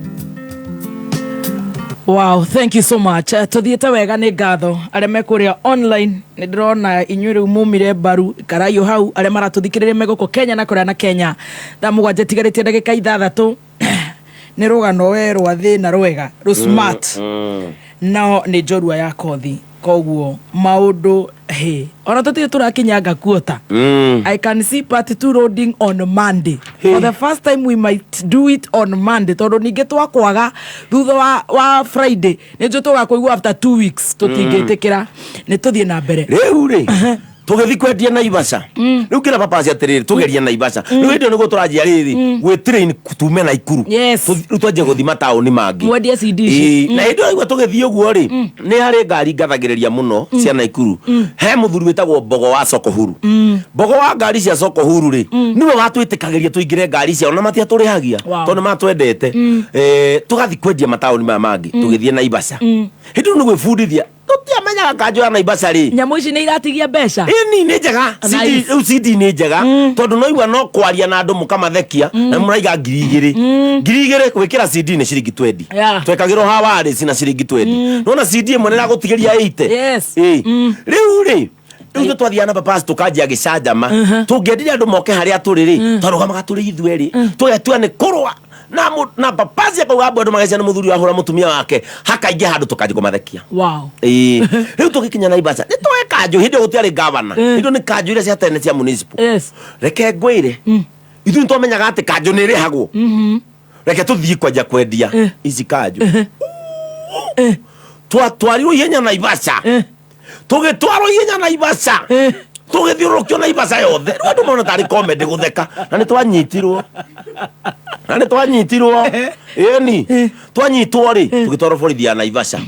Wow, thank you so much. Tuthiĩte wega nĩ ngatho arĩa me kũrĩa online nĩ ndĩrona inyuĩ rĩu mumire mbaru ikarai hau arĩa maratũthikĩrĩria me gũkũ Kenya na kũrĩa na Kenya thaa 7 itigarĩtie ndagĩka 6 nĩ rũgano we rwa thĩna rwega rũ smart nao nĩ njorua ya kothi koguo maũndũ he ona tũtirĩ tũrakinyanga kuota. I can see part 2 loading on Monday. For the first time we might do it on Monday tondu ningĩ twakwaga thutha wa Friday nĩ njũ tũgakũigua after 2 weeks tũtingĩtĩkĩra nĩ tũthiĩ na mbere. Rĩu rĩ tũgĩthiĩ kwendia Naivasha rĩu kĩra papaci atĩrĩrĩ tũgerie Naivasha rĩu hĩndĩ ĩyo nĩguo tũranjia rĩrĩ gwĩ train tume Naikuru. Rĩu twanjie gũthiĩ mataũni mangĩ mwendie CD ici. Ĩĩ, na hĩndĩ ĩyo tũgĩthiĩ ũguo rĩ nĩ harĩ ngari ngathagĩrĩria mũno cia Naikuru he mũthuri wĩtagwo Mbogo wa Soko Huru. Mbogo wa ngari cia Soko Huru rĩ nĩwe watwĩtĩkagĩria tũingĩre ngari ciao na matiatũrĩhagia tondũ nĩ matwendete. Tũgathiĩ kwendia mataũni maya mangĩ tũgĩthiĩ Naivasha hĩndĩ ĩyo nĩ gwĩbundithia tũtiamenyaga kanjũ ya Naivasha rĩ nyamũ ici nĩ iratigia mbeca. Ĩni nĩ njega. Nice. Rĩu CD nĩ njega tondũ no igua no kwaria na andũ mũkamathekia na mũraiga 2000 2,000 gwĩkĩra CD nĩ ciringi 20. Twekagĩrwo hawa rĩ cina ciringi 20 nona CD ĩmwe nĩ ĩragũtigĩria 80. Ĩĩ. Rĩu rĩ rĩu ithuĩ twathiaga na papas tũkanjia gĩcanjama tũngĩendire andũ moke harĩa tũrĩ rĩ twarũgamaga tũrĩ ithuerĩ tũgetua nĩ kũrũa na papazi akauga mbu andũ magecia nĩ mũthuri wahũra mũtumia wake hakaingĩ handũ tũkanjia kũmathekia. Wow. Ĩĩ. Rĩu tũgĩkinya Naivasha nĩ twoe kanjũ hĩndĩ ĩyo gũtiarĩ gavana hĩndĩ ĩyo nĩ kanjũ iria cia tene cia municipal. Reke ngwĩre ithuĩ nĩ twamenyaga atĩ kanjũ nĩ ĩrĩhagwo reke tũthiĩ kwanjia kwendia ici kanjũ twatwarirwo ihenya Naivasha tũgĩtwarwo ihenya Naivasha tũgĩthiũrũrũkio Naivasha yothe rĩu andũ mona tarĩ comedy gũtheka na nĩ twanyitirwo ĩni twanyitwo rĩ tũgĩtwarwo borithi ya Naivasha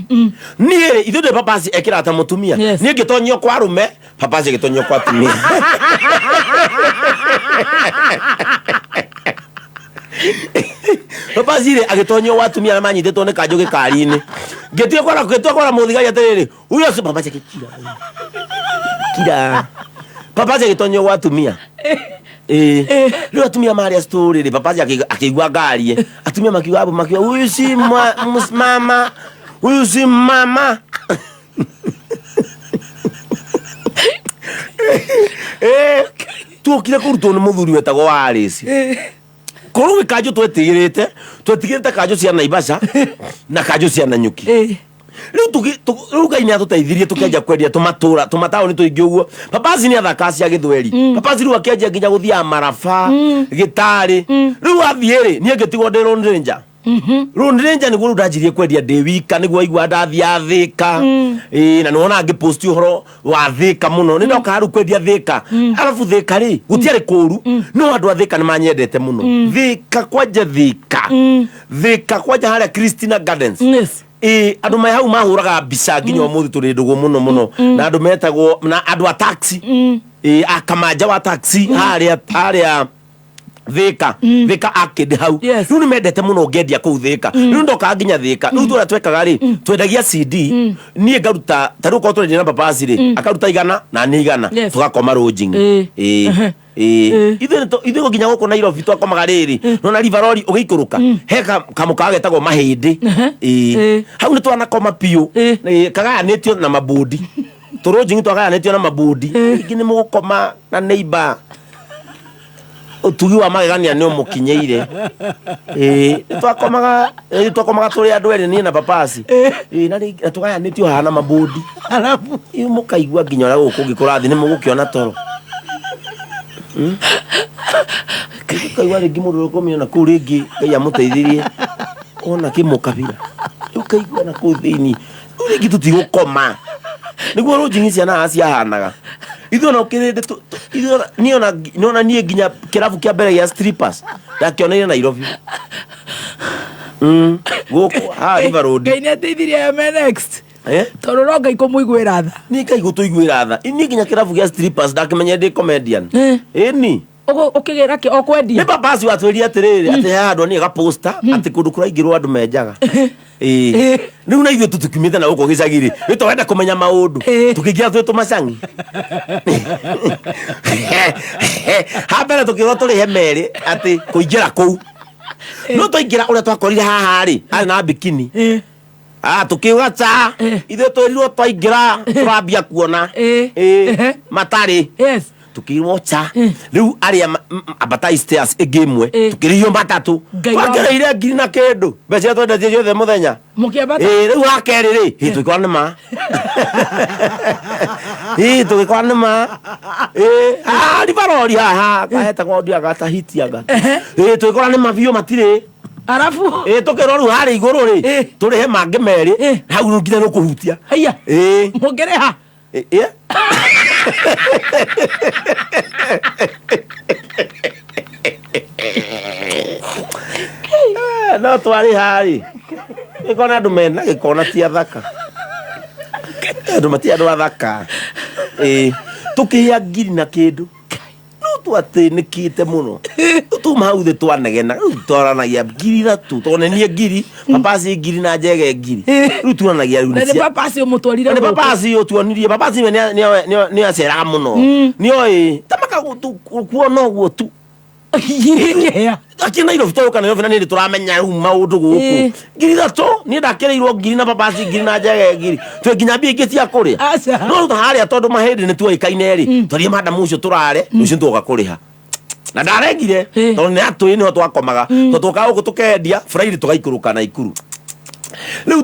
niĩ rĩ ithuĩ ndĩ papasi ekĩraga ta mũtumia niĩ ngĩtonyio kwa arũme papasi agĩtonyio kwa atumia. Papasi rĩ agĩtonyio gwa atumia arĩa manyitĩtwo nĩ kanjũ gĩkari-inĩ ngĩtua kwara mũthigari atĩrĩrĩ huyo si papasi agĩkira kira papasi agĩtonyio gwa atumia. Ĩĩ rĩu atumia marĩa story rĩ papazi akĩigua ngari atumia makiuga hapo makiuga huyu si mama huyu si mama. Tuokire kũrutwo nĩ mũthuri wetagwo Alice korwo gwĩ kanjũ twetigĩrĩte kanjũ cia Naivasha na kanjũ cia Nanyuki. Rĩu rĩu Ngai nĩ atũteithirie tũkĩanjia kwendia tũmatũra tũmataũni tũingĩ ũguo papazi nĩ athakaga cia gĩthweri papazi rĩu akĩanjia nginya gũthiaga Maraba gĩtarĩ rĩu athiĩ rĩ niĩ ngĩtigwo ndĩ Lone Ranger. Lone Ranger nĩguo rĩu ndanjirie kwendia ndĩ wika nĩguo aigua ndathiaga Thĩka. Ĩĩ na nĩwona ngĩpost ũhoro wa Thĩka mũno nĩ ndokaga rĩu kwendia Thĩka arabu Thĩka rĩ gũtiarĩ kũru no andũ a Thĩka nĩ manyendete mũno Thĩka kwanja Thĩka Thĩka kwanja harĩa Christina Gardens. Ĩĩ andũ me hau mahũraga mbica nginya ũmũthĩ tũrĩ ndũgũ mũno mũno na andũ metagwo na andũ a taxi ĩĩ a kamanja wa taxi harĩa Thĩka Thĩka arcade hau rĩu nĩ mendete mũno ngĩendia kũu Thĩka rĩu ndokaga nginya Thĩka rĩu tũrĩa twekaga rĩ twendagia CD niĩ ngaruta ta rĩu okorwo tũrendia na papazi rĩ akaruta 100 na niĩ 100 tũgakoma lodging. Ĩĩ Ĩĩ ithuĩ nginya gũkũ Nairobi twakomaga rĩrĩ nona River Lorry ũgĩikũrũka he kamũkawa getagwo Mahĩndĩ. Ĩĩ hau nĩ twanakoma biũ kagayanĩtio na mabũndi tũrũnjingi twagayanĩtio na mabũndi rĩngĩ nĩ mũgũkoma na neighbor ũtugi wa magegania nĩ ũmũkinyĩire. Ĩĩ twakomaga tũrĩ andũ erĩ niĩ na papasi. Ĩĩ na rĩngĩ tũgayanĩtio haha na mabũndi arabu ĩĩ mũkaigua nginya ũrĩa gũkũ kũngĩ kũrathiĩ nĩ mũgũkĩona toro. Kaigua rĩngĩ mũndũ ũrĩa ũkomire na kũu rĩngĩ Ngai amũteithirie. Ona kĩmũkabira ũkaigua na kũu thĩinĩ rĩu rĩngĩ tũtigũkoma nĩguo rũnjing'i ciana haha ciahanaga ithuĩ ona ũkĩrĩndĩ niĩ ona nĩona niĩ nginya kĩrabu kĩa mbere gĩa strippers ndakĩoneire Nairobi. Gũkũ haha River Road. Ngai nĩ ateithirie aya me next. Eh? Tondũ no Ngai kũmũiguĩra tha. Nĩ Ngai gũtũiguĩra tha. Niĩ nginya kĩrabu gĩa strippers ndakĩmenyire ndĩ comedian. Ĩni. Ũkĩgĩra kĩ o kwendia? Nĩ babasi watwĩrire atĩrĩrĩ atĩ he handũ niĩ gaposta atĩ kũndũ kũraingĩrwo andũ menjaga. Ĩĩ. Rĩu na ithuĩ tũtikiumĩte na gũkũ gĩcagi rĩ nĩ tũrenda kũmenya maũndũ tũkĩingĩra twĩ tũmacangi ha mbere tũkĩrwo tũrĩhe merĩ atĩ kũingĩra kũu no twaingĩra ũrĩa twakorire haha rĩ arĩ na bikini. Ah, tukiuga ta ithuĩ twĩrirwo twaingĩra tũrambia kuona. Ĩĩ, matarĩ tukĩirwo cha rĩu arĩa ambatai stairs ĩngĩ ĩmwe tukĩrĩhio matatũ. Ngai wa- Twakĩrĩire ngiri na kĩndũ mbeca iria twendetie ciothe mũthenya. Mũkĩambata? Ĩĩ, rĩu wa kerĩ rĩ ĩ tũgĩkora nĩ ma ĩ tũgĩkora nĩ ma ĩ haha ribarori haha kahetagwo ndiaga tahiti anga ĩ tũgĩkora nĩ ma biũ matirĩ. Arabu ĩ tũkĩrwo rĩu harĩa igũrũ rĩ tũrĩhe mangĩ merĩ hau rĩu nginya nĩũkũhutia. Haiya. Ĩ. Mũngĩrĩha? Ĩ. No twarĩha rĩ gĩkona andũ mena gĩkona ti athaka andũ mati andũ athaka ĩ tũkĩhĩa ngiri na kĩndũ no twatĩnĩkĩte mũno tuma hau thĩ twanegena rĩu twaranagia 3,000 tondũ nĩ ngiri papasi ngiri na njege ngiri rĩu tuonanagia rĩu Na nĩ nĩ cia- papasi ũmũtwarire nĩ gũkũ. papasi ũtuonirie papasi we nĩ aceraga mũno nĩoĩ tamaka kuona ũguo tu Ngiri akĩ Nairobi tũka Nairobi na nĩ tũramenya rĩu maũndũ gũkũ 3,000 niĩ ndakĩrĩirwo ngiri na papasi ngiri na njege ngiri twĩ nginya mbia ingĩ cia kũrĩa no rĩu ta harĩa tondũ mahĩndĩ nĩ tuoĩkaine rĩ twarie madamu ũcio tũrare rũciũ tũgoka kũrĩha na ndarengire tondũ nĩ atũĩ nĩho twakomaga tondũ twokaga gũkũ tũkendia Friday tũgaikũrũka Naikuru rĩu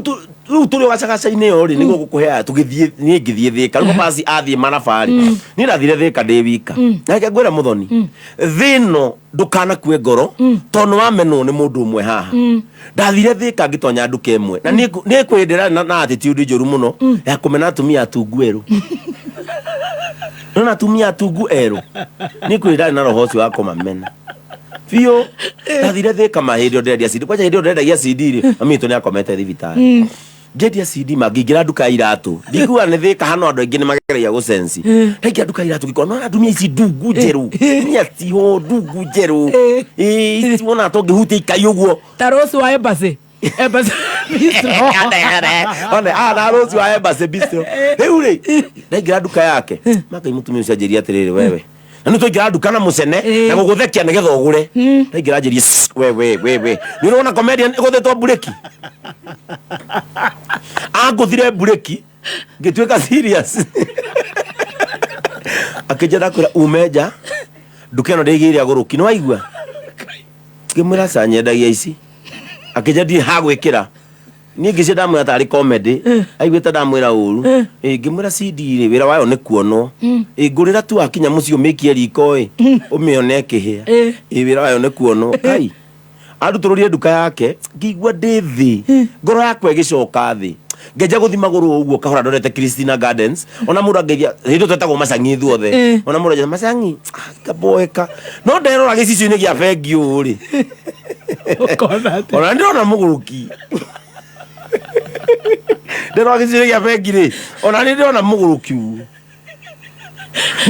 rĩu tũrĩ o gacagaca-inĩ ĩyo rĩ nĩguo gũkũheaga tũgĩthiĩ niĩ ngĩthiĩ Thĩka rĩu papasi athiĩ manabarĩ niĩ ndathire Thĩka ndĩ wika. Na reke ngwĩre mũthoni thĩ ĩno ndũkanakue ngoro tondũ nĩwamenwo nĩ mũndũ ũmwe haha. Ndathire Thĩka ngĩtonya nduka ĩmwe na niĩ kwĩ hĩndĩ ĩrarĩ na attitude njũru mũno ya kũmena atumia atungu erũ. Nona atumia atungu erũ niĩ kwĩ hĩndĩ ndarĩ na roho ũcio wa kũmamena biũ. Ndathire Thĩka ma hĩndĩ ĩyo ndĩrendia CD kwanja hĩndĩ ĩyo ndĩrendagia CD rĩ mami witũ nĩakomete thibitarĩ. Ngĩendia CD ma ngĩingĩra nduka ya iratũ ndikuga nĩ Thĩka hano andũ aingĩ nĩmageragia gũcenci. Ndaingĩra nduka ya iratũ ngĩkora nona atumia ici ndungu njerũ atumia tiho ndungu njerũ ĩĩ ici wona tũngĩhutia ikai ũguo ta Rose wa Embassy. Embassy Bistro. One, na Rose wa Embassy Bistro. Rĩu rĩ ndaingĩra nduka yake makai mũtumia ũcio anjĩria atĩrĩrĩ wewe na nĩ twaingĩra nduka na mũcene na gũgũthekia nĩgetha ũgũre ndaingĩra anjĩria "Sss, we we we we nĩ ũrona comedian ĩgũthĩtwo mburĩki angũthire mburĩki ngĩtuĩka serious akĩnjĩra kwĩra ume nja nduka ĩno ndĩigĩire agũrũki nĩ waigua ngĩmwĩra aca nyendagia ici akĩnjĩra ndirĩ ha gwĩkĩra niĩ ngĩcia ndamwĩra tarĩ comedy aiguĩte ndamwĩra ũru. Ĩ ngĩmwĩra CD rĩ wĩra wayo nĩ kuonwo ĩ ngũrĩra tu wakinya mũciĩ ũmĩkie riko ĩ ũmĩone ĩkĩhĩa ĩ wĩra wayo nĩ kuonwo kai andutũrũrie nduka yake ngĩigua ndĩ thĩ ngoro yakwa ĩgĩcoka thĩ ngenja gũthi magũrũ ũguo kahora ndorete Christina Gardens ona mũndũ angeithia hĩndĩ ĩyo twetagwo macangi ithuothe ona mũndũ anjĩra macangi ngaboeka no nderora gĩcicio-inĩ gĩa bengi ũũ rĩ ona ndĩrona mũgũrũki nderora gĩcicio-inĩ gĩa bengi rĩ ona nĩ ndĩrona mũgũrũki ũũ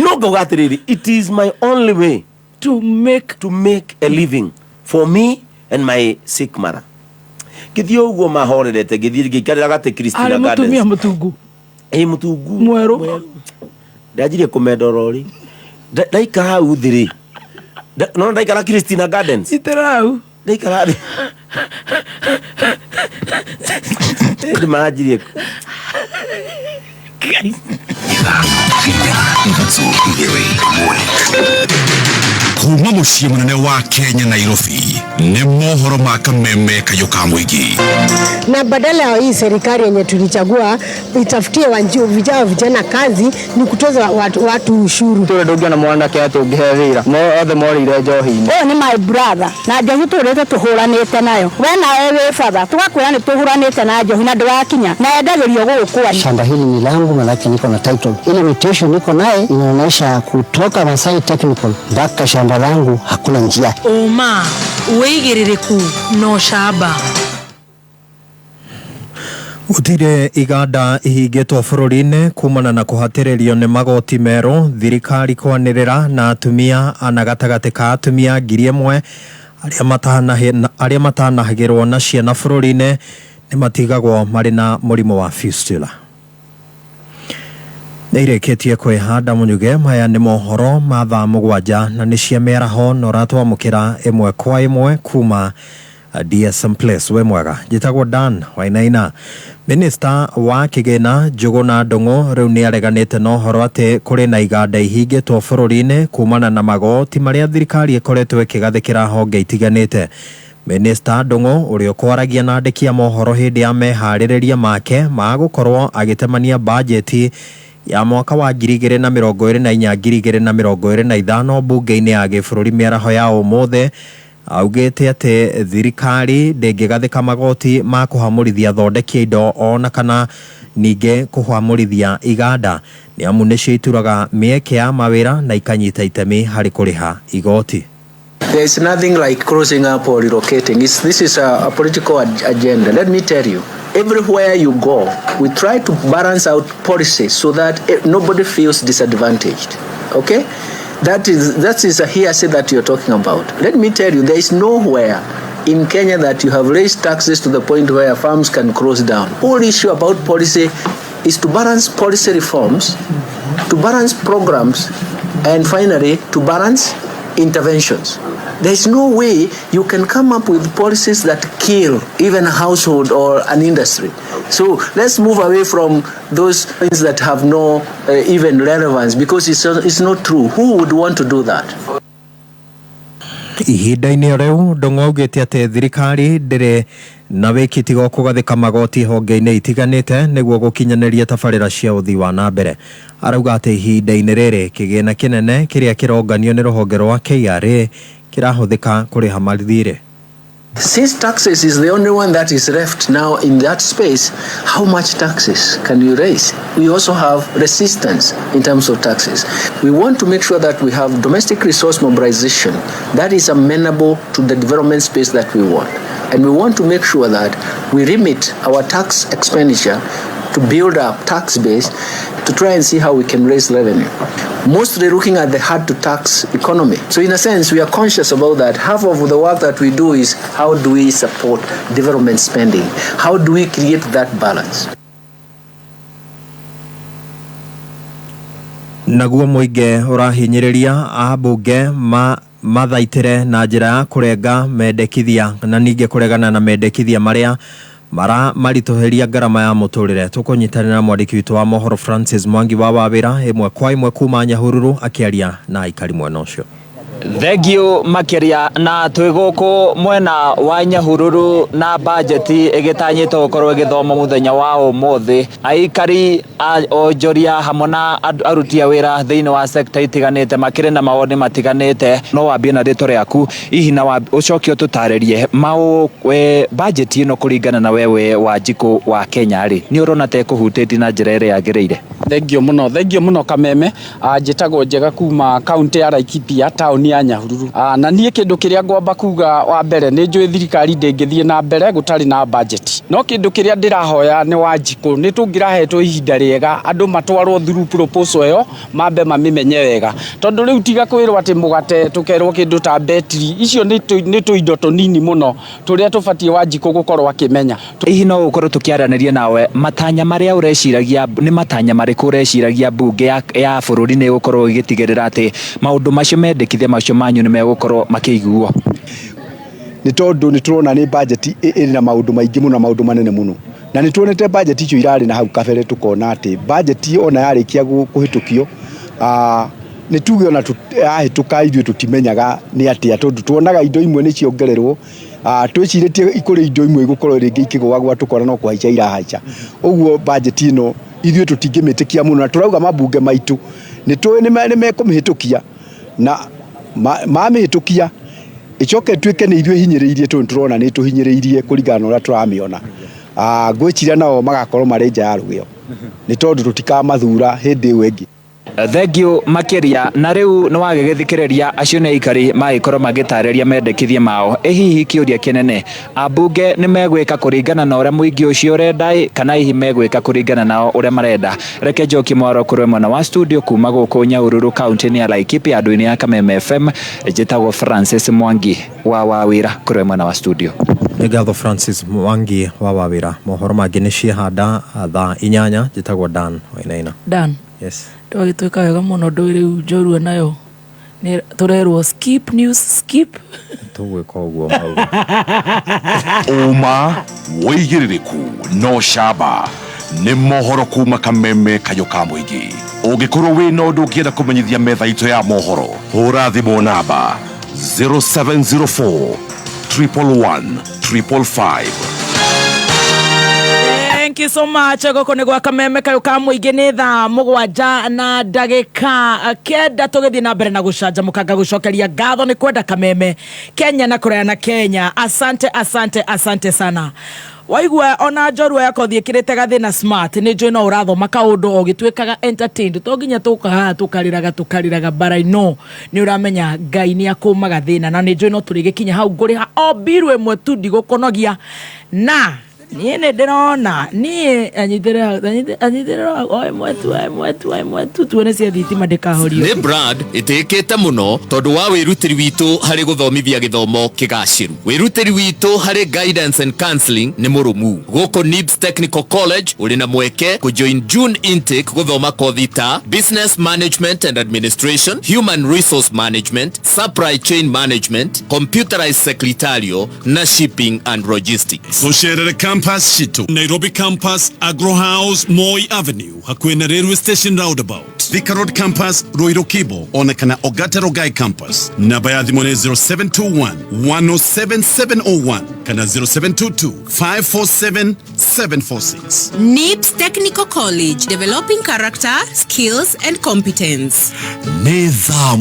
no ngauga atĩrĩrĩ it is my only way to make a living for me and my sick mother ngĩthiĩ ũguo mahorerete ngĩthiĩ ngĩikarĩra gatĩ Christina Arĩ mũtumia Gardens mũtungu. Ĩ mũtungu mwerũ ndanjirie kũmenda orori ndaikara hau thĩ rĩ no ndaikara Christina Gardens Itĩra hau ndaikara thĩ ndĩ maranjirie Kuma mũciĩ mũnene wa Kenya Nairobi. Nĩ mohoro ma kameme kayũ ka mũingĩ. Na badala ya hii serikali yenye tulichagua itafutie vijana vijana kazi, ni kutoza watu ushuru. Tũrĩ ndũngĩona mwanake atĩ ũngĩhe wĩra othe morĩire njohi-inĩ. Ũyũ nĩ my brother na njohi tũrĩte tũhũranĩte nayo, we nawe wĩ batha tũgakwĩra nĩ tũhũranĩte na njohi na ndũrakinya na endagĩrio gũgũkwa. Shamba hili ni langu, manake niko na title. Ile mutation niko naye inaonyesha kutoka Masai Technical mpaka shamba langu hakuna njia. Ũma, wĩigĩrĩrĩku na ũcamba. Gũtirĩ iganda ihingĩtwo bũrũri-inĩ kumana na kũhatĩrĩrio nĩ magoti merũ, thirikari kwanĩrĩra na atumia ana gatagatĩ ka atumia 1,000 arĩa matanahagĩrwo na ciana bũrũri-inĩ nĩ matigagwo marĩ na mũrimũ wa fistula. Nĩ irĩkĩtie kwĩhanda mũnyuge. Maya nĩ mohoro ma thaa 7 na nĩ cia mĩaraho na ũratwamũkĩra ĩmwe kwa ĩmwe kuma DSM Place. We mwega, njĩtagwo Dan Wainaina. Minista wa kĩgĩna Njũgũna Ndung'u rĩu nĩ areganĩte na ũhoro atĩ kũrĩ na iganda ihingĩtwo bũrũri-inĩ kumana na magoti marĩa thirikari ĩkoretwo ĩkĩgathĩkĩra honge itiganĩte. Minista Ndung'u ũrĩa ũkwaragia na andĩki a mohoro hĩndĩ ya meharĩrĩria make ma gũkorwo agĩtemania bajeti ya mwaka wa 2024 2025 mbunge-inĩ ya gĩbũrũri mĩaraho ya ũmũthĩ, augĩte atĩ thirikari ndĩngĩgathĩka magoti ma kũhamũrithia athondeki a indo ona kana ningĩ kũhamũrithia iganda nĩ amu nĩcio ituraga mĩeke ya mawĩra na ikanyita itemi harĩ kũrĩha igoti. There is nothing like closing up or relocating. This is a political agenda. Let me tell you, everywhere you go, we try to balance out policies so that nobody feels disadvantaged. Okay? That is a hearsay that you're talking about. Let me tell you, there is nowhere in Kenya that you have raised taxes to the point where farms can close down. Whole issue about policy is to balance policy reforms, to balance programs, and finally, to balance interventions. There is no way you can come up with policies that kill even a household or an industry. So let's move away from those things that have no even relevance, because it's not true. Who would want to do that? Ihinda-inĩ rĩu Ndung'u augĩte atĩ thirikari ndĩrĩ na wĩki tiga kũgathĩka magoti honge-inĩ itiganĩte nĩguo gũkinyanĩria tabarĩra cia ũthii wa na mbere. Arauga atĩ ihinda-inĩ rĩrĩ kĩgĩna kĩnene kĩrĩa kĩronganio nĩ rũhonge rwa KRA kĩrahũthĩka kũrĩha mathirĩ. Since taxes is the only one that is left now in that space, how much taxes can you raise? We also have resistance in terms of taxes. We want to make sure that we have domestic resource mobilization that is amenable to the development space that we want. And we want to make sure that we remit our tax expenditure to build up tax base to try and see how we can raise revenue. Mostly looking at the hard to tax economy. So in a sense, we are conscious about that. Half of the work that we do is how do we support development spending? How do we create that balance? Naguo mũingĩ ũrahinyĩrĩria ambunge mathaitĩre na njĩra ya kũrenga mendekithia na ningĩ kũregana na mendekithia marĩa mara maritũhĩria ngarama ya mũtũrĩre. Tũkũnyitanĩra mwandĩki witũ wa mohoro Francis Mwangi wa Wawĩra ĩmwe kwa ĩmwe kuma Nyahururu akĩaria na aikari mwena ũcio. Thengiũ makĩria na twĩ gũkũ mwena wa Nyahururu na bajeti ĩgĩtanyĩtwo gũkorwo ĩgĩthomwo mũthenya wa ũmũthĩ. Aikari a onjoria hamwe na aruti a wĩra thĩinĩ wa sekta itiganĩte makĩrĩ na mawoni matiganĩte. No wambie na rĩtwa rĩaku hihi na ũcoke ũtũtarĩrie bajeti ĩno kũringana na wewe Wanjikũ wa Kenya rĩ, nĩ ũrona ta ĩkũhutĩtie na njĩra ĩrĩa yagĩrĩire? Thengio mũno Kameme. Njĩtagwo Njega kuma kaunti ya Laikipia, taũni ya Nyahururu. Na niĩ kĩndũ kĩrĩa ngwamba kuga wa mbere nĩ njũĩ thirikari ndĩngĩthiĩ na mbere gũtarĩ na budget. No kĩndũ kĩrĩa ndĩrahoya nĩ Wanjikũ, nĩ tũngĩrahetwo ihinda rĩega andũ matwarwo through proposal ĩyo mambe mamĩmenye wega, tondũ rĩu tiga kwĩrwo atĩ mũgate tũkerwo kĩndũ ta betri, icio nĩ tũindo tũnini mũno tũrĩa tũbatiĩ Wanjikũ gũkorwo akĩmenya. Hihi no ũkorwo tũkĩaranĩria nawe matanya marĩa ũreciragia nĩ matanya marĩkũ ũreciragia mbunge ya bũrũri nĩ ĩgũkorwo ĩgĩtigĩrĩra atĩ maũndũ macio mendekithia macio manyu nĩ megũkorwo makĩiguo? Nĩ tondũ nĩ tũrona nĩ budget ĩrĩ na maũndũ maingĩ mũno, maũndũ manene mũno, na nĩ tuonete budget icio irarĩ na hau kabere, tũkona atĩ budget ona yarĩkia kũhĩtũkio Nĩ tuge ona yahĩtũka ithuĩ tũtimenyaga nĩ atĩa, tondũ tuonaga indo imwe nĩ ciongererwo, twĩcirĩtie kũrĩ indo imwe igũkorwo rĩngĩ ikĩgũagũa, tũkona no kũhaica irahaica. Ũguo bajeti ĩno ithuĩ tũtingĩmĩtĩkia mũno, na tũrauga mambunge maitũ nĩ tũĩ nĩ mekũmĩhĩtũkia, na mamĩhĩtũkia ĩcoke ĩtuĩke nĩ ithuĩ hinyĩrĩirie, tondũ tũrona nĩ tũhinyĩrĩirie kũringana na ũrĩa tũramĩona. Ngwĩciria nao magakorwo marĩ nja ya rũgĩo, nĩ tondũ tũtikamathura hĩndĩ ĩyo ĩngĩ. Thengiũ makĩria. Na rĩu nĩ wagĩgĩthikĩrĩria acio nĩ aikari magĩkorwo magĩtarĩria mendekithia mao. Ĩ hihi kĩũria kĩnene, ambunge nĩ megwĩka kũringana na ũrĩa mũingĩ ũcio ũrenda ĩ, kana hihi megwĩka kũringana nao ũrĩa marenda? Reke njokie mwaro kũrĩ mwena wa studio kuma gũkũ Nyahururu kaunti-inĩ ya Laikipia, andũ-inĩ ya Kameme FM. Njĩtagwo Francis Mwangi wa Wawĩra kũrĩ mwena wa studio. Nĩ ngatho Francis Mwangi wa Wawĩra. Mohoro mangĩ nĩ ciehanda thaa 8. Njĩtagwo Dan Wainaina. Dan. Yes. Twagĩtwĩka wega mũno, ndũĩ rĩu njorua nayo nĩ tũrerwo skip news, skip. Tũgwĩka ũguo mauga. Ũma, wĩigĩrĩrĩku no camba nĩ mohoro kuma Kameme kayũ ka mũingĩ. Ũngĩkorwo wĩna ũndũ ũngĩenda kũmenyithia metha itũ ya mohoro, hũra thimũ namba 0704 111 555. Thank you so much. Gũkũ nĩ gwa Kameme kayũ ka mũingĩ, nĩ thaa 7:09, tũgĩthiĩ na mbere na gũcanjamũka. Ngagũcokeria ngatho nĩ kwenda Kameme Kenya na kũraya na Kenya. Asante, asante, asante sana. Waigua ona njorua yakwa thiĩkĩrĩte gathĩna smart, nĩ njũĩ no ũrathoma kaũndũ o gĩtuĩkaga entertained. To nginya tũka haha tũkarĩraga tũkarĩraga, but I know nĩ ũramenya Ngai nĩ akũmaga thĩna, na nĩ njũĩ no tũrĩgĩkinya hau ngũrĩha o mbiru ĩmwe tu, ndigũkũnogia. Na niĩ nĩ ndĩrona niĩ anyitĩrĩra o ĩmwe tu, o ĩmwe tu, o ĩmwe tu, tuone cia thitima ndĩkahorio. Nĩ brand ĩtĩkĩte mũno tondũ wa wĩrutĩri witũ harĩ gũthomithia gĩthomo kĩgacĩru. Wĩrutĩri witũ harĩ guidance and counseling nĩ mũrũmu. Gũkũ NIBS Technical College ũrĩ na mweke kũjoin June intake gũthoma kothi ta Business Management and Administration, Human Resource Management, Supply Chain Management, Computerized Secretarial na Shipping and Logistics. Tucerere campus citu: Nairobi Campus, Agro House, Moi Avenue, hakuhĩ na Railway Station roundabout; Thika Road Campus, Ruiru Kibo, ona kana Ongata Rongai Campus. Namba ya thimũ nĩ 0721 107 701 kana 0722 547 746. NIBS Technical College, developing character, skills and competence. Nĩ thaa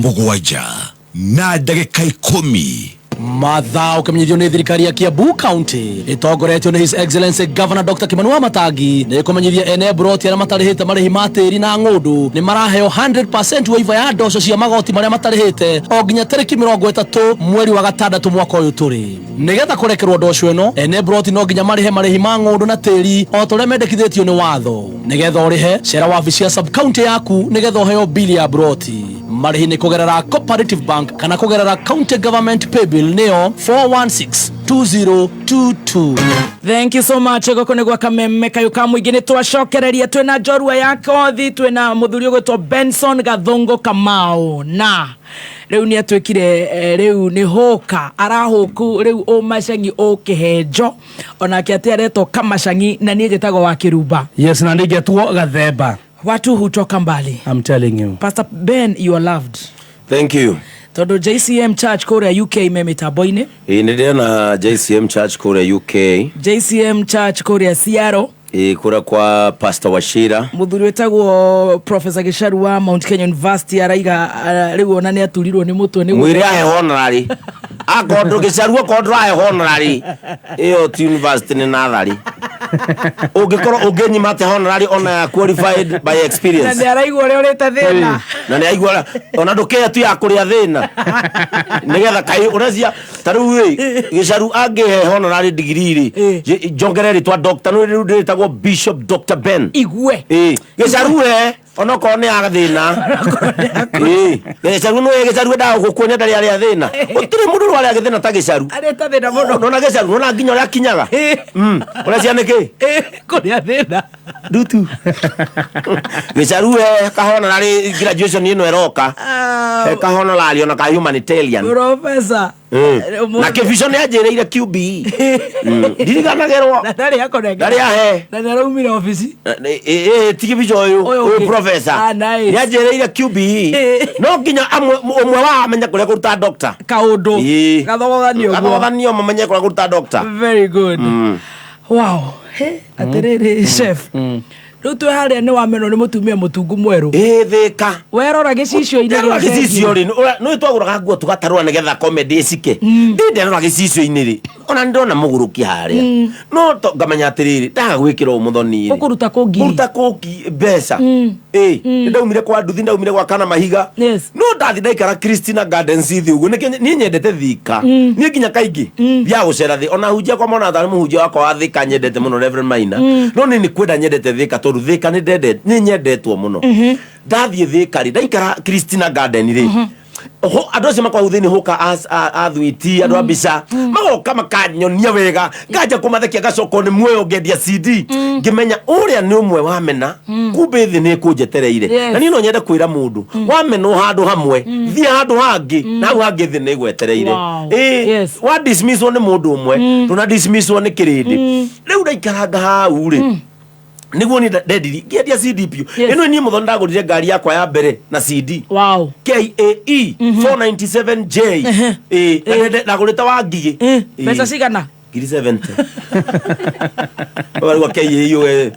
7:10. Mathaa ũkĩmenyithio nĩ thirikari ya Kiambu County ĩtongoretio nĩ His Excellency Governor Dr. Kimani Wamatangi, nĩ kũmenyithia ene mburoti arĩa matarĩhĩte marĩhi ma tĩri na ng'ũndũ nĩ maraheo 100% waiver ya ndoco cia magoti marĩa matarĩhĩte o nginya tarĩki 30 mweri wa gatandatũ mwaka ũyũ tũrĩ. Nĩgetha kũrekerwo ndoco ĩno, ene mburoti no nginya marĩhe marĩhi ma ng'ũndũ na tĩri o ta ũrĩa mendekithĩtio nĩ watho. Nĩgetha ũrĩhe, cera wabici ya sub county yaku nĩgetha ũheo bili ya mburoti. Marĩhi nĩ kũgerera Cooperative Bank kana kũgerera County Government Paybill, nĩyo 4162022. Thank you so much. Gũkũ nĩ gwa Kameme kayũ ka mũingĩ, nĩ twacokereria. Twĩna njorua ya kothi, twĩna mũthuri ũgwĩtwo Benson Gathũngũ Kamau, na rĩu nĩ atuĩkire rĩu nĩ hũka arahũku, rĩu ũmacangi ũkĩhenjo onake atĩ aretwo Kamacangi, na niĩ njĩtagwo wa Kĩrumba. Yes, na nĩngetwo Gathemba. Watu hutoka mbali. I'm telling you. Pastor Ben, you are loved. Thank you. Tondũ JCM Church kũrĩa UK me mĩtambo-inĩ. Ĩĩ, nĩ ndĩrona JCM Church kũrĩa UK. JCM Church kũrĩa Seattle. Ĩĩ, kũrĩa kwa Pastor Wachira. Mũthuri wĩtagwo Professor Gicharu wa Mount Kenya University araiga rĩu ona nĩ aturirwo nĩ mũtwe nĩ Mwĩre ahe honorary, akorwo ndũgĩcaru, akorwo ndũrahe honorary, ĩyo ti university, nĩ natharĩ. Ũngĩkorwo ũngĩnyima atĩa honorary ona ya qualified by na experience? Nĩ araigua ũrĩa ũrĩte thĩna. Na nĩ aigua ona ndũkĩhe tu ya kũrĩa thĩna nĩgetha kaĩ ũrecia ta rĩu ĩ Gĩcaru angĩhe honorary degree rĩ, njongerere rĩtwa doctor, nĩ rĩu ndĩtagwo Bishop Dr Ben. Igue. Ĩ Gĩcaru he onokorwo nĩ ya thĩna. Ĩ Gĩcaru nĩ Gĩcaru endaga gũkuonia ndarĩ arĩa thĩna, gũtirĩ mũndũ ũrarĩa gĩthĩna ta Gĩcaru. Arĩte thĩna mũno. Nona Gĩcaru, nona nginya ũrĩa akinyaga. Ũrecia nĩkĩ? Kũrĩa thĩna. Ndutu Gĩcaru he kahonorary graduation ĩno ĩroka, he kahonorary ona ka humanitarian. Professor. Na kĩbico nĩ anjĩrĩire QBE. Ndiriganagĩrwo. Na ndarĩ akonengera. Ndarĩ ahe. Na nĩ araumire obici. Ĩ ti kĩbico ũyũ. Ũyũ Ũyũ ũngĩ. professor. Ah, nice. Nĩ anjĩrĩire QBE. No nginya ũmwe wa amenye kũrĩa kũruta doctor. Kaũndũ. Ĩĩ. Gathogothanio ũguo. Gathogothanio mamenye kũrĩa kũruta doctor. Very good. Wow. He, atĩrĩrĩ chef. Rĩu twĩ harĩa nĩ wamenwo nĩ mũtumia mũtungu mwerũ. Ĩ thĩka. Werora gĩcicio-inĩ Nderora gĩa gĩcicio thengiũ. rĩ, nĩ twagũraga nguo tũgatarũra nĩgetha comedy ĩcike. Ndĩ nderora gĩcicio-inĩ rĩ, ona nĩ ndona mũgũrũki harĩa. No ngamenya atĩrĩrĩ, ndaga gwĩkĩra ũũ mũthoni rĩ. Ũkũruta kũ ngiri? Kũruta kũ mbeca. Ĩ, nĩ ndaumire kwa nduthi, ndaumire gwa kana mahiga. No ndathi ndaikara Christina Gardens thĩ ũguo, nĩkĩo niĩ nyendete Thika. Niĩ nginya kaingĩ thiaga gũcera thĩ, ona hunjia kwa mona tarĩ mũhunjia wakwa wa Thika nyendete mũno Reverend Maina. No niĩ nĩ kwenda nyendete Thika tondũ Thika nĩ ndendete, nĩ nyendetwo mũno. Ndathiĩ Thika rĩ, ndaikara Christina Garden rĩ, andũ acio makoragwo thĩinĩ hũka athwiti andũ a mbica magoka makanyonia wega nganja kũmathekia ngacokwo nĩ muoyo ngendia CD ngĩmenya ũrĩa nĩ ũmwe wamena kumbe thĩ nĩ ĩkũnjetereire. Yes. Na niĩ no nyende kwĩra mũndũ wamenwo handũ hamwe thiĩ handũ hangĩ na hau hangĩ thĩ nĩ ĩgwetereire. Wow. Ĩĩ, wa dismisswo nĩ mũndũ ũmwe ndũna dismisswo nĩ kĩrĩndĩ. Rĩu ndaikaranga hau rĩ, nĩguo niĩ ndendiri ngĩendia CD biũ. Ĩno niĩ mũthoni ndagũrire ngari yakwa ya mbere na CD. Wow. KAE 497J. Ĩĩ, na ndagũrĩte wa ngigĩ. Ĩĩ. Mbeca cigana? Ngiri 70. Warigwa KAE we.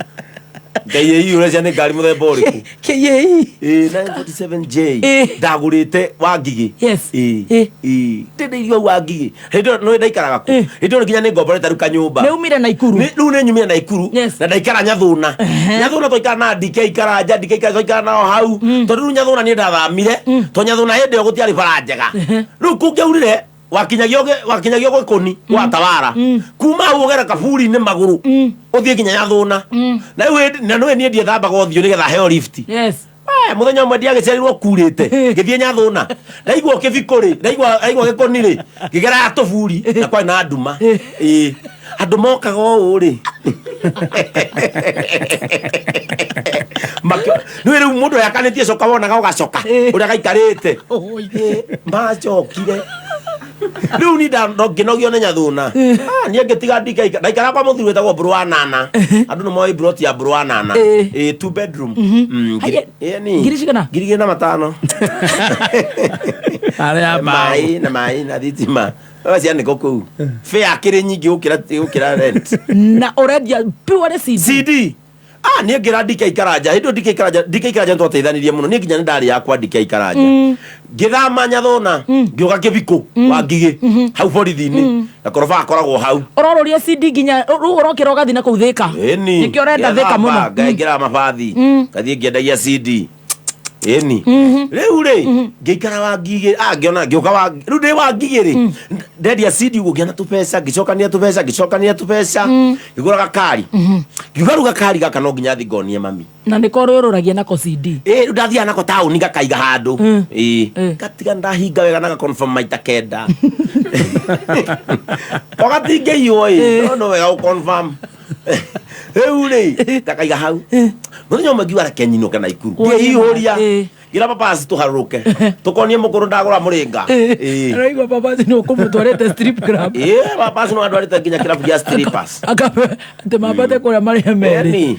KAE ũrecia nĩ ngari mũthemba ũrĩkũ? KAE. Ĩĩ, 947J. Ndagũrĩte wa ngigĩ. Yes. Ĩĩ. Ĩĩ. Ndendeirio hau wa ngigĩ. Hĩndĩ ĩyo nĩ ndaikaraga kũ? Hĩndĩ ĩyo nginya nĩ ngomborete rĩu kanyũmba. Nĩ umire Naikuru. Rĩu nĩ nyumire Naikuru. Na ndaikara Nyathũna. Nyathũna twaikara na DK Karanja, DK Karanja twaikara nao hau. Tondũ rĩu Nyathũna niĩ ndathamire. Tondũ Nyathũna hĩndĩ ĩyo gũtiarĩ bara njega. Rĩu kũngĩaurire wakinyagio gwĩkũni gwa tawara. Kuma hau ũgere kaburi-inĩ magũrũ. Ũthiĩ nginya Nyathũna. Na rĩu na nĩwe niĩ ndiethambaga ũthiũ nĩgetha heo lift. Yes. Mũthenya ũmwe ndiagĩcerirwo kurĩte ngĩthiĩ Nyathũna ndaigua kĩbikũ rĩ ndaigua gĩkũni rĩ ngĩgera ya tũburi na kwarĩ na nduma. Ĩĩ, andũ mokaga ũũ rĩ nĩũĩ rĩu mũndũ yakanĩtie coka wonaga ũgacoka ũrĩa gaikarĩte macokire rĩu ni ngĩnogio nĩ Nyathũna. Niĩ ngĩtiga ndaikara kwa mũthuri wĩtagwo Mbũrũ wa Nana. Andũ nĩ moĩ broti ya Mbũrũ wa Nana. Ĩĩ, two bedroom. Haiya, Ĩni. ngiri cigana? 2,500. Arĩa Maĩ na maĩ na thitima. Cianĩkwo kũu. Fare akĩrĩ nyingĩ gũkĩra rent. Na ũrendia pure CD. CD. Niĩ ngĩra DK Karanja, hĩndĩ ĩyo DK Karanja, DK Karanja nĩtwateithanirie mũno. Niĩ nginya nĩ ndarĩ yakwa DK Karanja. Ngĩthama Nyathũna, ngĩũka Kĩbikũ wa Ngigĩ, hau borithi-inĩ. Na koroba akoragwo hau. Ũrorũria CD nginya rĩu ũrokĩra ũgathiĩ na kũu Thĩka. Ĩni. Nĩkĩo ũrenda Thĩka mũno. Ngaingĩra mabathi. Ngathiĩ ngĩendagia CD. Ĩni. Rĩu rĩ, ngĩikara wa Ngigĩ, ngĩona ngĩũka wa rĩu ndĩ wa Ngigĩ rĩ, ndendia CD ũguo ngĩona tũbeca, ngĩcokania tũbeca, ngĩcokania tũbeca, ngĩgũra gakari. Ngiuga rĩu gakari gaka no nginya thiĩ ngonie mami. Na nĩko ũrũragia nako CD. Ĩĩ, rĩu ndathiaga nako taũni ngakaiga handũ. Ĩĩ. Gatiga ndahinga wega na gaconfirm maita kenda. Ko gatingĩiywo ĩ, no no wega gũconfirm. Rĩu rĩ, ngakaiga hau. Mũthenya ũmwe ngiuga reke nyinũke Naikuru. Ngĩihũria. Ngira papasi tũharũrũke. Tũkonie mũkũrũ ndagũra mũrĩnga. Ĩĩ. Araigua papasi nĩ ũkũmũtwarĩte strip club. Ĩĩ, papasi no andwarĩte nginya kĩrabu gĩa strippers. Akabe atĩ mambate kũrĩa marĩhe merĩ. Ĩni.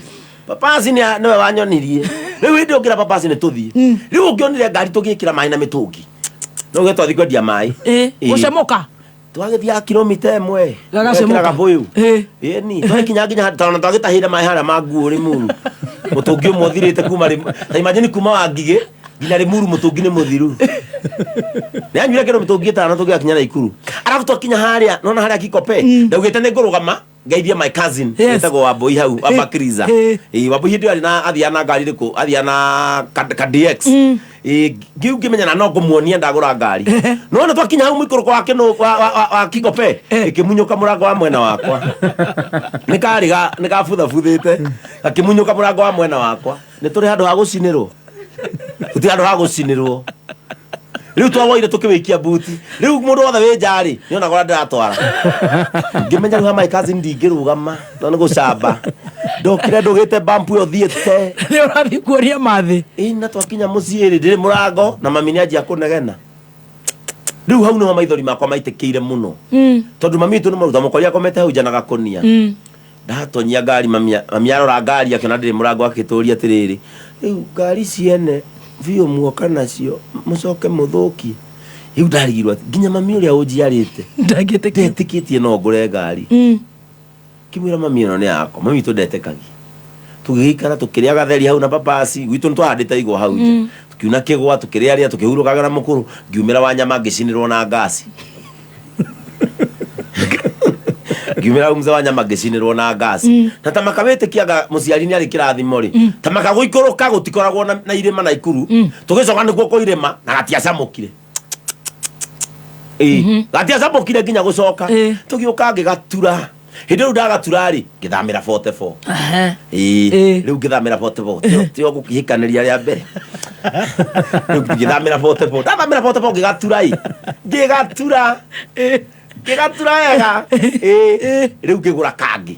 Papasi nĩwe wanyonirie. Rĩu hĩndĩ ĩyo ngĩra papasi nĩ tũthiĩ. Rĩu ũngĩonire ngari tũgĩkĩra maĩ na mĩtũngi. No ũge twathiĩ kwendia maĩ. Ĩĩ, gũcemũka. Twagĩthiaga kilomita ĩmwe. Gagacemũka. Gwekĩra gabũyũ. Ĩni, twakinya nginya tondũ twagĩtahĩire maĩ harĩa ma nguo Limuru. Mũtũngi ũmwe ũthirĩte kuma ta imagine kuma wa Ngigĩ nginya Limuru mũtũngi nĩ mũthiru. Nĩ anyuire kĩndũ mĩtũngi ĩtano tũgĩgakinya Naikuru. Arabu twakinya harĩa, nona harĩa Kikope, ndaugĩte nĩ ngũrũgama ngeithie my cousin wĩtagwo Wambui hau wa Bakriza. Ĩĩ, Wambui hĩndĩ ĩyo arĩ na athiaga na ngari ĩrĩkũ? Athiaga na ka DX. Ĩĩ, ngĩu ngĩmenya na no ngũmuonia ndagũra ngari. No na twakinya hau mũikũrũko wa kĩnũ wa Kikope, ĩkĩmunyũka mũrango wa mwena wakwa. Nĩ karĩ ga nĩ gabuthabuthĩte, gakĩmunyũka mũrango wa mwena wakwa. Nĩ tũrĩ handũ ha gũcinĩrwo. Gũtirĩ handũ ha gũcinĩrwo. Rĩu twawoire tũkĩwĩikia buti. Rĩu mũndũ wothe wĩ nja rĩ, nĩ onaga ũrĩa ndĩratwara. Ngĩmenya rĩu ha my cousin ndingĩrũgama, tondũ nĩ gũcamba. Ndokire ndũgĩte bump ĩyo thiĩte. Nĩ ũrathiĩ kuonia mathĩ. Ĩĩ, na twakinya mũciĩ rĩ, ndĩrĩ mũrango na mami nĩ anjia kũnegena. Rĩu hau nĩho maithori makwa maitĩkĩire mũno, tondũ mami witũ nĩ maruta mũkori akomete hau nja na gakonia. Ndatonyia ngari, mami mami arora ngari akĩona ndĩrĩ mũrango, akĩtũria atĩrĩrĩ, rĩu ngari ciene biũ muoka nacio mũcoke mũthũkie? Rĩu ndarigirwo atĩ nginya mami ũrĩa ũnjiarĩte ndetĩkĩtie no ngũre ngari. Ngĩmwĩra, mami, ĩno nĩ yakwa. Mami witũ ndetĩkagia. Tũgĩgĩikara tũkĩrĩa gatheri hau na papasi gwitũ, nĩ twahandĩte igwa hau nja. Tũkiuna kĩgwa, tũkĩrĩarĩa, tũkĩhurũkaga na mũkũrũ. Ngiumĩra wanyama, ngĩcinĩrwo na ngasi. Ngiumĩra hau mzee wa nyama, ngĩcinĩrwo na ngasi. Na ta makawĩtĩkia anga mũciari nĩ arĩ kĩrathimo rĩ, ta makagũikũrũka gũtikoragwo na irĩma na ikuru. Tũgĩcoka nĩkuo kwa irĩma na gatiacamũkire. Ĩĩ, gatiacamũkire nginya gũcoka. Tũgĩũka ngĩgatura. Hĩndĩ ĩyo ndagatura rĩ, ngĩthamĩra 44. Ĩĩ, rĩu ngĩthamĩra 44. Tio gũkĩhĩkanĩria rĩa mbere. Rĩu ngĩthamĩra 44. Ndathamĩra 44 ngĩgatura ĩ. Ngĩgatura. Ngĩgatura wega. Ĩĩ, rĩu ngĩgũra kangĩ.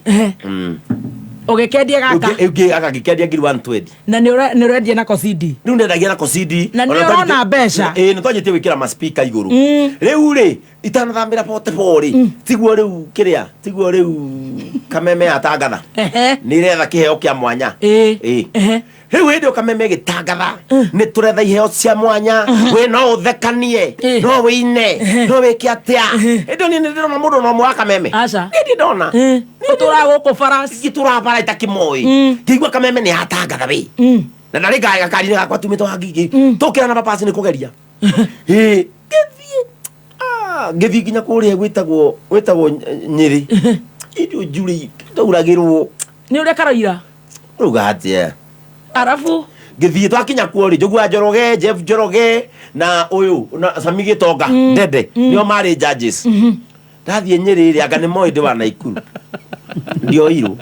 Ũgĩkendia gaka? Rĩu gaka ngĩkendia ngiri 120. Na nĩ ũrendia nako CD? Rĩu ndendagia nako CD. Na nĩ Ona ũrona mbeca? Ĩĩ, nĩ twanjĩtie gwĩkĩra ma speaker igũrũ. Rĩu rĩ, itanathamĩra 44 rĩ, tiguo rĩu kĩrĩa, tiguo rĩu Kameme yatangatha nĩ iretha kĩheo kĩa mwanya. Ĩĩ. Rĩu hĩndĩ ĩyo Kameme ĩgĩtangatha nĩ tũretha iheo cia mwanya, wĩ no ũthekanie, no wĩine, no wĩke atĩa. Hĩndĩ ĩyo niĩ nĩ ndĩrona mũndũ ona ũmwe wa Kameme? Aca. Niĩ ndirĩ ndona. Ũtũraga gũkũ bara. Ngĩtũra bara itakĩmoĩ. Ngĩigua Kameme nĩ yatangatha wĩ na ndarĩ gakari gakwa tumĩte wa ngigĩ tũkĩra na papasi nĩ kũgeria. Ĩĩ, ngĩthiĩ. Ah, ngĩthiĩ nginya kũrĩa gwĩtagwo Nyĩrĩ, irio njurĩ ndauragĩrwo. Nĩ ũrĩa karoira. Rauga atĩa? Arabu. Ngĩthiĩ, twakinya kuo rĩ, Njũgua Njoroge, Jeff Njoroge na ũyũ na Sami Gĩtonga Ndende nĩo marĩ judges. Ndathiĩ Nyĩrĩ rĩ, anga nĩ moĩ ndĩ wa Naikuru, ndioirwo.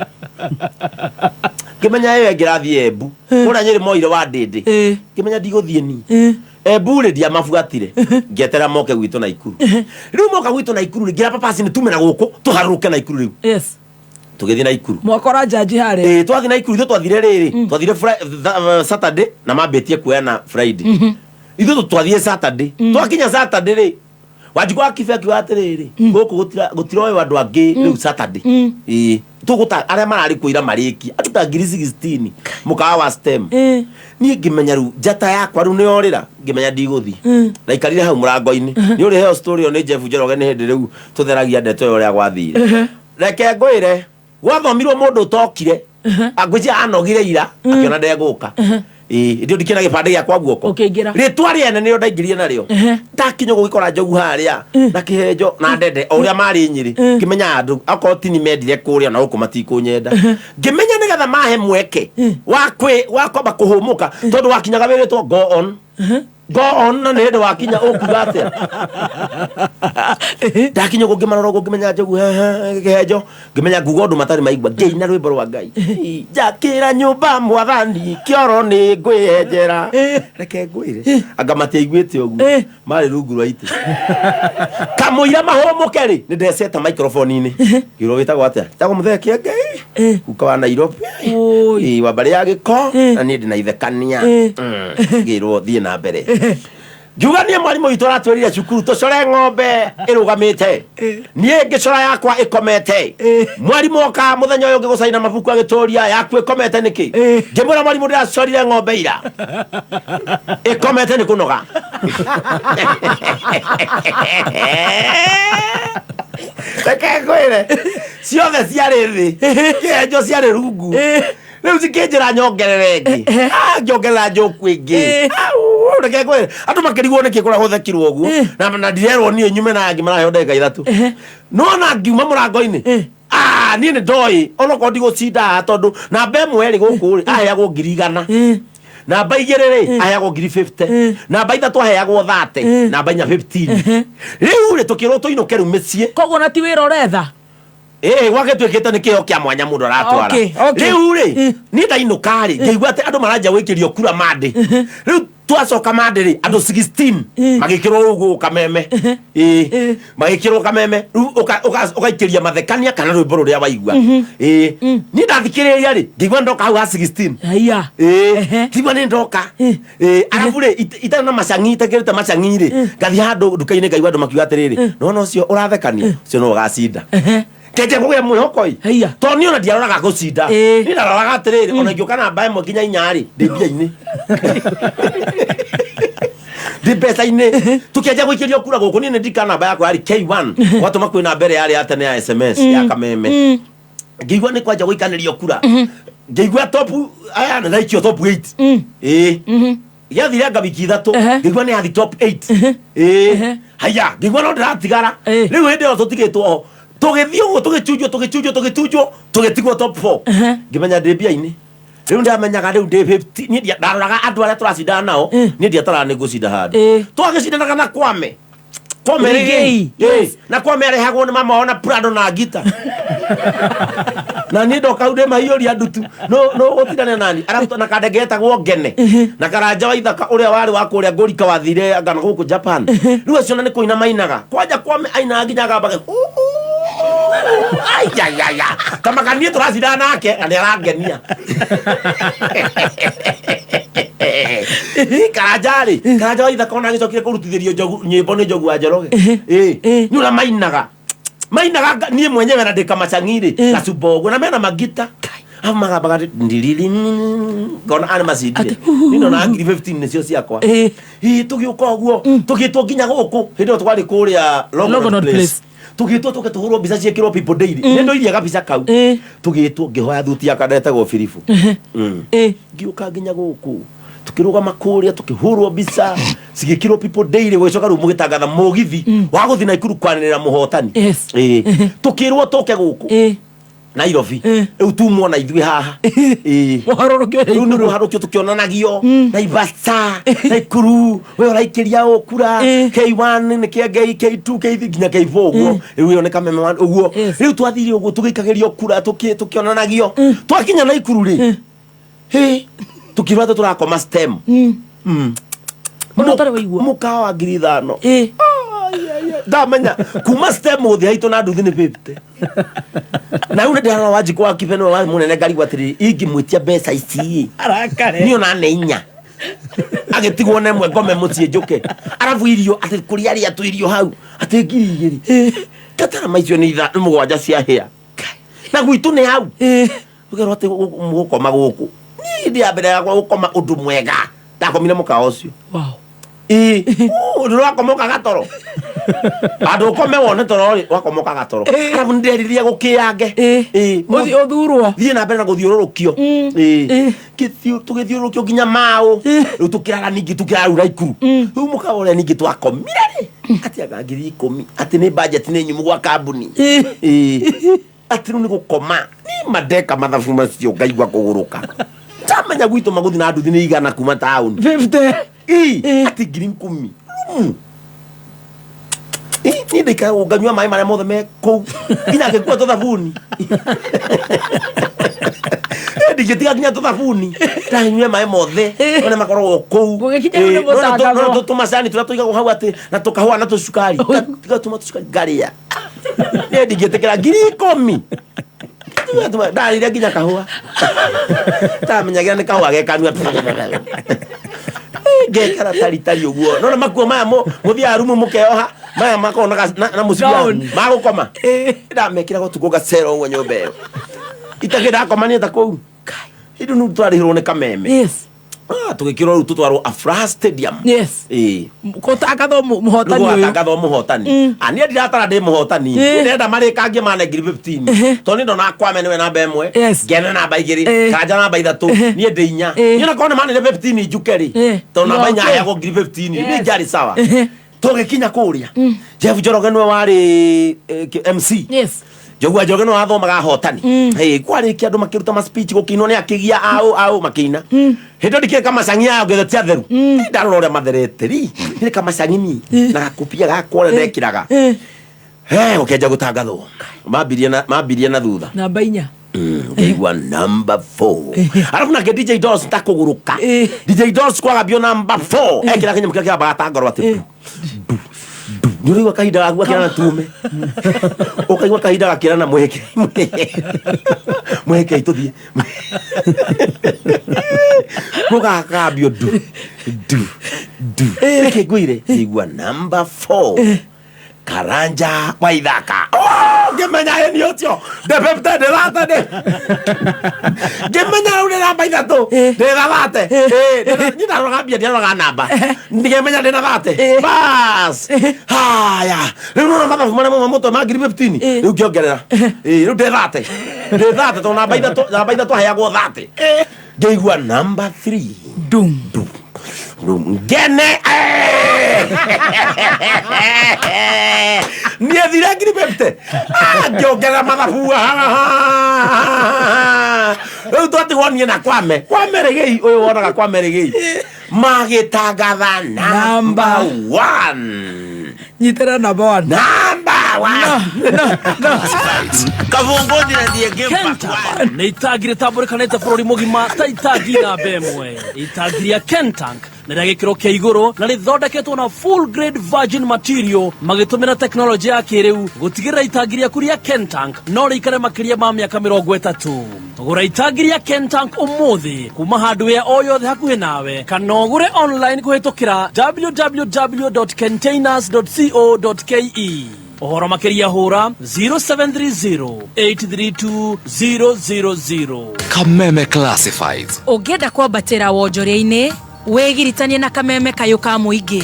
Ngĩmenya ĩyo ĩngĩ rathiĩ Embu kũrĩa Nyĩrĩ moire wa Ndĩndĩ. Ngĩmenya ndigũthiĩ ni Embu rĩ, ndiamabuatire, ngĩeterera moke gwitũ Naikuru. Rĩu moka gwitũ Naikuru rĩ, ngĩra papasi nĩ tume na gũkũ tũharũrũke Naikuru rĩu. Tũgĩthiĩ Naikuru. Mwakora njanji harĩa? Ĩĩ, twathiĩ Naikuru. Ithuĩ twathire rĩrĩ, twathire Saturday na mambĩtie kuoyana Friday. Ithuĩ twathire Saturday. Twakinya Saturday rĩ, Wanjikũ wa Kibe akiuga atĩrĩrĩ, gũkũ gũtiroywo andũ angĩ rĩu Saturday. Ĩĩ, tũgũta arĩa mararĩ kuo ira marĩkie andũ ta ngiri 16 mũkawa wa STEM. Niĩ ngĩmenya rĩu njata yakwa rĩu nĩyorĩra, ngĩmenya ndigũthiĩ. Ndaikarire hau mũrango-inĩ. Nĩ ũrĩheo story ĩyo nĩ Jeff Njoroge nĩ hĩndĩ rĩu tũtheragia ndeto ĩyo ũrĩa gwathire. Reke ngwĩre, gwathomirwo mũndũ ũtokire, angwĩciria anogire ira, akĩona ndegũka. Ĩĩ, hĩndĩ ĩyo ndikĩna gĩbandĩ gĩakwa guoko. Ũkĩingĩra. Rĩtwa rĩene nĩrĩo ndaingĩrire narĩo. Ndakinya ũguo ngĩkora njogu harĩa na kĩhenjo na ndende o ũrĩa marĩ Nyĩrĩ. Ngĩmenya andũ akorwo tini mendire kũrĩa na gũkũ matikũnyenda. Ngĩmenya nĩgetha mahe mweke wa kwĩ wa kwamba kũhũmũka, tondũ wakinyaga wĩrĩtwo go on, go on, na nĩ hĩndĩ wakinya ũkuga atĩa. Ndakinya ũguo ngĩmarora ũguo, ngĩmenya njogu kĩhenjo, ngĩmenya nguga ũndũ matarĩ maigua. Ngĩina rwĩmbo rwa Ngai, njakĩra nyũmba mwathani kĩoro nĩ ngwĩyenjera. Reke ngwĩre, anga matiaiguĩte ũguo, marĩ rungu rwa itĩ kamũira mahũmũke rĩ, nĩ ndeceta microphone-inĩ. Ngĩrwo, wĩtagwo atĩa? Wĩtagwo mũthee Kĩengei, guka wa Nairobi. Ĩĩ, wa mbarĩ ya gĩko na niĩ ndĩ na ithekania. Ngĩrwo thiĩ na mbere. Ngiuga niĩ mwarimũ witũ aratwĩrire cukuru tũcore ng'ombe ĩrũgamĩte, niĩ ngĩcora yakwa ĩkomete. Mwarimũ oka mũthenya ũyũ ũngĩ gũcaina mabuku agĩtũria, yaku ĩkomete nĩkĩ? Ngĩmwĩra, mwarimũ, ndĩracorire ng'ombe ira ĩkomete nĩ kũnoga. Reke ngwĩre, ciothe ciarĩ thĩ, kĩhenjo ciarĩ rungu. Rĩu cikĩnjĩra nyongerere ĩngĩ. Ah, ngĩongerera njoku ĩngĩ. Au, reke ngwĩre, andũ makĩrigwo nĩkĩ kũrĩa gũthekirwo ũguo na ndirerwo niĩ nyume na angĩ maraheo ndagĩka 3. Nona ngiuma mũrango-inĩ. Ah, niĩ nĩ ndoĩ onokorwo ndigũcinda haha, tondũ namba 1 rĩ gũkũ rĩ aheagwo ngiri igana, namba 2 rĩ aheagwo ngiri 50, namba 3 aheagwo 30, namba 4 15. Rĩu rĩ tũkĩrwo tũinũke rĩu mĩciĩ. Koguo na ti wĩra ũretha? Ĩĩ, gwagĩtuĩkĩte nĩ kĩheo kĩa mwanya mũndũ aratwara. Rĩu rĩ niĩ ndainũka rĩ, ngĩigua atĩ andũ maranjia gwĩkĩrio kura mandĩ rĩu. Twacoka mandĩ rĩ, andũ 16 magĩkĩrwo rũu gũkũ Kameme. Ĩĩ, magĩkĩrwo Kameme. Rĩu ũgaikĩria mathekania kana rwĩmbo rũrĩa waigua. Ĩĩ, niĩ ndathikĩrĩria rĩ, ngĩigua ndoka hau ha 16. Haiya. Ĩĩ, ngĩigua nĩ ndoka. Ĩĩ, arabu rĩ, itarĩ na macang'i, itekĩrĩte macang'i rĩ, ngathiĩ handũ nduka-inĩ ngaigua andũ makiuga atĩrĩrĩ, nona ũcio ũrathekania, ũcio nĩwe ũgacinda. Ngenjia kũgĩa mwĩhoko ĩ. Tondũ niĩ ona ndiaroraga gũcinda. Niĩ ndaroraga atĩrĩrĩ, ona ingĩũka namba ĩmwe nginya inya rĩ, ndĩ mbia-inĩ. Ndĩ mbeca-inĩ. Tũkĩanjia gũikĩrio kura gũkũ, niĩ nĩ ndirikana namba yakwa yarĩ K1. Gwatũma kwĩ namba ĩrĩa yarĩ ya tene ya SMS ya Kameme. Ngĩigua nĩ kwanjia gũikanĩrio kura. Ngĩigua top, aya nĩ ndaikio top 8. Ĩĩ. Gĩathire anga wiki ithatũ, ngĩigua nĩ yathi top 8. Ĩĩ. Haiya, ngĩigua no ndĩratigara. Rĩu hĩndĩ ĩyo tũtigĩtwo ho. Tũgĩthiĩ ũguo tũgĩchunjwo, tũgĩchunjwo, tũgĩchunjwo, tũgĩtigwo top 4. Ngĩmenya ndĩ mbia-inĩ. Rĩu ndamenyaga rĩu ndĩ 50, niĩ ndaroraga andũ arĩa tũracindana nao, niĩ ndiataraga nĩ ngũcinda handũ. Twagĩcindanaga na Kwame. Kwame rĩ, Rigei. ĩĩ, na Kwame arehagwo nĩ mama wao na Prado na ngita. Na niĩ ndoka hau ndĩ maiyũria ndutu. No no gũtindania nani. Arabu na kandenge getagwo Ngene. Na Karanja wa Ithaka ũrĩa warĩ wa kũrĩa Ngũrika wathire anga na gũkũ Japan. Rĩu acio ona nĩ kũina mainaga. Kwanja Kwame ainaga nginya agambage. Ayayaya. Ta maka niĩ tũracindana nake na nĩ arangenia. Ĩ, Karanja rĩ, Karanja wa Ithaka ona agĩcokire kũrutithĩrio njogu nyĩmbo nĩ Njogu wa Njoroge. Ĩ, nĩ ũrĩa mainaga. Mainaga niĩ mwenyewe na ndĩ kamacang'i rĩ, gacumba ũguo na mena magita. Arabu magambaga atĩ ndiriri ngona arĩ macindire. Niĩ ndona ngiri 15 nĩcio ciakwa. Ĩ, tũgĩũka ũguo, tũgĩtwo nginya gũkũ. Hĩndĩ ĩyo twarĩ kũrĩa Longonot Longonot Place. Place. Tũgĩtwo tũke tũhũrwo mbica ciĩkĩrwo People Daily. Nĩ ndoirie gabica kau. Tũgĩtwo ngĩhoya thuti yakwa ndetagwo Biribu. Ngĩũka nginya gũkũ. Tũkĩrũgama kũrĩa tũkĩhũrwo mbica cigĩkĩrwo People Daily, gũgĩcoka rĩu mũgĩtangatha mũgithi wa gũthiĩ Naikuru kwanĩrĩra mũhotani. Ĩĩ. Tũkĩrwo tũke gũkũ Nairobi. Rĩu tumwo na ithuĩ haha. Ĩĩ. Rĩu nĩ mũharũrũkio tũkĩonanagio Naivasha, Naikuru, we ũraikĩria ũ kura, K1 nĩ Kĩengei, K2, K3 nginya K4 ũguo. Rĩu ĩyo nĩ Kameme one ũguo. Rĩu twathire ũguo tũgĩikagĩrio kura tũkĩonanagio. Twakinya Naikuru rĩ, hĩ, tũkiuga atĩ tũrakoma stem. Mũkawa wa ngiri ithano. Ndamenya kuma stem gũthiĩ haitũ na nduthi nĩ 50. Na rĩu nĩ ndĩrarora Wanjikũ wa Kibe nĩwe warĩ mũnene, ngarigwo atĩrĩrĩ, ingĩmwĩtia mbeca ici Arakare. niĩ ona nĩ inya agĩtigwo na ĩmwe ngome mũciĩ njũke. Arabu irio atĩ kũrĩa arĩa tu irio hau atĩ ngiri igĩrĩ. Ngatara icio nĩ mũgwanja cia hĩa. Na gwitũ nĩ hau. Ũkerwo atĩ mũgũkoma gũkũ. Niĩ hĩndĩ ya mbere yakwa gũkoma ũndũ mwega ndakomire mũkawa ũcio. Wow. Ĩĩ, ũndũ ũrakoma ũkaga toro. Handũ ũkome wone toro rĩ, wakoma ũkaga toro. Arabu nĩndĩrerirĩria gũkĩange. Ĩĩ. Ũthiĩ ũthurwo. Thiĩ na mbere na gũthiũrũrũkio. Ĩĩ. Tũgĩthiũrũrũkio nginya maũ. Rĩu tũkĩrara ningĩ tũkĩrara rĩu Naikuru. Rĩu mũkawa ũrĩa ningĩ twakomire rĩ, atĩ anga ngiri ikũmi, atĩ nĩ budget nĩ nyumu gwa kambuni. Ĩĩ. Atĩ rĩu nĩ gũkoma. Niĩ ma ndeka mathabu macio ngaigua kũgũrũka. Ndamenya gwitũ magũthiĩ na nduthi nĩ igana kuma taũni. 50. Ĩĩ, atĩ ngiri ikũmi. Rumu. Ĩĩ, niĩ ndaikara gũkũ nganyua maĩ marĩa mothe me kũu. Nginya ngĩkua tũthabuni. Ĩĩ, ndingĩtiga nginya tũthabuni. Ndanyue maĩ mothe marĩa makoragwo kũu. Gũgĩkinya rĩu nĩ Ĩĩ, nona mũtangathwo. nona tũmacani tũrĩa tũigagwo hau atĩ na tũkahũa na tũcukari. Ngatũma tũcukari ngarĩa. Niĩ ndingĩtĩkĩra ngiri ikũmi. Ndarĩire nginya kahũa. Ndamenyagĩra nĩ kahũa ge kanua. Ngekara tari tari ũguo. Nona makuo maya mũthiaga rumu mũkeoha, maya makoragwo na mũcibi wa magũkoma. Ndamekĩraga ũtukũ ngacera ũguo nyũmba ĩyo. Itakĩ ndakomania ta kũu. Hĩndĩ nĩ twarĩhĩrwo nĩ Kameme. Tũgĩkĩrwo rĩu tũtwarwo Afraha Stadium. Ĩĩ. Gũtangathwo mũhotani ũyũ. Gũgatangathwo mũhotani. Niĩ ndiratara ndĩ mũhotani. Ndĩrenda marĩkangie mane ngiri 15. Tondũ niĩ ndona Kwame nĩwe namba ĩmwe, Ngene namba igĩrĩ, Karanja namba ithatũ, niĩ ndĩ inya. Niĩ onakorwo nĩ manire 15 njuke rĩ, tondũ namba inya heagwo ngiri 15, niĩ njarĩ sawa. Tũgĩkinya kũrĩa, Jeff Njoroge nĩwe warĩ MC. Njogu wa Njoroge nĩwe wathomaga ahotani. Hey, kwarĩkia andũ makĩruta ma speech gũkĩinwo nĩ akĩgia aũ aũ makĩina. Hĩndĩ ĩyo ndikĩrĩ kamacang'i ayo ngetha ti atheru. Ndarora ũrĩa matherete ri. Ndikĩrĩ kamacang'i ni na gakobia gakwa ũrĩa ndekĩraga. Hey, gũkĩanjia gũtangathwo. Mambirie na thutha. Namba inya. Ngĩigua number 4, arabu nake DJ Dolls takũgũrũka. DJ Dolls kwagambio number 4, ekĩra kĩnyamũ kĩrĩa kĩambaga ta ngoro atĩ bu, bu, bu. Nĩ ũraigua kahinda gaku gakĩra na tume, ũkaigua kahinda gakĩra na mwĩhĩke mwĩhĩke tũthiĩ gũgakambio ndu ndu ndu. Reke ngwĩre, ngĩigua number 4, Karanja wa Ithaka. Oh, ngĩmenya ĩni ũcio ndebebte ndĩrathe ngĩmenya rĩu nĩ namba 3 ndĩna thate. Niĩ ndaroraga mbia, ndiaroraga namba, ngĩmenya ndĩna thate bas. Haya, rĩu nona mathabu marĩa mauma mũtwe ma 15,000, rĩu ngĩongerera. Rĩu ndĩ thate, ndĩ thate tondũ namba 3, namba 3 aheagwo thate. Ngĩigua namba 3, dum dum dum, ngene niĩ thire 50,000. Ngĩongerera mathabu. Rĩu twatigwo niĩ na Kwame, Kwame Rĩgĩi ũyũ wonaga Kwame Rĩgĩi magĩtangatha number 1. Nyitĩra number 1. Number 1. Kentank nĩ itangi rĩtambũrĩkanĩte bũrũri mũgima ta itangi namba 1. Itangi rĩa Kentank nĩ rĩa gĩkĩro kĩa igũrũ na rĩthondeketwo na full grade virgin material magĩtũmĩra tekinoronjĩ ya kĩrĩu gũtigĩrĩra itangi rĩaku rĩa Kentank no rĩikare makĩria ma mĩaka 30. Gũra itangi rĩa Kentank ũmũthĩ kuma hardware o yothe hakuhĩ nawe kana ũgũre online kũhĩtũkĩra www.containers.co.ke. Ũhoro makĩria hũra 0730 832 000. Kameme Classifieds. Ũngĩenda kwambatĩra wonjoria-inĩ, wĩgiritanie na Kameme kayũ ka mũingĩ.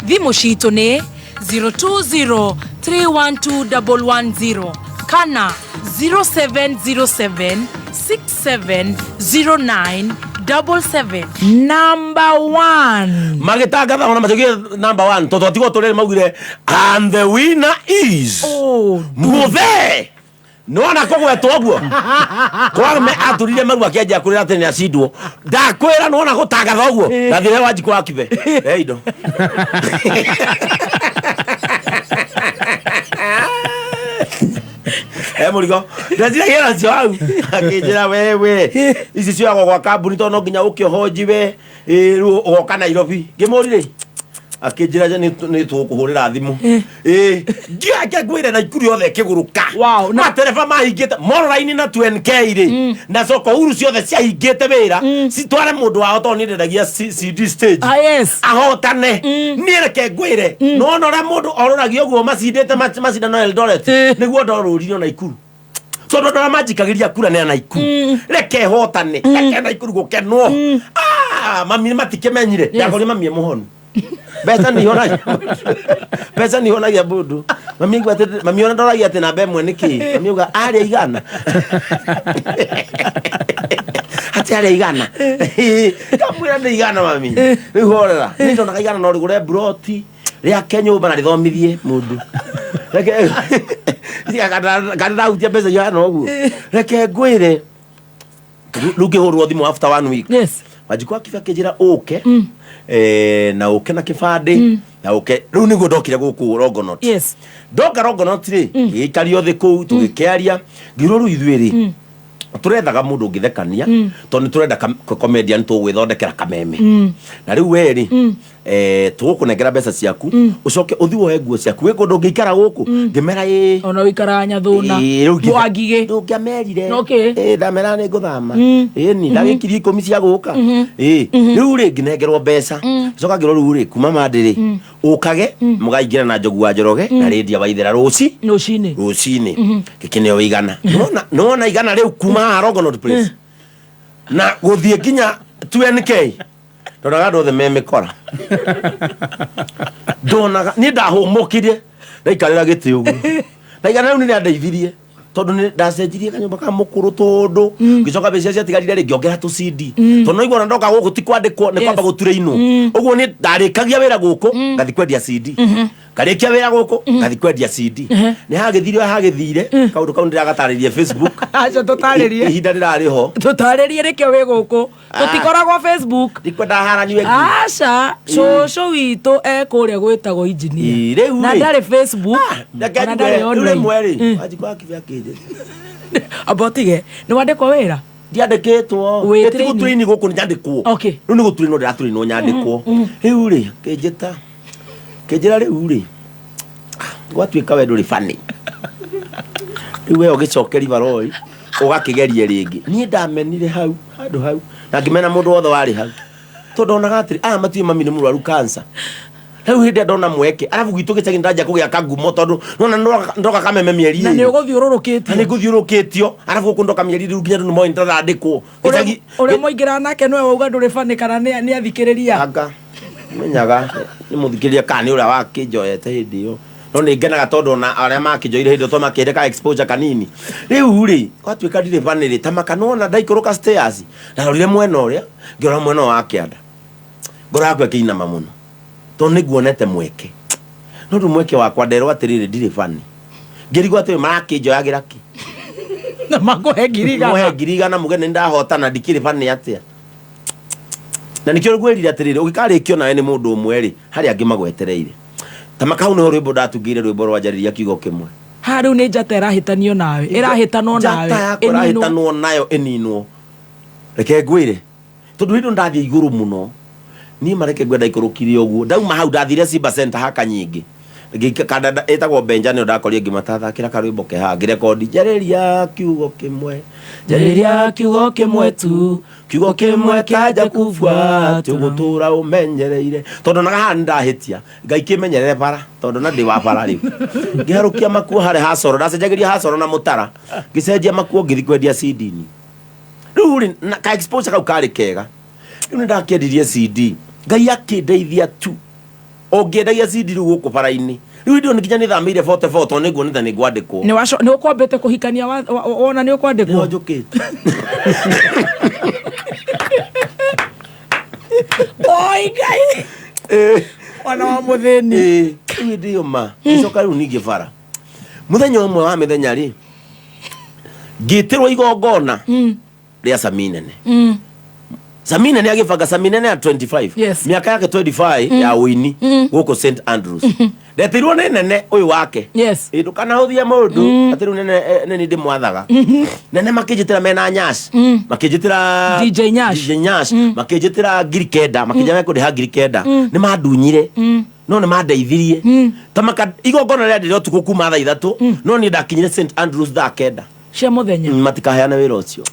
Thimũ citũ nĩ 020 312 110 kana 0707 6709 77. Number 1. Magĩtangatha ona matigire number 1 tondũ twatigwo tũrĩrĩ maugire and the winner is Muthe. Nĩwona kũgwetwo ũguo Kwame aturire maru akĩanjia kũrĩra atĩ nĩacindwo. Ndakwĩra, nĩwona gũtangatha ũguo ndathire Wanjikũ wa Kibe he indo. He mũrigo ndeciragia nacio hau, akĩnjĩra wewe ici cioyagwo gwa kambuni tondũ no nginya ũke ũhonji we. Rĩu ũgoka Nairobi. Ngĩmũri rĩ, akĩnjĩra nĩ tũgũkũhũrĩra thimũ. Ngiake ngwĩre Naikuru yothe ĩkĩgũrũka, matereba mahingĩte Mororaini na 2NK rĩ na soko huru ciothe ciahingĩte wĩra citware mũndũ wao tondũ niĩ ndendagia CD stage. Ah, yes. Ahotane. Niĩ reke ngwĩre, nona ũrĩa mũndũ orũragia ũguo macindĩte macindano Eldoret, nĩguo ndorũririo Naikuru tondũ andũ arĩa manjikagĩria kura nĩ a Naikuru. Reke hotane, reke Naikuru gũkenwo. Ah, mami matikĩmenyire ndakorire mami e mũhonu. Mbeca nĩ ihonagia, mbeca nĩ ihonagia mũndũ. Mami aigua atĩ mami ona ndoragia atĩ namba 1 nĩ kĩ. Mami auga arĩa 100, atĩ arĩa 100. Kamwĩra nĩ 100 mami, rĩu horera. Nĩ ndonaga 100 no rĩgũre mburoti rĩake nyũmba na rĩthomithie mũndũ. Reke kana ndahutia mbeca ihana ũguo. Reke ngwĩre, rĩu ngĩhũrwo thimũ after one week. Wanjikũ akiba akĩnjĩra ũke na ũke na kĩbandĩ na ũke. Rĩu nĩguo ndokire gũkũ Longonot. Ndoka Longonot rĩ, ngĩikario thĩ kũu tũgĩkĩaria, ngĩrwo rĩu ithuĩ rĩ tũrethaga mũndũ ũngĩthekania tondũ nĩ tũrenda comedian tũgwĩthondekera Kameme. Na rĩu we rĩ, tũgũkũnengera mbeca ciaku, ũcoke ũthiĩ woe nguo ciaku wĩ kũndũ ũngĩikara gũkũ. Ngĩmera ĩĩ. Ona ũikaraga Nyathũna. Ĩĩ, rĩu Wangigĩ. Ndũngĩamerire. Okay. Ĩĩ, ndamera nĩ ngũthama. Ĩni ndagĩkirie 10 cia gũka. Ĩĩ, rĩu rĩ ngĩnengerwo mbeca. Coka ngĩrwo rĩu rĩ kuma mandĩ rĩ ũkage mũgaingĩra na Njogu wa Njoroge na Rĩndia Waithera rũci rũcinĩ. Rũcinĩ gĩkĩneo 100. Nĩwona 100 rĩu kuma haha Longonot Place na gũthiĩ nginya 2NK, ndonaga andũ othe me mĩkora. Ndonaga niĩ ndahũmũkire ndaikarĩra gĩtĩ ũguo na 100 rĩu nĩ rĩandeithirie tondũ nĩ ndacenjirie kanyũmba ka mũkũrũ tondũ ngĩcoka mbeca ciatigarire rĩ ngĩongera tũ CD tondũ no igua ndoka gũkũ ti kwandĩkwo nĩ kwamba gũturĩinwo ũguo niĩ ndarĩkagia wĩra gũkũ ngathi kwendia CD, ngarĩkia wĩra gũkũ ngathi kwendia CD. Nĩ hagĩthire hagĩthire kaũndũ kau ndĩragatarĩria Facebook. Aca, tũtarĩrie. Ihinda rĩrarĩ ho. Tũtarĩrie nĩkĩo wĩ gũkũ. Tũtikoragwo Facebook. Ndikwenda haraniwe. Aca, cũcũ witũ e kũrĩa gwĩtagwo engineer rĩu na rĩ. ndarĩ Facebook Reke ona njuge, ndarĩ rĩu online. rĩmwe rĩ Wanjikũ akibe akĩnjĩra Amba ũtige nĩ wandĩkwo wĩra. Ndiandĩkĩtwo. Wĩ Ĩ, ti training. gũtũraini gũkũ nĩ nyandĩkwo. Okay. Rĩu nĩ gũtũrainwo ndĩratũrainwo nyandĩkwo. Rĩu rĩ, kĩnjĩta kĩnjĩra rĩu rĩ, gwatuĩka we ndũrĩ bani, rĩu we ũgĩcoke rivaroi ũgakĩgerie rĩngĩ. Niĩ ndamenire hau handũ hau na ngĩmena mũndũ wothe warĩ hau, tondũ ndonaga atĩrĩ, aya matiũĩ mami nĩ mũrwaru cancer. Rĩu hĩndĩ ĩrĩa ndona mweke, arabu gwitũ gĩcagi ndanjia kũgĩa kangumo, tondũ nona ndoka kameme mĩeri Na nĩ ĩrĩ. ũgũthiũrũrũkĩtio. Na nĩ ngũthiũrũrũkĩtio, arabu gũkũ ndoka mĩeri rĩu nginya andũ nĩ moĩ nĩndandĩkwo. Ũrĩa ũrĩa mwaingĩra nake nĩwe wauga ndũrĩ bani kana nĩ athikĩrĩria? Anga menyaga nĩ mũthikĩrĩria kana nĩ ũrĩa wakĩnjoete hĩndĩ ĩyo, no nĩ ngenaga tondũ ona arĩa makĩnjoire hĩndĩ ĩyo tondũ makĩhire ka exposure kanini. Rĩu rĩ, gwatuĩka ndirĩ bani rĩ, ta maka nĩwona ndaikũrũka stairs, ndarorire mwena ũrĩa, ngĩrora mwena ũyũ wa kĩanda, ngoro yakwa ĩkĩinama mũno tondũ nĩ nguonete mweke, no rĩu mweke wakwa nderwo atĩrĩrĩ, ndirĩ bani, ngĩrigwo atĩrĩ, marakĩnjoyagĩra kĩ? Na makũhe 100,000. Mũhe 100,000 muge nĩ ndahotana, ndikĩrĩ bani atĩa? Na nĩkĩo ngwĩrire atĩrĩrĩ, ũngĩkarĩkio nawe nĩ mũndũ ũmwe rĩ, harĩ angĩ magwetereire. Ta makau nĩho rwĩmbo ndatungĩire, rwĩmbo rwa njarĩria kiugo kĩmwe. Ha rĩu nĩ njata ĩrahĩtanio nawe, ĩrahĩtanwo nawe. Njata yakwa ĩninwo. Ĩrahĩtanwo nayo ĩninwo. Reke ngwĩre, tondũ hĩndĩ ĩyo ndathiĩ igũrũ mũno niĩ, mareke ngwenda ikũrũkire ũguo. Ndauma hau ndathire Simba Center haka nyingĩ. Kanda ĩtagwo Benja, nĩyo ndakorire ngĩmatathakĩra karwĩmbo ke haha, ngĩrekondi njarĩria kiugo kĩmwe, njarĩria kiugo kĩmwe tu, kiugo kĩmwe kĩa Jakubu atĩ ũgũtũra ũmenyereire, tondũ naga haha nĩndahĩtia. Ngai kĩmenyerere bara, tondũ na ndĩ wa bara. Rĩu ngĩharũkia makuo harĩ hacoro, ndacenjagĩria hacoro na mũtara, ngĩcenjia makuo, ngĩthi kwendia CD-ni. Rĩu rĩ, na ka exposure kau karĩ kega. Rĩu nĩ ndakĩendirie CD, Ngai akĩndeithia tu. Ũngĩendagia CD rĩu gũkũ bara-inĩ, rĩu hĩndĩ ĩyo nginya nĩ thamĩire bote bote, tondũ nĩ nguonete nĩ ngwandĩkwo. Nĩ ũkwambĩte kũhikania wona nĩ ũkwandĩkwo? Nĩho njũkĩte. Oi Ngai, mwana wa mũthĩni. Rĩu hĩndĩ ĩyo ma ngĩcoka rĩu ningĩ bara mũthenya ũmwe wa mĩthenya rĩ, ngĩtĩrwo igongona rĩa Sami Nene. Sami Nene agĩbanga, Sami Nene ya 25. Mĩaka yake 25 ya ũini gũkũ St Andrews. Ndetirwo nĩ Nene ũyũ wake. Ĩ, ndũkanahũthie mũndũ atĩ rĩu Nene, nĩ ndĩmwathaga. Nene makĩnjĩtĩra mena Nyash. Makĩnjĩtĩra DJ Nyash. DJ Nyash. Makĩnjĩtĩra 9,000, makĩnjĩra mekũndĩha 9,000. Nĩ mandunyire, no nĩ mandeithirie. Ta maka igongona rĩarĩ ũtukũ kuma thaa 3, no niĩ ndakinyire St Andrews thaa 9 cia mũthenya. Matikaheane wĩra ũcio.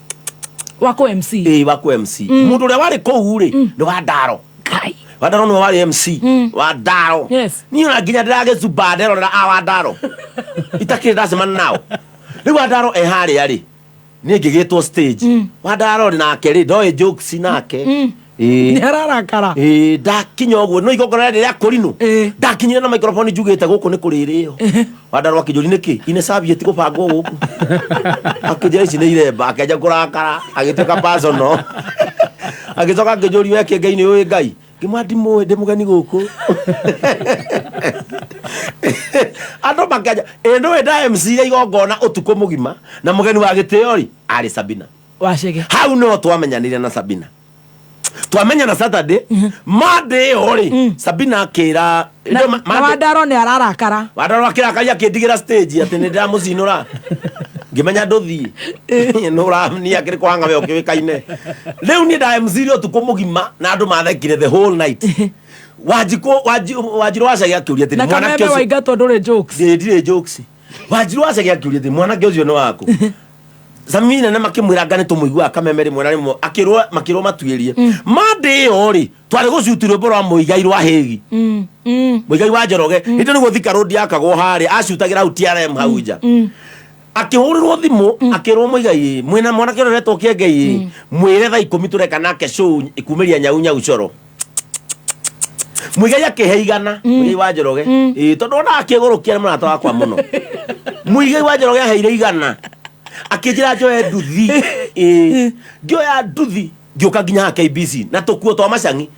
Wa kũ MC. Ĩĩ, wa kũ MC. Mũndũ ũrĩa warĩ kũu rĩ, nĩ Wandaro. Kai. Wandaro nĩwe warĩ MC. Wandaro. Niĩ ona nginya ndĩragĩcumba nderorera a Wandaro itakĩrĩ ndacemana nao. Rĩu Wandaro e harĩa rĩ, niĩ ngĩgĩtwo stage. Wandaro rĩ, nake rĩ, ndoĩ jokes nake. Ĩĩ. Nĩ ararakara. Ĩĩ, ndakinya ũguo no igongona rĩarĩ rĩa kũrinũ, ndakinyire na microphone njugĩte gũkũ nĩ kũrĩrĩo. Wandaro akĩnjũria nĩkĩ ine serviette gũbangwo gũkũ, akĩnjĩra ici nĩ iremba, akĩanjia kũrakara, agĩtuĩka personal. Agĩcoka akĩnjũria, we Kĩengei nĩ ũĩ Ngai? Ngĩmwĩra ndimũĩ, ndĩ mũgeni gũkũ. Andũ makĩanjia ĩ ndũĩ nda MC ya igongona ũtukũ mũgima, na mũgeni wa gĩtĩo rĩ arĩ Sabina Wacege. Hau nĩho twamenyanire na Sabina. Twamenyana Saturday, Monday ĩyo rĩ, Sabina akĩra Na Wandaro nĩ ararakara. Wandaro akĩrakaria, akĩndigĩra stage atĩ nĩ ndĩramũcinũra. Ngĩmenya ndũthiĩ nũra niĩ akĩrĩ kũhanga we ũkĩũĩkaine. Rĩu niĩ nda MC ũtukũ mũgima na andũ mathekire the whole night. Wanjikũ Wanjirũ wacage akĩũria atĩrĩ, na mwanake kameme ũcio waingatwo ndũrĩ jokes. Ĩ, ndirĩ jokes. Wanjirũ wacage akĩũria atĩrĩ, mwanake ũcio nĩ waku? Samina na makĩmwĩra anga nĩ tũmũiguaga kameme rĩmwe na rĩmwe, akĩrwo makĩrwo matuĩrie. Monday ĩyo rĩ, twarĩ gũcuti rwĩmbo rwa Mũigai rwa Hĩgi. Mũigai wa Njoroge hĩndĩ nĩguo Thika Road yakagwo harĩa acutagĩra hau TRM hau nja. Akĩhũrĩrwo thimũ, akĩrwo Mũigai, mwĩna mwanake ũrĩa ũretwo Kĩengei, mwĩre thaa 10 tũreka nake show kumĩria nyau nyau coro. Mũigai akĩhe 100. Mũigai wa Njoroge. Ĩĩ, tondũ ona akĩgũrũkia nĩ mũrata wakwa mũno. Mũigai wa Njoroge aheire 100, akĩnjĩra njoe nduthi. Ĩĩ, ngĩoya nduthi, ngĩũka nginya haha KBC na tũkuo twa macang'i,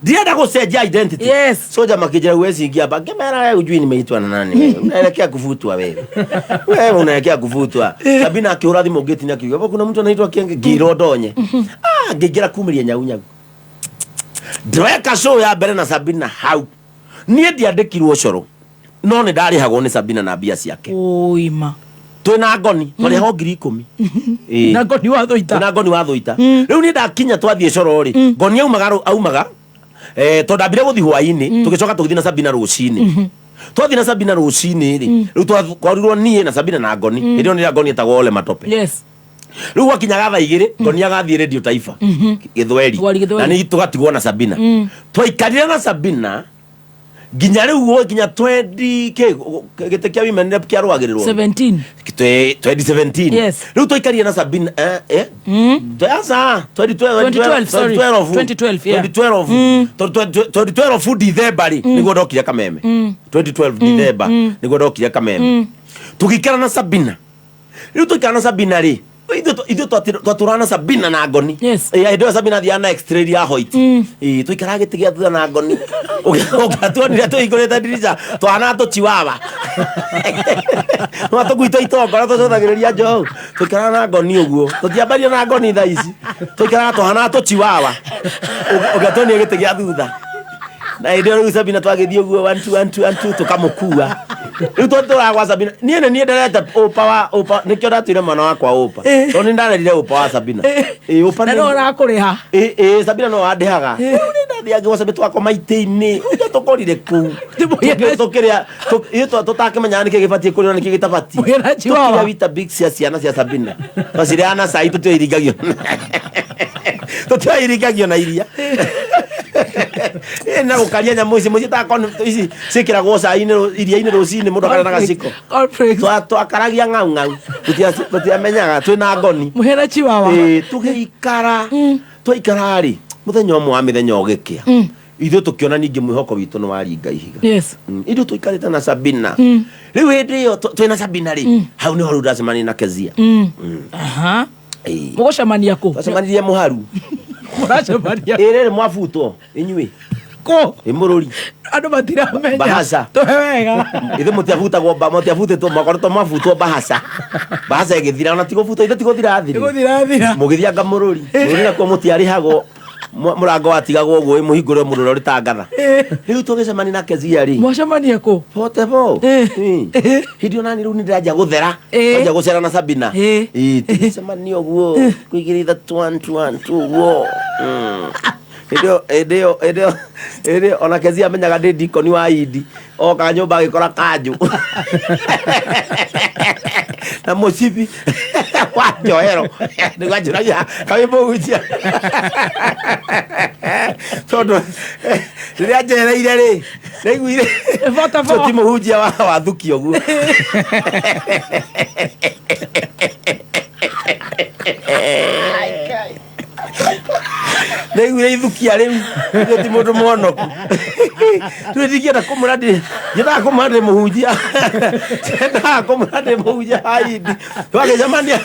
ndirenda gũcenjia identity. Soja makĩnjĩra huwezi ingia hapa. Ngĩmera, wewe hujui nimeitwa na nani? Wewe unaelekea kufutwa, wewe wewe unaelekea kufutwa. Sabina akĩhũra thimũ ngĩtinia, akiuga "Hapo kuna mtu anaitwa Kienge." Ngĩrwo ndonye. Ah, ngĩingĩra kumĩria nyau nyau. Ndĩreka show ya mbere na Sabina hau. Niĩ ndiandĩkirwo coro, no nĩ ndarĩhagwo nĩ Sabina na mbia ciake. Ũima. Twĩna ngoni twarĩhagwo 10,000. Ĩĩ. Na ngoni wa thũita. Na ngoni wa thũita. Rĩu niĩ ndakinya twathiĩ coro rĩ, ngoni aumaga aumaga tondũ ndambire gũthiĩ hwainĩ, tũgĩcoka tũgĩthiĩ na Sabina rũcinĩ. Twathiĩ na Sabina rũcinĩ rĩ, rĩu twakorirwo niĩ na Sabina na ngoni. Hĩndĩ ĩyo nĩrĩa ngoni etagwo Ole Matope. Yes. Rĩu gwakinyaga thaa 2 ngoni agathiĩ Radio Taifa Gĩthweri. Gwari Gĩthweri. Na niĩ tũgatigwo na Sabina. Twaikarire na Sabina nginya rĩu nginya 20 kĩ gĩtĩ kĩa women rep kĩarũagĩrĩrwo 17. 2017. Yes. Rĩu twaikarire na Sabina aca 2012, 2012. Sorry. 2012, yeah. 2012. Tondũ 2012 December rĩ nĩguo ndokire Kameme. 2012 December nĩguo ndokire Kameme. Tũgĩikara na Sabina. Rĩu tũikara na Sabina rĩ, ithuĩ twatũraga na Sabina na ngoni. Yes. Hĩndĩ ĩyo Sabina athiaga na x-ray ya white. Tũikaraga gĩtĩ gĩa thutha na ngoni. Ũngĩatuonire tũhingũrĩte ndirica twahanaga tũchiwawa no tũkuitwo itongora tũcũthagĩrĩria njohu. Tũikaraga na ngoni ũguo, tũtiambaria na ngoni thaa ici, tũikaraga twahanaga tũchiwawa. Ũngĩatuonire gĩtĩ gĩa thutha na hĩndĩ ĩyo rĩu Sabina twagĩthiĩ ũguo one two one two one two tũkamũkua. Rĩu twatũraga gwa Sabina. Niĩ nĩ niĩ nderete ũpa wa ũpa, nĩkĩo ndatuire mwana wakwa ũpa, tondũ nĩ ndarerire ũpa wa Sabina. Ĩ, ũpa Na no ũrakũrĩha. Ĩ, ĩ, Sabina no wandĩhaga. Rĩu nĩ ndathiaga gwa Sabina twakoma itĩ-inĩ ũrĩa tũkorire kũu. Tũkĩrĩa ithuĩ tũtakĩmenyaga nĩkĩ gĩbatiĩ kũrĩo na nĩkĩ gĩtabatiĩ. Mũhĩra Chihuahua. Tũkĩrĩa Weetabix cia ciana cia Sabina, twacirĩaga na cai, tũtioiringagio, tũtioiringagio na iria. Ĩ, na gũkaria nyamũ ici mũciĩtaga ici ciĩkĩragwo cai-inĩ iria-inĩ rũcinĩ mũndũ akarĩa na gaciko. Cornflakes. Twakaragia ng'au ng'au. Tũtiamenyaga twĩna ngoni. Mũhĩra Chihuahua. Ĩ, tũgĩikara twaikara rĩ, mũthenya ũmwe wa mĩthenya ũgĩkĩa ithuĩ tũkĩona ningĩ mwĩhoko witũ nĩ waringa ihiga. Yes. Ithuĩ tũikarĩte na Sabina. Rĩu hĩndĩ ĩyo twĩna Sabina rĩ, hau nĩho rĩu ndacemania na Kezia. Aha. Ĩĩ. Mũgũcemania kũ? Twacemanirie mũharu. Mũracemania. Ĩ, rĩrĩ mwabutwo inyuĩ. Kũ? Ĩ, mũrũri. Andũ matiramenya. Bahasha. Tũhe wega. Ithuĩ mũtiabutagwo mũtiabutĩtwo, mwakoretwo mwabutwo bahasha. Bahasha ĩgĩthira ona ti gũbutwo, ithuĩ ti gũthira thiri. Gũthira thira. Mũgĩthianga mũrũri. Mũrũri nakuo mũtiarĩhagwo. Mũrango watigagwo ũguo wĩ mũhingũre mũndũ ũrĩa ũrĩtangatha. Rĩu tũgĩcemania na Kezia rĩ. Mwacemania kũ? Bote bo. Hĩndĩ ĩyo nani rĩu nĩndĩranjia gũthera. Kwanjia gũcera na Sabina. Ĩ, tũgĩcemania ũguo kũigĩrĩra ithatũ one two one two ũguo. Hĩndĩ ĩyo hĩndĩ ĩyo hĩndĩ ĩyo hĩndĩ ĩyo ona Kezia amenyaga ndĩ ndikoni wa Indi. Oka nyũmba agĩkora kanjũ na mũcibi wa njohero nĩguo anjũragia kamĩ mũhunjia, tondũ rĩrĩa njereire rĩ ndaiguire ũcio ti mũhunjia wa thuki ũguo. Ndaiguire ithukia rĩu ũcio ti mũndũ mũhonoku. Rĩu ndingĩenda kũmwĩra ndĩ nyendaga kũmwĩra ndĩ mũhunjia, nyendaga kũmwĩra ndĩ mũhunjia wa Indi. Twagĩcemania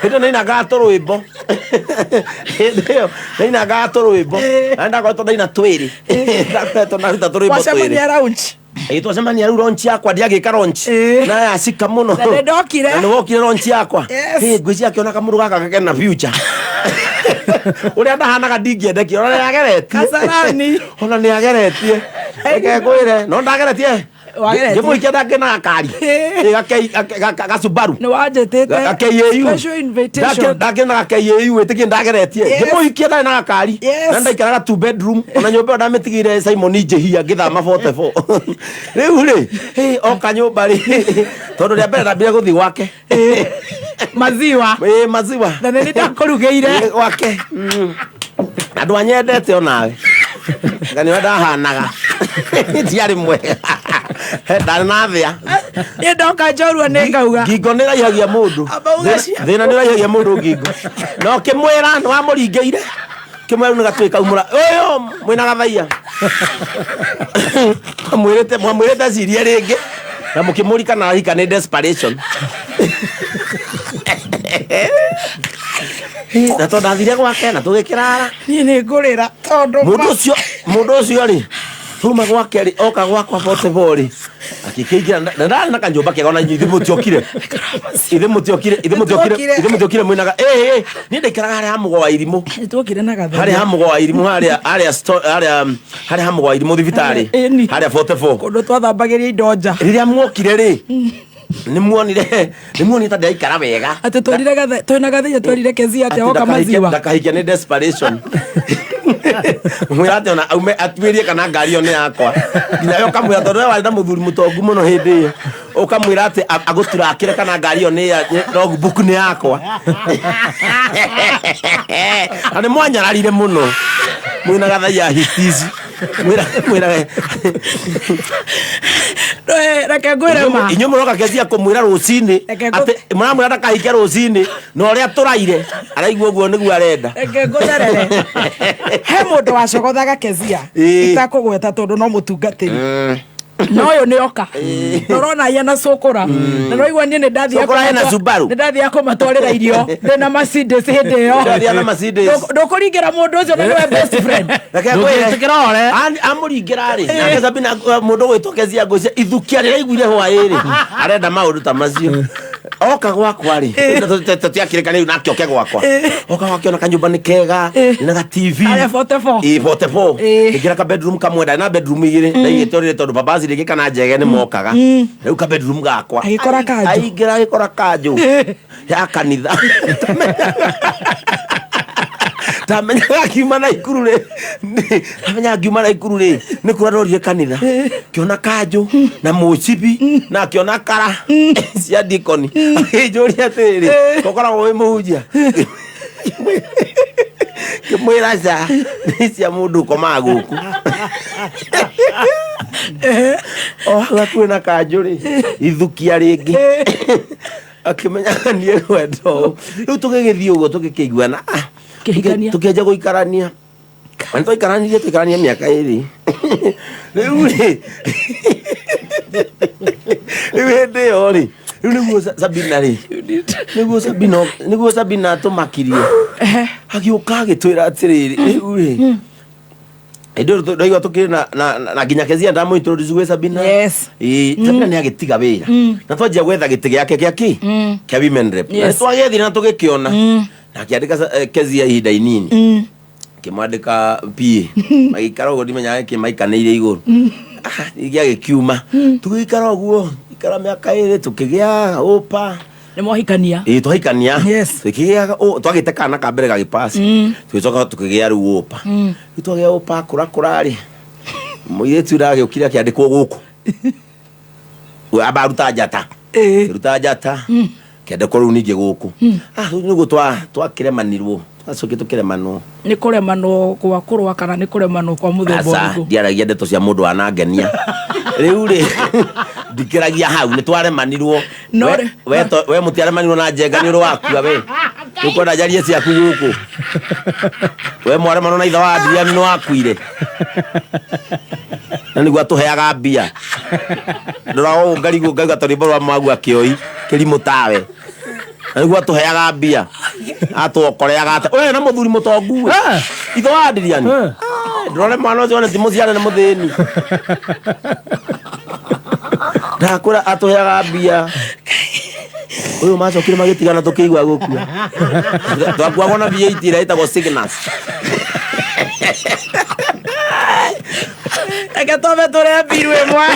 hĩndĩ ĩyo nainangaga tũrwĩmbo, hĩndĩ ĩyo nainangaga tũrwĩmbo na ndakoretwo ndaina twĩrĩ, ndakoretwo ndaruta tũrwĩmbo twĩrĩ. Wacemania lounge. Ĩ, twacemania rĩu launch yakwa, ndiagĩka launch na yacika mũno. Na nĩ ndokire. Na nĩ wokire launch yakwa. Yes. Ĩ, ngwĩciria akĩona kamũndũ gaka kena future ũrĩa ndahanaga ndingĩendekire, ona nĩ ageretie. Kasarani. Ona nĩ ageretie, reke ngwĩre no ndageretie. Wageretie. Ngĩmũikia ndakĩna gakari. Ĩ, gasubaru. Nĩ wanjĩtĩte. Ga KAU. Special invitation. Ndakĩna ga KAU, ĩtĩkie ndageretie. Yes. Ngĩmũhikia ndarĩ na gakari. Yes. Na ndaikaraga two bedroom, ona nyũmba ĩyo ndamĩtigĩire Simon Njĩhia ngĩthama 44. Rĩu rĩ, hĩ, oka nyũmba rĩ, tondũ rĩa mbere ndambire gũthiĩ gwake. Maziwa. Ĩ, maziwa. Na nĩ ndakũrugĩire. Ĩ, gwake. Andũ anyendete onawe nga nĩwe ndahanaga ndiarĩ mwega. He, ndarĩ na thĩa. Niĩ ndoka njorua nĩ ngauga. Ngingo nĩ raihagia mũndũ. Amba uge Thĩna nĩ ũraihagia mũndũ ngingo na ũkĩmwĩra nĩ wamũringĩire kĩmwĩra rĩu nĩ gatuĩ kaumũra ũyũ mwĩna gathaia mwamwĩrĩte cirie rĩngĩ na mũkĩmũri kana ahika nĩ desperation na tondũ ndathire gwake na tũgĩkĩrara. Niĩ nĩ ngũrĩra tondũ Mũndũ ũcio rĩ, tuma gwake rĩ, oka gwakwa 44 rĩ, akĩkĩingĩra na ndarĩ na kanyũmba kega ona inyuĩ ithuĩ mũtiokire, ithuĩ mũtiokire, ithuĩ mũtiokire. Nĩtuokire. Ithuĩ mũtiokire mwĩnaga ĩ niĩ ndaikaraga harĩa ha mũgo wa irimũ. Nĩtuokire na gathaia. Harĩa ha mũgo wa irimũ, harĩa ha mũgo wa irimũ thibitarĩ. Ĩni. Harĩa 44. Kũndũ twathambagĩria indo nja. Rĩrĩa muokire rĩ. Nĩ muonire, nĩ muonire ta ndĩraikara wega. Atĩ twerire twĩna gathĩia twerire Kezia atĩ oka maziwa. Ndakahikia nĩ desperation. Mwĩra atĩ ona aume atuĩrie kana ngari ĩyo nĩ yakwa. Nginya we ũkamwĩra tondũ we warĩ na mũthuri mũtongu mũno hĩndĩ ĩyo. Ũkamwĩra atĩ agũturakĩre kana ngari ĩyo nĩ ya logbook nĩ yakwa. Na nĩ mwanyararire mũno. Mwĩna gathaiya hitizi. Mwĩra mwĩra Reke ngwĩre ma. Inyuĩ mũroka Kezia kũmwĩra rũcinĩ Reke atĩ mũramwĩra ndakahike rũcinĩ na ũrĩa tũraire araigua ũguo nĩguo arenda. Reke ngũtherere. He mũndũ wacogothaga Kezia. Ĩĩ. Itakũgweta tondũ no mũtungatĩri. Na ũyũ nĩ oka. Na ũrona aiya cũkũra. Na ũraigua niĩ nĩ ndathiaga Cũkũra ena Subaru. Nĩ ndathiaga kũmatwarĩra irio. Ndĩna Mercedes hĩndĩ ĩyo. Ndathiaga na Mercedes. Ndũkũringĩra mũndũ ũcio na nĩwe best friend. Reke ngwĩre. Amũringĩra rĩ, nake Sabina mũndũ ũgwĩtwo Kezia ngwĩciria ithukia rĩraiguire hwaĩ-rĩ, arenda maũndũ ta macio. Oka gwakwa rĩ, tũtiakĩrĩka rĩu nake oke gwakwa. Oka gwake ona kanyũmba nĩ kega, na ga TV. Arĩa 44. Ĩ 44. Ĩ. Ngĩkĩra ka bedroom kamwe, ndarĩ na bedroom igĩrĩ, ndaigĩte ũrĩrĩ tondũ babaci rĩngĩ kana njege nĩ mokaga. Rĩu ka bedroom gakwa. Agĩkora kanjũ. Aingĩra agĩkora kanjũ ya kanitha. Ndamenyaga ngiuma na ikuru rĩ, ndamenyaga ngiuma na ikuru rĩ, nĩ kũrĩa ndorire kanitha, ngĩona kanjũ na mũcibi na akĩona kara cia dikoni, akĩnjũria atĩrĩrĩ, ũkoragwo wĩ mũhunjia? Ngĩmwĩra ca, nĩ cia mũndũ ũkomaga gũkũ. O hau hakuhĩ na kanjũ rĩ, ithukia rĩngĩ. Akĩmenya niĩ kwenda ũũ. Rĩu tũgĩgĩthiĩ ũguo tũgĩkĩiguana, Kĩhikania. Tũkĩanjia gũikarania. Na nĩtwaikaranirie, twaikarania mĩaka ĩrĩ. Rĩu rĩ, rĩu hĩndĩ ĩyo rĩ, rĩu nĩguo Sabina rĩ, nĩguo Sabina, nĩguo Sabina atũmakirie. Agĩũka agĩtwĩra atĩrĩrĩ, rĩu rĩ, hĩndĩ ĩyo ndaigua tũkĩrĩ na nginya Kezia ndamũintroduce gwĩ Sabina. Yes. Ĩĩ, Sabina nĩ agĩtiga wĩra. Na twanjia gwetha gĩtĩ gĩake gĩa kĩ? Kĩa women rep. Na Yes. nĩtwagĩethire na tũgĩkĩona. Na akĩandĩka Kezia ihinda inini. Akĩmwandĩka PA. Magĩikara ũguo ndimenyaga nĩkĩ maikanĩire igũrũ. Ningĩ agĩkiuma. Tũgĩikara ũguo, ikara mĩaka ĩrĩ tũkĩgĩa ũpa. Nĩ mwahikania. Ĩĩ twahikania. Yes. Tũkĩgĩa twagĩte kana ka mbere gagĩpass. Tũgĩcoka tũkĩgĩa rĩu ũpa. Rĩu twagĩa ũpa kũra kũra rĩ, mũirĩtu ũragĩũkire akĩandĩkwo gũkũ. We amba aruta njata. Ruta njata. Kĩandĩkwo rĩu ningĩ gũkũ. Rĩu nĩguo twakĩremanirwo. Twacokire tũkĩremanwo. Nĩ kũremanwo gwa kũrũa kana nĩ kũremanwo kwa mũthemba Aca, ũrĩkũ? ndiaragia ndeto cia mũndũ wanangenia. Rĩu rĩ, ndikĩragia hau, nĩ twaremanirwo. No rĩ- We mũtiaremanirwo na njenga nĩ ũrĩ wakua we. Ũkwenda njarie ciaku gũkũ. We mwaremanwo na ithe wa Adrian nĩ wakuire. Na nĩguo atũheaga mbia. Ndora ũũ ngarigwo ngaigua ta rwĩmbo rwa Magu akĩoi kĩrimũ tawe. Na nĩguo atũheaga mbia. Atwokoreaga atĩ we na mũthuri mũtongu we. Ithe wa Adrian. Ndũrore mwana ũcio one ti mũciare nĩ mũthĩni. Ndakwĩra atũheaga mbia. Ũyũ macokire magĩtigana tũkĩigua gũkua. Twakuagwo na V8 ĩrĩa ĩtagwo Cygnus. Reke twambe tũrĩe mbiru ĩmwe.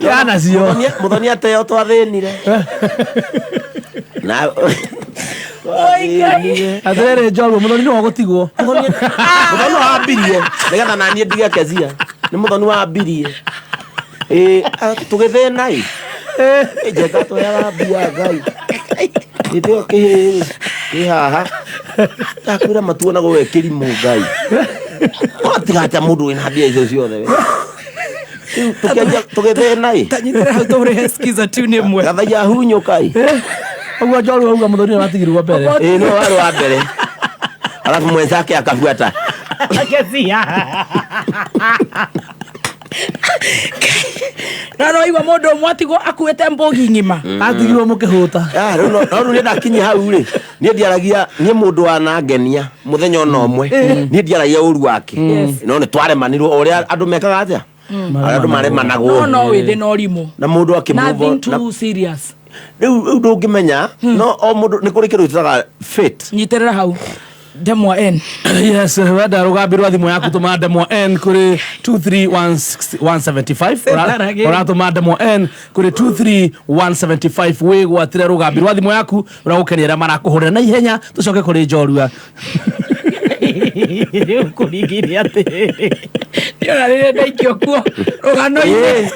Yana cio. Mũthoni ateo twathĩnire. Na Atĩrĩrĩ njorua mũthoni nĩwe ũgũtigwo. Mũthoni wambirie nĩgetha naniĩ ndige Kezia. Nĩ mũthoni wambirie. Ĩĩ tũgĩthĩna ĩ. Njenga tũheaga mbia Ngai. Hĩndĩ ĩyo kĩhĩ kĩ haha. Ndakwĩra matuonagwo we kĩrimũ Ngai. Watiga atĩa mũndũ wĩna mbia icio ciothe we. Rĩu tũkĩanjia tũgĩthĩna ĩ. Tanyitĩra hau tũrĩhe skiza tune ĩmwe. Gathaia hunyũka ĩ. Ũguo njorua auga mũthoni nĩwe watigirwo mbere. Ĩĩ nĩwe warĩ wa mbere. Alafu mwenzake akafuata. Kezia. Na no igua mũndũ ũmwe atigwo akuĩte mbũgi ng'ima. Atigirwo mũkĩhũta. Rĩu no rĩu niĩ ndakinyia hau rĩ, niĩ ndiaragia niĩ mũndũ wanangenia mũthenya ona ũmwe, niĩ ndiaragia ũru wake. No nĩ twaremanirwo o ũrĩa andũ mekaga atĩa? Arĩa andũ maremanagwo. No no wĩthĩ na ũrimũ. Na mũndũ akĩ move on, Nothing too serious. Rĩu ndũngĩmenya, no o mũndũ nĩ kũrĩ kĩndũ gĩtũtaga fate. Nyitĩrĩra hau. Ndemwa N. Yes, wenda rũgambi rwa thimũ yaku tũma ndemwa N kũrĩ 23175. Ũratũma ndemwa N kũrĩ 23175 wĩgwatĩre rũgambi rwa thimũ yaku ũragũkenia arĩa marakũhũrĩra na ihenya tũcoke kũrĩ njorua. Rĩu kũringire atĩrĩrĩ, nĩona rĩrĩa ndaikio kuo rũgano-inĩ.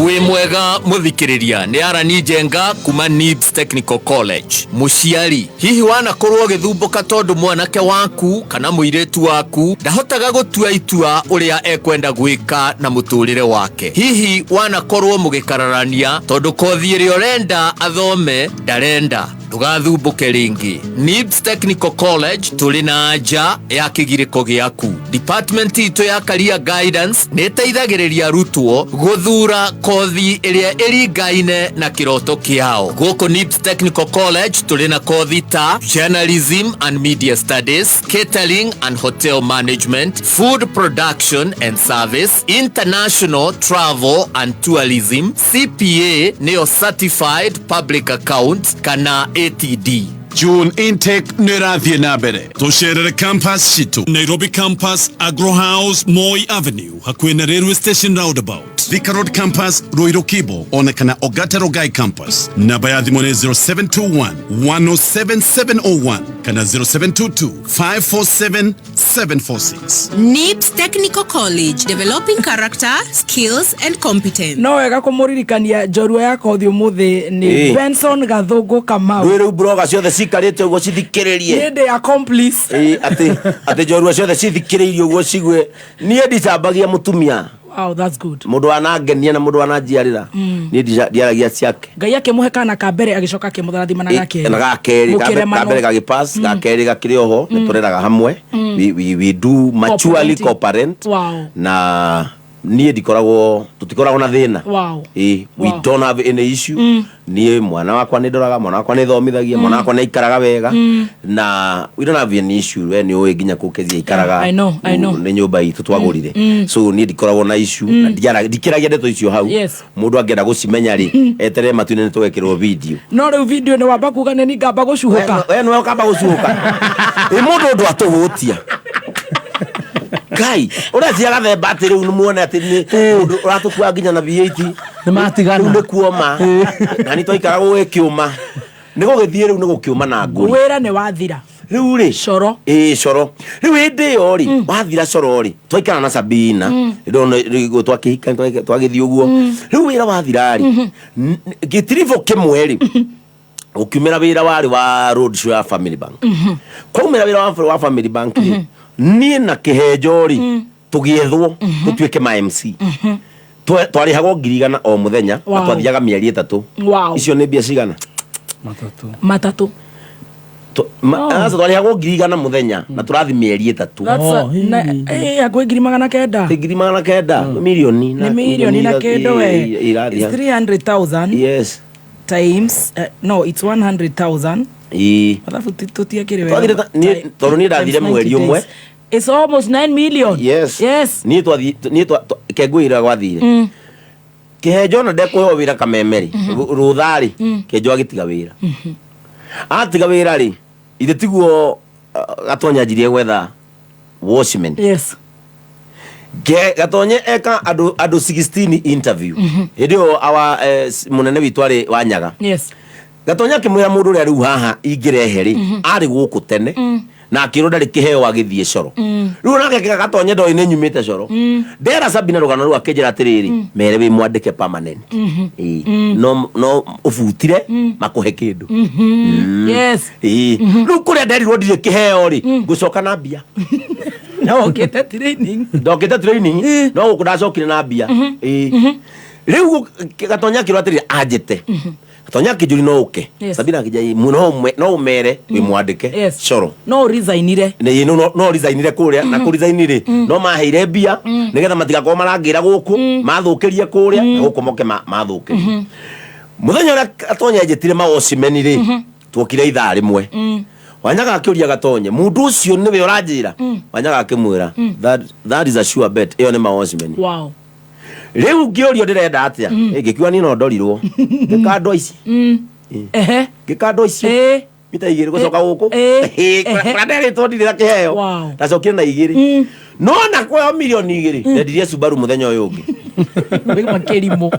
Wĩ mwega mũthikĩrĩria, nĩ Arani Njenga kuma Nibs Technical College. Mũciari, hihi wanakorwo ũgĩthumbũka tondũ mwanake waku kana mũirĩtu waku ndahotaga gũtua itua ũrĩa ekwenda gwĩka na mũtũrĩre wake? Hihi wanakorwo mũgĩkararania tondũ kothi ĩrĩa ũrenda athome ndarenda? Ndũgathumbũke rĩngĩ. Nibs Technical College tũrĩ na anja ya kĩgirĩko gĩaku. Department itũ ya Career Guidance nĩ ĩteithagĩrĩria arutwo gũthura kothi ĩrĩa ĩringaine na kĩroto kĩao. Gũkũ Nibs Technical College tũrĩ na kothi ta Journalism and Media Studies, Catering and Hotel Management, Food Production and Service, International Travel and Tourism, CPA nĩyo Certified Public Account kana ATD. June intake nĩ ĩrathiĩ na mbere. Tũcerere campus citũ: Nairobi Campus, Agro House, Moi Avenue, hakuhĩ na Railway Station roundabout; Thika Road Campus, Ruiru Kibo, ona kana Ogata Rogai Campus. Namba ya thimũ nĩ 0721 107701 kana 0722 547 746. NIBS Technical College, developing character, skills and competence. No wega kũmũririkania njorua ya kothi ũmũthĩ nĩ Benson Gathũngũ Kamau. Rwĩ rĩu broga ciothe cikarĩte ũguo cithikĩrĩrie. Nĩ ndĩ accomplice. Ĩ, atĩ njorua ciothe cithikĩrĩirie ũguo cigue niĩ ndicambagia mũtumia. Wow, that's good. Mũndũ wanangenia na mũndũ wananjiarĩra, niĩ ndiaragia ciake. Ngai akĩmũhe kana ka mbere, agĩcoka akĩmũrathima na gakerĩ. Na gakerĩ. Mũkĩremanwo. Kambere gagĩpass, gakerĩ gakĩrĩ oho, nĩ tũreraga hamwe. We do maturely Co-parenting. co-parent. Na niĩ ndikoragwo, tũtikoragwo na thĩna. Ĩ, we don't have any issue. Niĩ mwana wakwa nĩ ndoraga, mwana wakwa nĩ thomithagia, mwana wakwa nĩ aikaraga wega, na we don't have any issue. We nĩ ũĩ nginya kũu Kezia aikaraga. I know, I know. Nĩ nyũmba itũ twagũrire. So niĩ ndikoragwo na issue na ndikĩragia ndeto icio hau. Mũndũ angĩenda gũcimenya rĩ, eterere matu-inĩ nĩ tũgekĩrwo video. No rĩu video nĩ wamba kuga nĩ ngamba gũcuhũka. We nĩwe ũkamba gũcuhũka. Ĩ, mũndũ ũndũ atũhũtia Ngai ũrecia gathemba atĩ rĩu nĩmuone atĩ nĩ mũndũ ũratũkua nginya na V8. Nĩ matigana. Rĩu nĩ kuoma na nĩ twaikara gũgĩkĩũma, nĩ gũgĩthiĩ rĩu nĩ gũkĩũma na ngũri. Wĩra nĩ wathira. Rĩu rĩ, coro. Ĩ, coro rĩu hĩndĩ ĩyo rĩ wathira coro rĩ, twaikara na Sabina. Ndona rĩu twakĩhika, twagĩthiĩ ũguo. Rĩu wĩra wathira rĩ, gĩtiribũ kĩmwe rĩ gũkiumĩra wĩra warĩ wa road show ya Family Bank. Kwaumĩra wĩra wa Family Bank rĩ, niĩ na kĩhenjo rĩ tũgĩethwo tũtuĩke ma MC. Twarĩhagwo 100,000 o mũthenya na twathiaga mĩeri 3. Icio nĩ mbia cigana? Matatũ. Aca, twarĩhagwo 100,000 mũthenya na tũrathi mĩeri 3. That's hakuhĩ 900,000. Nĩ 900,000, mirioni. Nĩ mirioni na kĩndũ we. Irathiĩ. It's 300,000. Yes. Times no, it's 100,000. Mathabu tũtiakĩrĩ wega. Twathire tondũ niĩ ndathire Times mweri 90 ũmwe. days. It's almost 9 million. Yes. Yes. Niĩ niĩ kengũĩra gwathire kĩhenjo ona ndekũheo wĩra kameme rĩ, rũtha rĩ, kĩhenjo agĩtiga wĩra. Atiga wĩra rĩ, ithe tiguo Gatonya anjirie gwetha watchman. Gatonye eka andũ 16 interview. Hĩndĩ ĩyo awa mũnene witũ arĩ Wanyaga. Gatonya akĩmwĩra mũndũ ũrĩa rĩu haha ingĩrehe rĩ, arĩ gũkũ tene na akĩrwo ndarĩ kĩheo agĩthiĩ coro. Rĩu nake Gatonye ndoĩ nĩ nyumĩte coro. Ndera Sabina rũgano rũu akĩnjĩra atĩrĩrĩ, mere wĩ mwandĩke permanent. Ĩĩ. No ũbutire makũhe kĩndũ. Ĩĩ. Rĩu kũrĩa nderirwo ndirĩ kĩheo rĩ, ngũcoka na mbia. Na ũkĩte training. Ndokĩte training no gũkũ ndacokire na mbia. Ĩĩ. Rĩu Gatonya akĩrwo atĩrĩrĩ, anjĩte Gatonya akĩnjũria no ũke. Sabina akĩnjĩra, no ũmere wĩ mwandĩke coro. No resignire. Nĩ no resignire kũrĩa na kũ resign rĩ, no maheire mbia nĩgetha matigakorwo marangĩra gũkũ mathũkĩrie kũrĩa na gũkũ moke mathũkĩrie. Mũthenya ũrĩa Gatonya enjĩtire mawocimeni rĩ, tuokire ithaa 1. Wanyaga akĩũria Gatonye, mũndũ ũcio nĩwe ũranjĩra? Wanyaga akĩmwĩra, that is a sure bet, ĩyo nĩ mawocimeni. Rĩu ngĩũrio ndĩrenda atĩa? Ĩ, ngĩkiuga niĩ no ndorirwo ngĩkandwa ici. Ehe. Ngĩkandwo icio mita 2 gũcoka gũkũ. Kũrĩa nderĩtwo ndirĩ na kĩheo, ndacokire na 2, no na kweo milioni 2 ndendirie Subaru mũthenya ũyũ ũngĩ. Makĩrimũ.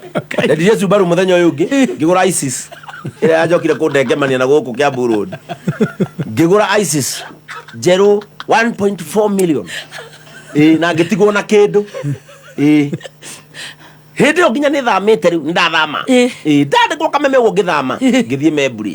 Ndendirie Subaru mũthenya ũyũ ũngĩ, ngĩgũra ISIS ĩrĩa yanjokire kũndengemania na gũkũ Kiambu Road. Ngĩgũra ISIS njerũ 1.4 million. Ĩĩ, na ngĩtigwo na kĩndũ. Ĩĩ, hĩndĩ ĩyo nginya nĩ thamĩte rĩu, nĩ ndathama. Ĩĩ, ndandĩkwo Kameme ũguo, ngĩthama ngĩthiĩ Memburi.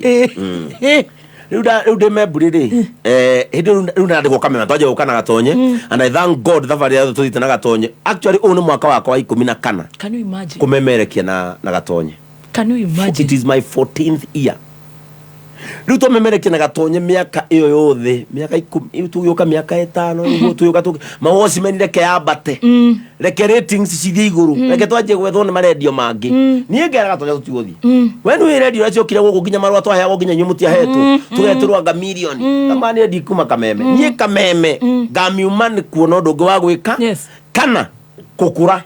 Rĩu ndĩ Memburi rĩ, hĩndĩ ĩyo rĩu ndandĩkwo Kameme, twanjia gũka na Gatonye. And I thank God, thabarĩ ĩrĩa tũthiĩte na Gatonye, actually ũyũ nĩ mwaka wakwa wa 14 Can you imagine? kũmemerekia na Gatonye. Can you imagine? It is my 14th year rĩu twamemerekia na Gatonye. Mĩaka ĩyo yothe, mĩaka 10 rĩu tũgĩũka, mĩaka 5 nĩguo tũgĩũka mawocimeni, reke yambate, reke ratings cithiĩ igũrũ, reke twanjie gwethwo nĩ marendio mangĩ. Niĩ ngera Gatonye tũtigũthiĩ. We nĩ rendio ũrĩa ciokire gũkũ, nginya marũa twaheagwo, nginya inyuĩ mũtiahetwo, tũgetĩrwo anga mirioni kama niĩ ndikuma Kameme. Niĩ Kameme ngamiuma nĩ kuona ũndũ ũngĩ wa gwĩka kana kũkũra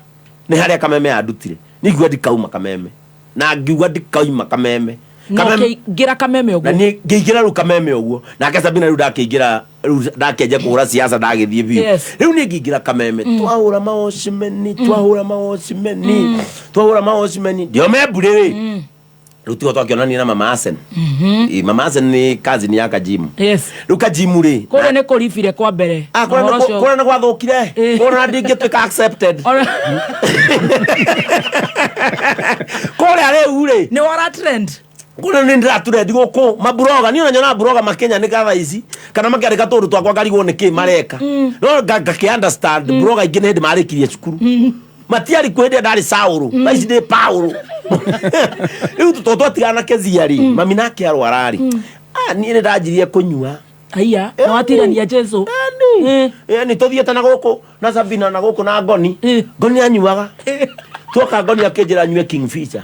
nĩ harĩa Kameme yandutire. Niĩ ngiuga ndikauma Kameme, na ngiuga ndikauma Kameme. Na ũkĩingĩra Kameme Na ũguo. niĩ ngĩingĩra rĩu Kameme ũguo, nake Sabina rĩu ndakĩingĩra, rĩu ndakĩanjia kũhũra siasa, ndagĩthiĩ biũ. Rĩu niĩ ngĩingĩra Kameme, twahũra mawocimeni, twahũra mawocimeni, twahũra mawocimeni ndio Memburi rĩ. Rĩu tigo twakĩonania na Mama Asen. Ĩ, Mama Asen nĩ cousin ya Kajimu. Rĩu Kajimu rĩ, Kũrĩa nĩ kũribire kwa mbere. Ah, kũrĩa Ũhoro ũcio- kũrĩa nĩ gwathũkire, kũrĩa ndingĩtuĩka accepted kũrĩa rĩu rĩ. Nĩ wara trend. Kũrĩa nĩ ndĩraturendi gũkũ maburoga, niĩ ona nyonaga buroga makenya nĩ thaa ici kana makĩandĩka tũndũ twakwa, ngarigwo nĩ kĩ mareka, no ngakĩ understand buroga ingĩ nĩ hĩndĩ marĩkirie cukuru, matiarĩ kuo hĩndĩ ĩrĩa ndarĩ Saũrũ, thaa ici ndĩ Paũrũ. Rĩu tondũ twatigana na Kezia rĩ, mami nake arwara rĩ, ah, niĩ nĩ ndanjirie kũnyua. Aya, na watirania Jesu. Nĩ tũthiĩte na gũkũ na Sabina na gũkũ na Ngoni. Ngoni anyuaga, tuoka Ngoni akĩnjĩra nyue Kingfisher,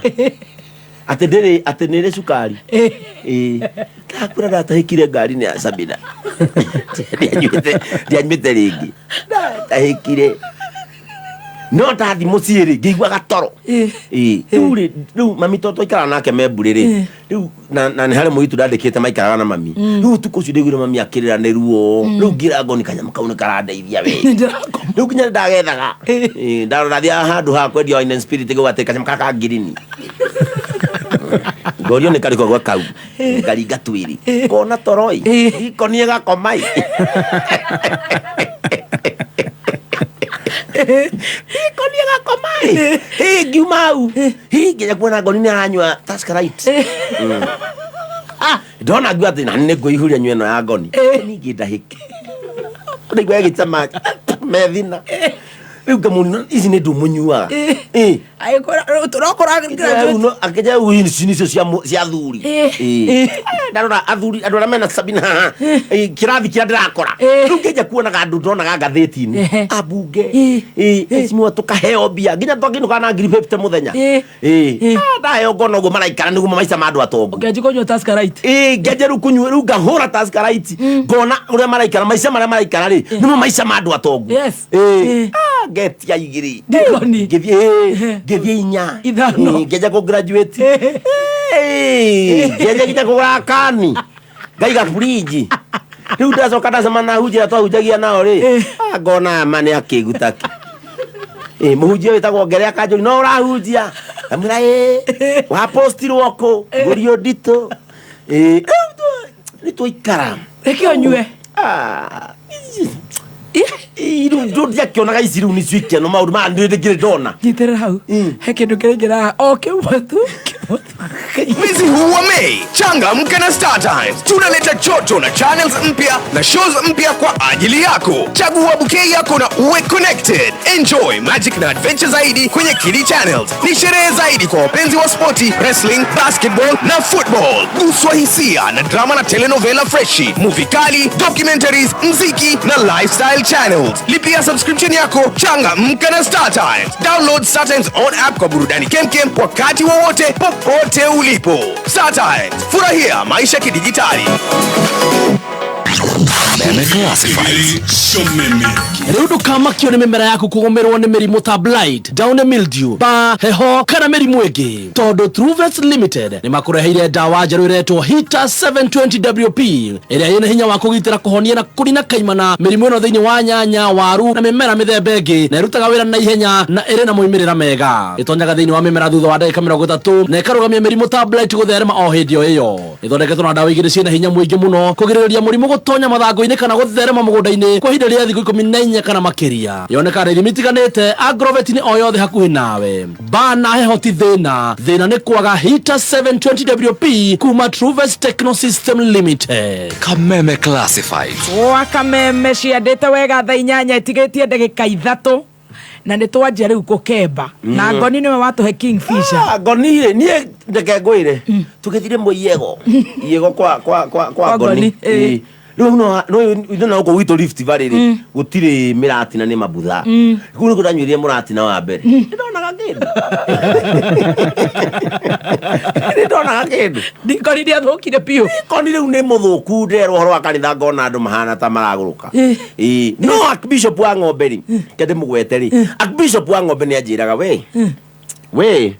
atĩ ndĩrĩ, atĩ nĩ ĩrĩ cukari. Ĩĩ, ndakwĩra ndatahĩkire ngari-inĩ ya Sabina, ndianyuĩte, ndianyuĩte rĩngĩ, ndatahĩkire. No ndathi mũciĩ rĩ, ngĩigua gatoro. Ĩĩ, rĩu rĩ, rĩu mami to twaikaraga nake Memburi rĩ, rĩu na nĩ harĩ mũirĩtu ndandĩkĩte maikaraga na mami. Rĩu ũtukũ ũcio ndaiguire mami akĩrĩra nĩ ruo. Rĩu ngĩra Ngoni, kanyamũ kau nĩ karandeithia we. Rĩu nginya nĩ ndagethaga. Ĩĩ, ndarora ndathiaga handũ ha kwendia wine and spirit ngauga atĩ kanyamũ kaka ka ngirini, ngorio nĩ karĩkũ gwa kau, ngaringa twĩrĩ kona toroi ikonie gakomai ikonie gakomai. Ĩ, ngiuma hau hi nginya kuona Ngoni nĩ aranyua Tusker Lite. Ndona ngiuga atĩ nani nĩ ngũihũria nyue ĩno ya Ngoni, ningĩ ndahĩke ndaigua ĩgĩcama methina. Rĩu ngamũnina, ici nĩ ndũmũnyuaga. Ĩ. Akĩnja rĩu ici nicio cia athuri. Ĩ. Ndarora athuri, andũ arĩa mena Sabina haha. Ĩ, kĩrathi kĩrĩa ndĩrakora rĩu, ngĩnja kuonaga andũ ndonaga ngathĩti-inĩ, ambunge. Ĩ, mheshimiwa, tũkaheo mbia nginya twakĩinũkaga na ngiri 50 mũthenya. Ĩ. Ah, ndaheo ngona ũguo maraikara nĩguo maica ma andũ atongu. Ũkĩanjia kũnyua Tusker Lite. Ĩ, ngĩanjia rĩu kũnyua, rĩu ngahũra Tusker Lite, ngona ũrĩa maraikara, maica marĩa maraikara rĩ, nĩmo maica ma andũ atongu. Ĩ. Ah, ngetia 2. Ndikoni. Ngĩthiĩ, ĩ, ngĩthiĩ 4. 5. Ĩ, ngĩanjia kũ graduate. Ĩ, ngĩanjia nginya kũgũra kani, ngaiga fridge. Rĩu ndacoka ndacema na hunjia twahunjagia nao rĩ. Ah, ngona ma nĩ akĩgutaki. Ĩ, mũhunjia wĩtagwo Ngere akanjũria, no ũrahunjia? Ngamwĩra ĩ, wapostirwo kũ ngũrio nditũ. Ĩ, nĩ twaikara. Reke ũnyue. Ah, rĩu ndiakĩonaga ici rĩu nĩcio ikeno, maũndũ maya nĩ ndĩkĩrĩ ndona. Nyitĩrĩra hau. He kĩndũ kĩraingĩra o kĩmwe tu, kĩmwe tu. Mwezi huu wa Mei, changamka na Star Times. Tunaleta joto na channels mpya na shows mpya kwa ajili yako. Chagua bouquet yako na uwe connected. Enjoy magic na adventure zaidi kwenye Kidi Channels. Ni sherehe zaidi kwa wapenzi wa spoti, wrestling, basketball na football. Guswa hisia na drama na telenovela freshi, movie kali, documentaries, mziki na lifestyle channels. Lipia subscription yako, changamka na Star Times. Download Star Times on app kwa burudani kemkem wakati wowote popote ulipo. Star Times, furahia maisha kidijitali. Kameme Classifieds. Shomeme. Rĩu ndũkamakio nĩ mĩmera yaku kũgũmĩrwo nĩ mĩrimũ ta blight, downy mildew, ba, heho kana mĩrimũ ĩngĩ, tondũ Truvet Limited nĩ makũreheire ndawa njerũ ĩretwo Hita 720WP ĩrĩa ĩna hinya wa kũgitĩra, kũhonia na kũnina kaimana mĩrimũ ĩno thĩinĩ wa nyanya, waru na mĩmera mĩthemba ĩngĩ, na ĩrutaga wĩra na ihenya na ĩrĩ na moimĩrĩra mega. Ĩtonyaga thĩinĩ wa mĩmera thutha wa ndagĩka 30 na ĩkarũgamia mĩrimũ ta blight gũtherema o hĩndĩ o ĩyo. Ĩthondeketwo na ndawa igĩrĩ ciĩna hinya mũingĩ mũno kũgirĩrĩria mũrimũ gũtonya mathangũ-inĩ kana gũtherema mũgũnda-inĩ kwa ihinda rĩa thikũ 14 kana makĩria. Yonekaga na ithimi itiganĩte agrovet-inĩ o yothe hakuhĩ nawe. Ba na heho ti thĩna, thĩna nĩ kwaga Hita 720WP kuma Truves Techno System Limited. Kameme Classifieds. Gwa Kameme ciandĩte wega thaa 8 ĩtigĩtie ndagĩka 3 na nĩ twanjia rĩu kũkemba na ngoni nĩwe watũhe kingfisher. Ah, ngoni rĩ, niĩ reke ngwĩre, tũgĩthire mũiyego iyego kwa kwa kwa kwa Kwa ngoni. Ngoni, ĩ. Ĩ. Rĩu no no ithuĩ na gũkũ gwitũ Rift Valley rĩ, gũtirĩ mĩratina, nĩ mabutha. Kũu nĩkuo ndanyuire mũratina wa mbere. Nĩndonaga kĩndũ, nĩndonaga kĩndũ. Ndikoni nĩathũkire biũ. Ndikoni rĩu nĩ mũthũku, nderwo ũhoro wa kanitha ngona andũ mahana ta maragũrũka. Ĩ, no Archbishop wa ng'ombe rĩ, ke ndĩmũgwete rĩ, Archbishop wa ng'ombe nĩ anjĩraga, we we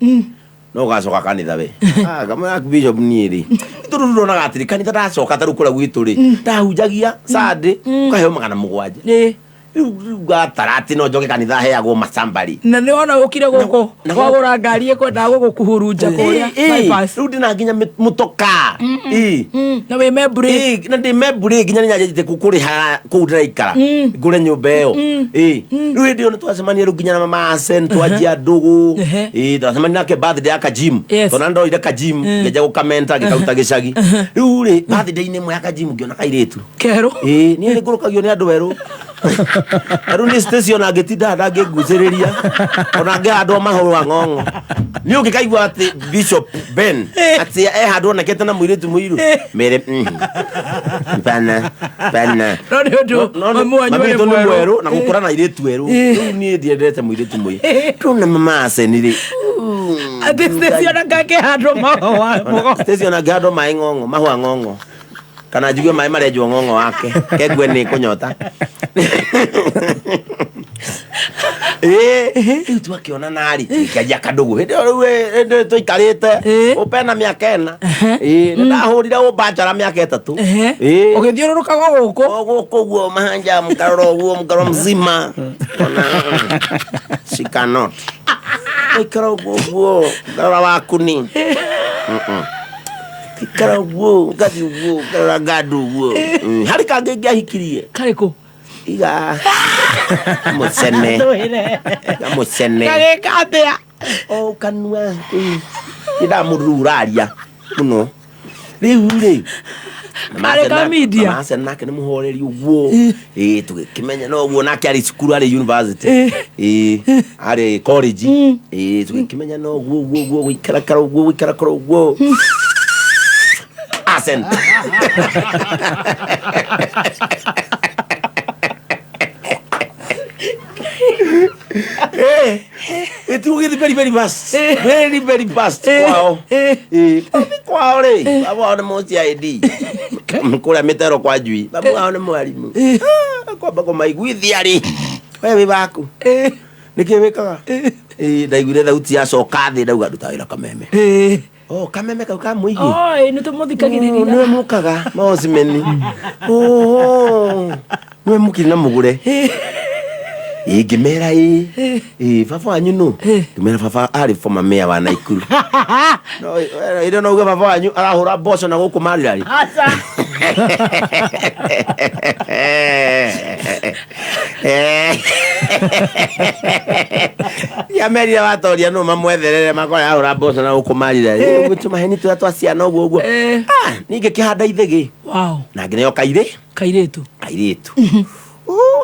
no ũgacoka kanitha we. Ah, kamwe Archbishop, niĩ rĩ, tondũ rĩu ndonaga atĩrĩ, kanitha ndacoka ta rĩu kũrĩa gwitũ rĩ, ndahunjagia Sunday ũkaheo 700. Rĩu rĩu ngatara atĩ no njoke kanitha heagwo macambari. Na nĩ wona ũkire gũkũ wagũra ngari ĩkwendaga gũgũkuhurunja kũrĩa bypass. Rĩu ndĩna nginya mũtoka. Ĩ. Na wĩ membrĩ. Ĩ, na ndĩ membrĩ, nginya nĩ nyanjĩte kũrĩha kũu ndĩraikara ngũre nyũmba ĩyo. Ĩ, rĩu hĩndĩ ĩyo nĩ twacemania rĩu nginya na mama Asen, twanjia ndũgũ. Ĩ, twacemania nake birthday ya Kajim, tondũ ndoire Kajim ngĩanjia gũkamenta ngĩkaruta gĩcagi. Rĩu rĩ, birthday-inĩ ĩmwe ya Kajim ngĩona kairĩtu kerũ. Ĩ, niĩ nĩ ngũrũkagio nĩ andũ erũ. Na rĩu nĩ station angĩtinda ndangĩngucĩrĩria ona ngĩhandwo mahũa ng'ong'o. Nĩ ũngĩkaigua atĩ Bishop Ben atĩ e handũ onekete na mũirĩtu mũirũ mere pana pana. No nĩ ũndũ mami wanyu mami arĩ witũ nĩ mwerũ. mwerũ na gũkũra na airĩtu erũ. Rĩu niĩ ndiendete mũirĩtu mũirũ rĩu na mama Aseni rĩ. Atĩ Stacy ona ngakĩhandwo mahũa. Stacy ona ngĩhandwo maĩ ng'ong'o, mahũa ng'ong'o, kana njigue maĩ marenjwo ng'ong'o wake kengue nĩ kũnyota. Ĩ, rĩu twakĩonana rĩ, tũgĩkĩanjia kandũgũ hĩndĩ ĩyo. Rĩu hĩndĩ ĩyo tũikarĩte ũpena mĩaka 4. Ĩ, nĩ ndahũrire ũmbanjara mĩaka 3. Ĩ. Ũgĩthiũrũrũkaga gũkũ. O gũkũ ũguo mahanja, mũkarora ũguo, mũkarora mzima. Ona she cannot ikara ũguo ũguo, ngarora waku ni ikara ũguo, ngathiĩ ũguo, ngarora ngandũ ũguo. Harĩ kangĩ ngĩahikirie. Karĩkũ? Iga mũcene. Twĩre. Iga mũcene. Gagĩka atĩa? O kanua ndamũndũ rĩu ũraria mũno rĩu rĩ. Karĩ ka media? Mama Hassan nake nĩ mũhoreri ũguo. Ĩ, tũgĩkĩmenya no ũguo nake arĩ cukuru, arĩ university. Ĩ, arĩ college. Ĩ, tũgĩkĩmenya no ũguo ũguo ũguo, gũikarakara ũguo, gũikarakara ũguo. Hassan ĩtigũgĩthi very very fast, very very fast kwao. Ĩ, kwao rĩ, baba wao nĩ mũCID kũrĩa mĩtero kwa njui, baba wao nĩ mwarimũ. Ah, kwamba kũmaiguithia rĩ, we wĩ waku nĩkĩ wĩkaga? Ĩ, ndaiguire thauti yacoka thĩ, ndauga nduta wĩra Kameme. Oh, Kameme kau ka mũingĩ. Oi, nĩ tũmũthikagĩrĩria. Nĩwe mũkaga maocimeni. Oho, nĩwe mũkiri na mũgũre. Ĩ, ngĩmera ĩ ĩ baba wanyu nũ? Ngĩmera baba arĩ former mayor wa Naikuru. No ĩrĩa no uge baba wanyu arahũra mboco na gũkũ Marirari. Aca. Yamerire watoria no mamwetherere makora ahũra mboco na gũkũ Marirari. Ũguo tũmaheni tũrĩa twa ciana ũguo ũguo. Ah, ningĩ kĩhanda ithĩgĩ Wow. na ngĩneo kairĩ Kairĩtu. Kairĩtu.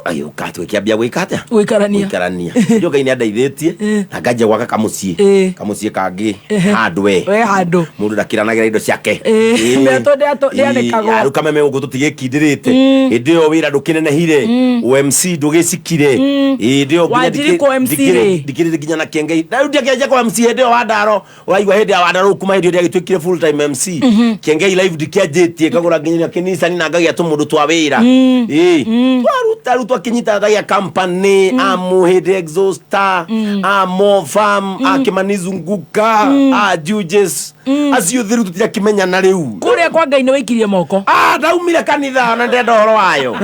Agĩũka tũgĩkĩambia gwĩka atĩa? Gũikarania. Gũikarania. Ndio Ngai nĩ andeithĩtie na nganjia gwaka kamũciĩ. Kamũciĩ kangĩ handũ we. We handũ. Mũndũ ndakĩranagĩra indo ciake. Mĩatũ ndĩanĩkagwo. Rĩu kameme gũkũ tũtigĩkindĩrĩte. Hĩndĩ ĩyo wĩra ndũkĩnenehire. OMC ndũgĩcikire. Hĩndĩ ĩyo nginya Wanjiri kũ MC rĩ? ndikĩrĩ nginya na kĩengei. Na rĩu ndiakĩanjia kwa MC hĩndĩ ĩyo Wandaro. Ũraigua hĩndĩ ya Wandaro kuma hĩndĩ ĩyo ndĩagĩtuĩkire full time MC. Kĩengei live ndikĩanjĩtie ngagũra nginya kĩnicani na ngagĩa tũmũndũ twa wĩra. Twaruta rĩu twakĩnyita ngagĩa company amu hĩndĩ exhauster amo farm akĩmanizunguka a juges acio thĩ rĩu tũtirakĩmenyana rĩu. Kũrĩa kwa Ngai nĩ waikirie moko. Ah, ndaumire kanitha ona ndenda ũhoro wayo.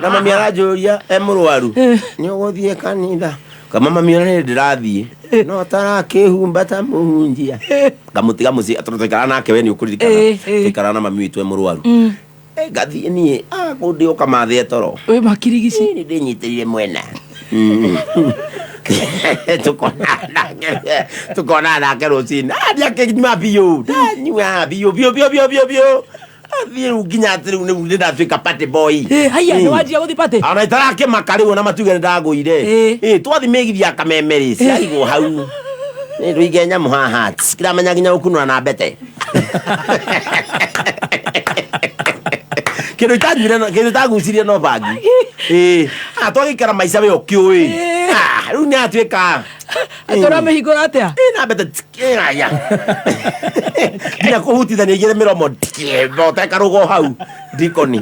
Na mami aranjũria e mũrwaru nĩ ũgũthiĩ kanitha. Kama mami ona nĩ ndĩrathiĩ no tarakĩhumba ta mũhunjia. Ngamũtiga mũciĩ tondũ twaikaraga nake we nĩ ũkũririkana. Twaikaraga na mami witũ e mũrwaru. Ngathiĩ niĩ kũndĩ ũka mathĩe toro. Wĩ makirigici. Nĩ ndĩnyitĩrĩire mwena. Tukonana nake rũcinĩ. Ah, ndiakĩnyua biũ. Ndanyua biũ biũ biũ biũ biũ biũ. Athiĩ rĩu nginya atĩ rĩu nĩ ndatuĩka party boy. Haiya nĩ wanjia gũthiĩ party? Ona itarakĩmaka rĩu ona matuge nĩ ndagũire. Twathi mĩgithi ya kameme rĩ ciaigwo hau. Nĩ ndũige nyamũ haha. Kĩramenya nginya gũkunũra na mbete. Kĩndũ itanyuire kĩndũ itagucirie no bangi. Ah, twagĩikara maica we ũkĩũĩ. Ah, rĩu nĩ atuĩka. Atĩ ũramĩhingũra atĩa? Na mbete aya. Nginya kũhutithania igĩrĩ mĩromo bote karũgo hau ndikoni.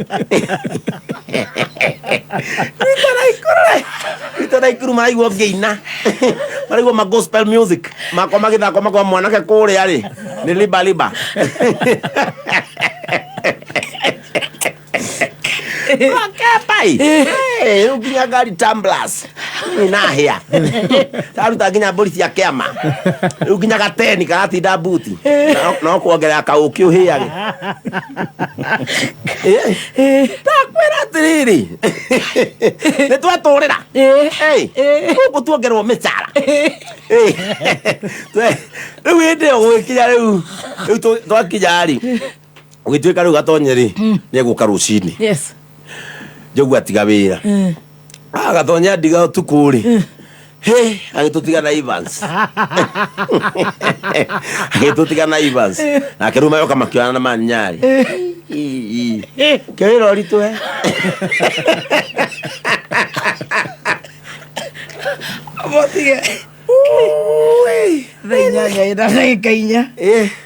Rita na ikuru maraigua ngĩina. Maraigua ma gospel music. Makwa magĩthakwo makwa mwanake kũrĩa rĩ nĩ liba liba. Pai. Rĩu nginya ngari tumblers. Nahĩa. Taruta nginya mbũri cia kĩama. Rĩu nginya gateni karatinda mbuti. No kuongerera kaũkĩ ũhĩage. Ndakwĩra atĩrĩrĩ. Nĩ twatũrĩra. Gũkũ tuongererwo mĩcara. Rĩu hĩndĩ ĩyo gũgĩkinya rĩu rĩu twakinya rĩ gũgĩtuĩka rĩu gatonye rĩ nĩ egũka rũcinĩ. Yes. Njogu atiga wĩra. Gatonye andiga ũtukũ rĩ. He, agĩtũtiga na Evans. Agĩtũtiga na Evans. Nake rĩu magoka makĩonana na Manyari. Kĩwĩra ũritũhe. Motige. Thaa inyanya ĩna ndagĩka inya.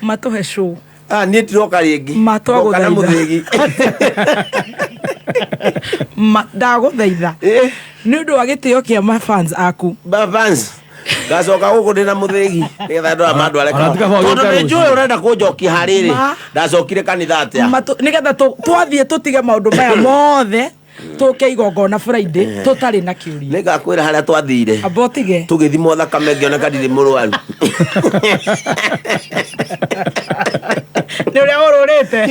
Matũhe show. Ah, niĩ ndiroka rĩngĩ. Ngoka na Matwagũthaitha. mũthĩgi. Ndagũthaitha. Nĩ ũndũ wa gĩtĩo kĩa mafans aku. Mafans. Ngacoka gũkũ ndĩ na mũthĩgi nĩgetha andũ aya mandware Ona tiga tondũ gũka nĩ rũciũ. njũĩ ũrenda kũnjokia harĩrĩ. Ma. Ndacokire kanitha atĩa? Nĩgetha twathiĩ tũtige maũndũ maya mothe tũke igongona Friday tũtarĩ na kĩũria. Nĩ ngakwĩra harĩa twathire. Amba ũtige. Tũgĩthimwo thakame ngĩoneka ndirĩ mũrwaru. Nĩ ũrĩa ũrũrĩte.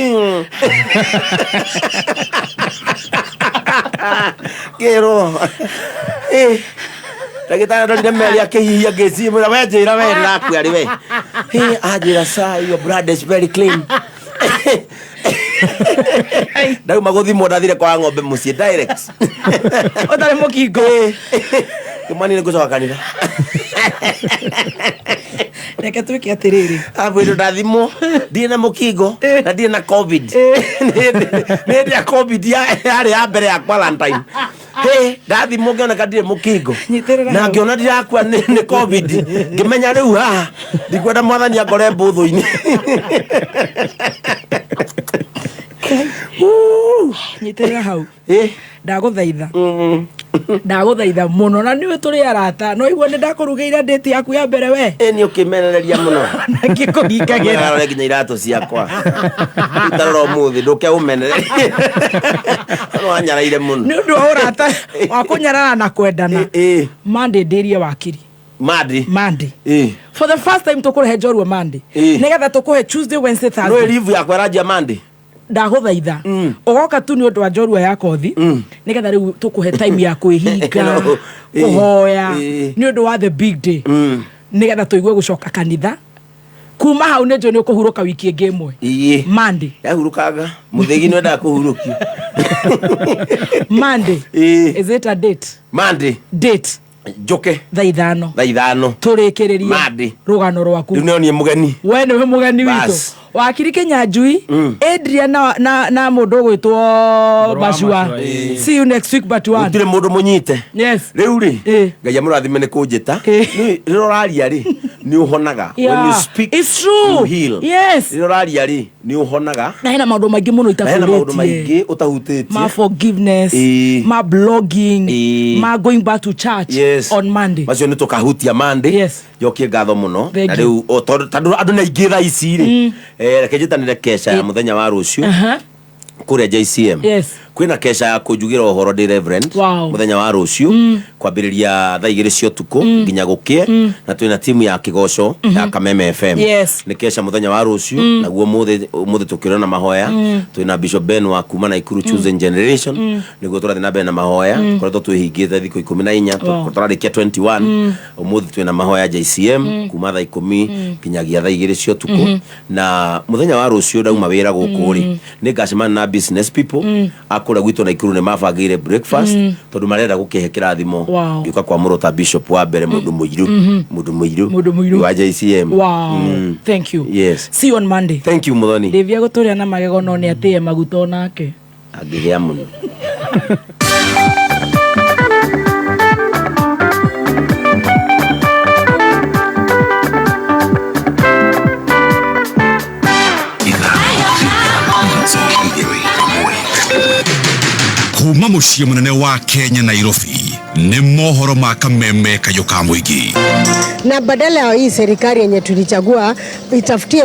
Kĩrwo. Ndagĩtarĩ ndorire meri akĩhihia ngĩcimũra we njĩra we ndĩrakua rĩ we. Anjĩra sir your blood is very clean. Ndauma gũthimwo ndathire kwa ng'ombe mũciĩ direct. Ũtarĩ mũkingo. Kĩmani nĩ ngũcoka kanitha. Reke twĩke atĩrĩrĩ. Abwĩrwo ndathimwo ndirĩ na mũkingo na ndirĩ na covid. Nĩ hĩndĩ ya covid yarĩ ya mbere ya quarantine. Hĩ, ndathimwo ngĩoneka ndirĩ mũkingo na ngĩona ndirakua nĩ covid ngĩmenya rĩu haha ndikwenda mwathani angore mbũthũ-inĩ. Nyitĩrĩra hau. Ndagũthaitha. Ndagũthaitha mũno na nĩwe tũrĩ arata no igua nĩ ndakũrugĩire ndĩti yaku ya mbere we. Nĩ ũkĩmenereria mũno. Na ngĩkũhingagĩra. Rore nginya iratũ ciakwa. Itarora ũmũthĩ ndũke ũmenererie. No wanyaraire mũno. Nĩ ũndũ wa ũrata wa kũnyarara na kwendana. Monday ndĩrie wakiri. Monday. Monday. For the first time tũkũrehe njorua Monday. Nĩgetha tũkũhe Tuesday, Wednesday, No Thursday. leave yakwa ĩranjia Monday. Ndagũthaitha. Ũgoka tu nĩ ũndũ wa njorua ya kothi. Nĩgetha rĩu tũkũhe time ya kwĩhinga, No. kũhoya, nĩ ũndũ wa the big day. Nĩgetha tũigue gũcoka kanitha. Kuma hau nĩ njũĩ nĩ ũkũhurũka wiki ĩngĩ ĩmwe. Ĩĩ. Monday. Yahurũkanga mũthĩgi nĩ wendaga kũhurũkio. Monday. Ĩĩ. Is it a date? Monday. Date. Njũke. Thaa 5. Thaa 5. Tũrĩkĩrĩrie. Monday. Rũgano rwaku. Rĩu nĩonie mũgeni. We nĩwe mũgeni witũ. Bas. Wakiri Kinyanjui, Adrian na mũndũ ũgwĩtwo Mashua. See you next week but one. Gũtirĩ mũndũ mũnyite. Yes. Rĩu rĩ, Ngai amũrathime nĩ kũnjĩta. Rĩu rĩrĩa ũraria rĩ, nĩ ũhonaga. When you speak, It's true. you heal. Yes. Rĩrĩa ũraria rĩ, nĩ ũhonaga. Na hena maũndũ maingĩ mũno Na hena maũndũ itahutĩtie. maingĩ ũtahutĩtie. Ma forgiveness, ma blogging, ma going back to church Yes. on Monday. Macio nĩ tũkahutia Monday. Yes. Njokie ngatho mũno. Thank Na you. rĩu o, tondũ andũ nĩ aingĩ thaa ici rĩ, reke njĩtanĩre kesha ya mũthenya wa rũciũ kũrĩa JCM. Yes. Kwĩna kesha ya kũnjugĩra ũhoro ndĩ reverend Wow. mũthenya wa rũciũ kwambĩrĩria thaa 2 cia ũtukũ nginya gũkĩe, na twĩna timu ya kĩgoco ya Kameme FM. Yes. Nĩ kesha mũthenya wa rũciũ, naguo mũthĩ tũkĩrwo na mahoya. Twĩna Bishop Ben wa kuma Naikuru Chosen Generation, nĩguo tũrathiĩ na mbere na mahoya. Tũkoretwo twĩhingĩte thikũ 14. Wow. Tũrarĩkia 21 ũmũthĩ. Twĩna mahoya JCM kuma thaa 10 nginyagia thaa 2 cia ũtukũ. Na mũthenya wa rũciũ ndauma wĩra gũkũ rĩ, nĩ ngacemania na business people a kũrĩa gwitũ Naikuru. Nĩ mabangĩire breakfast tondũ marenda gũkĩhe kĩrathimo. Wow. Ngĩũka kwamũrwo ta bishop wa mbere mũndũ mũirũ, mũndũ mũirũ. Mũndũ mũirũ. Wa JCM. Wow. Thank you. Yes. See you on Monday. Thank you, Muthoni. Ndĩvia gũtũrĩa na magego no nĩ atĩe maguta onake. Angĩhĩa mũno. Kuma muciĩ mũnene wa Kenya, Nairobi, nĩ mohoro ma Kameme kayũ ka mũingĩ. Na badala ya hii serikali yenye tulichagua itafutie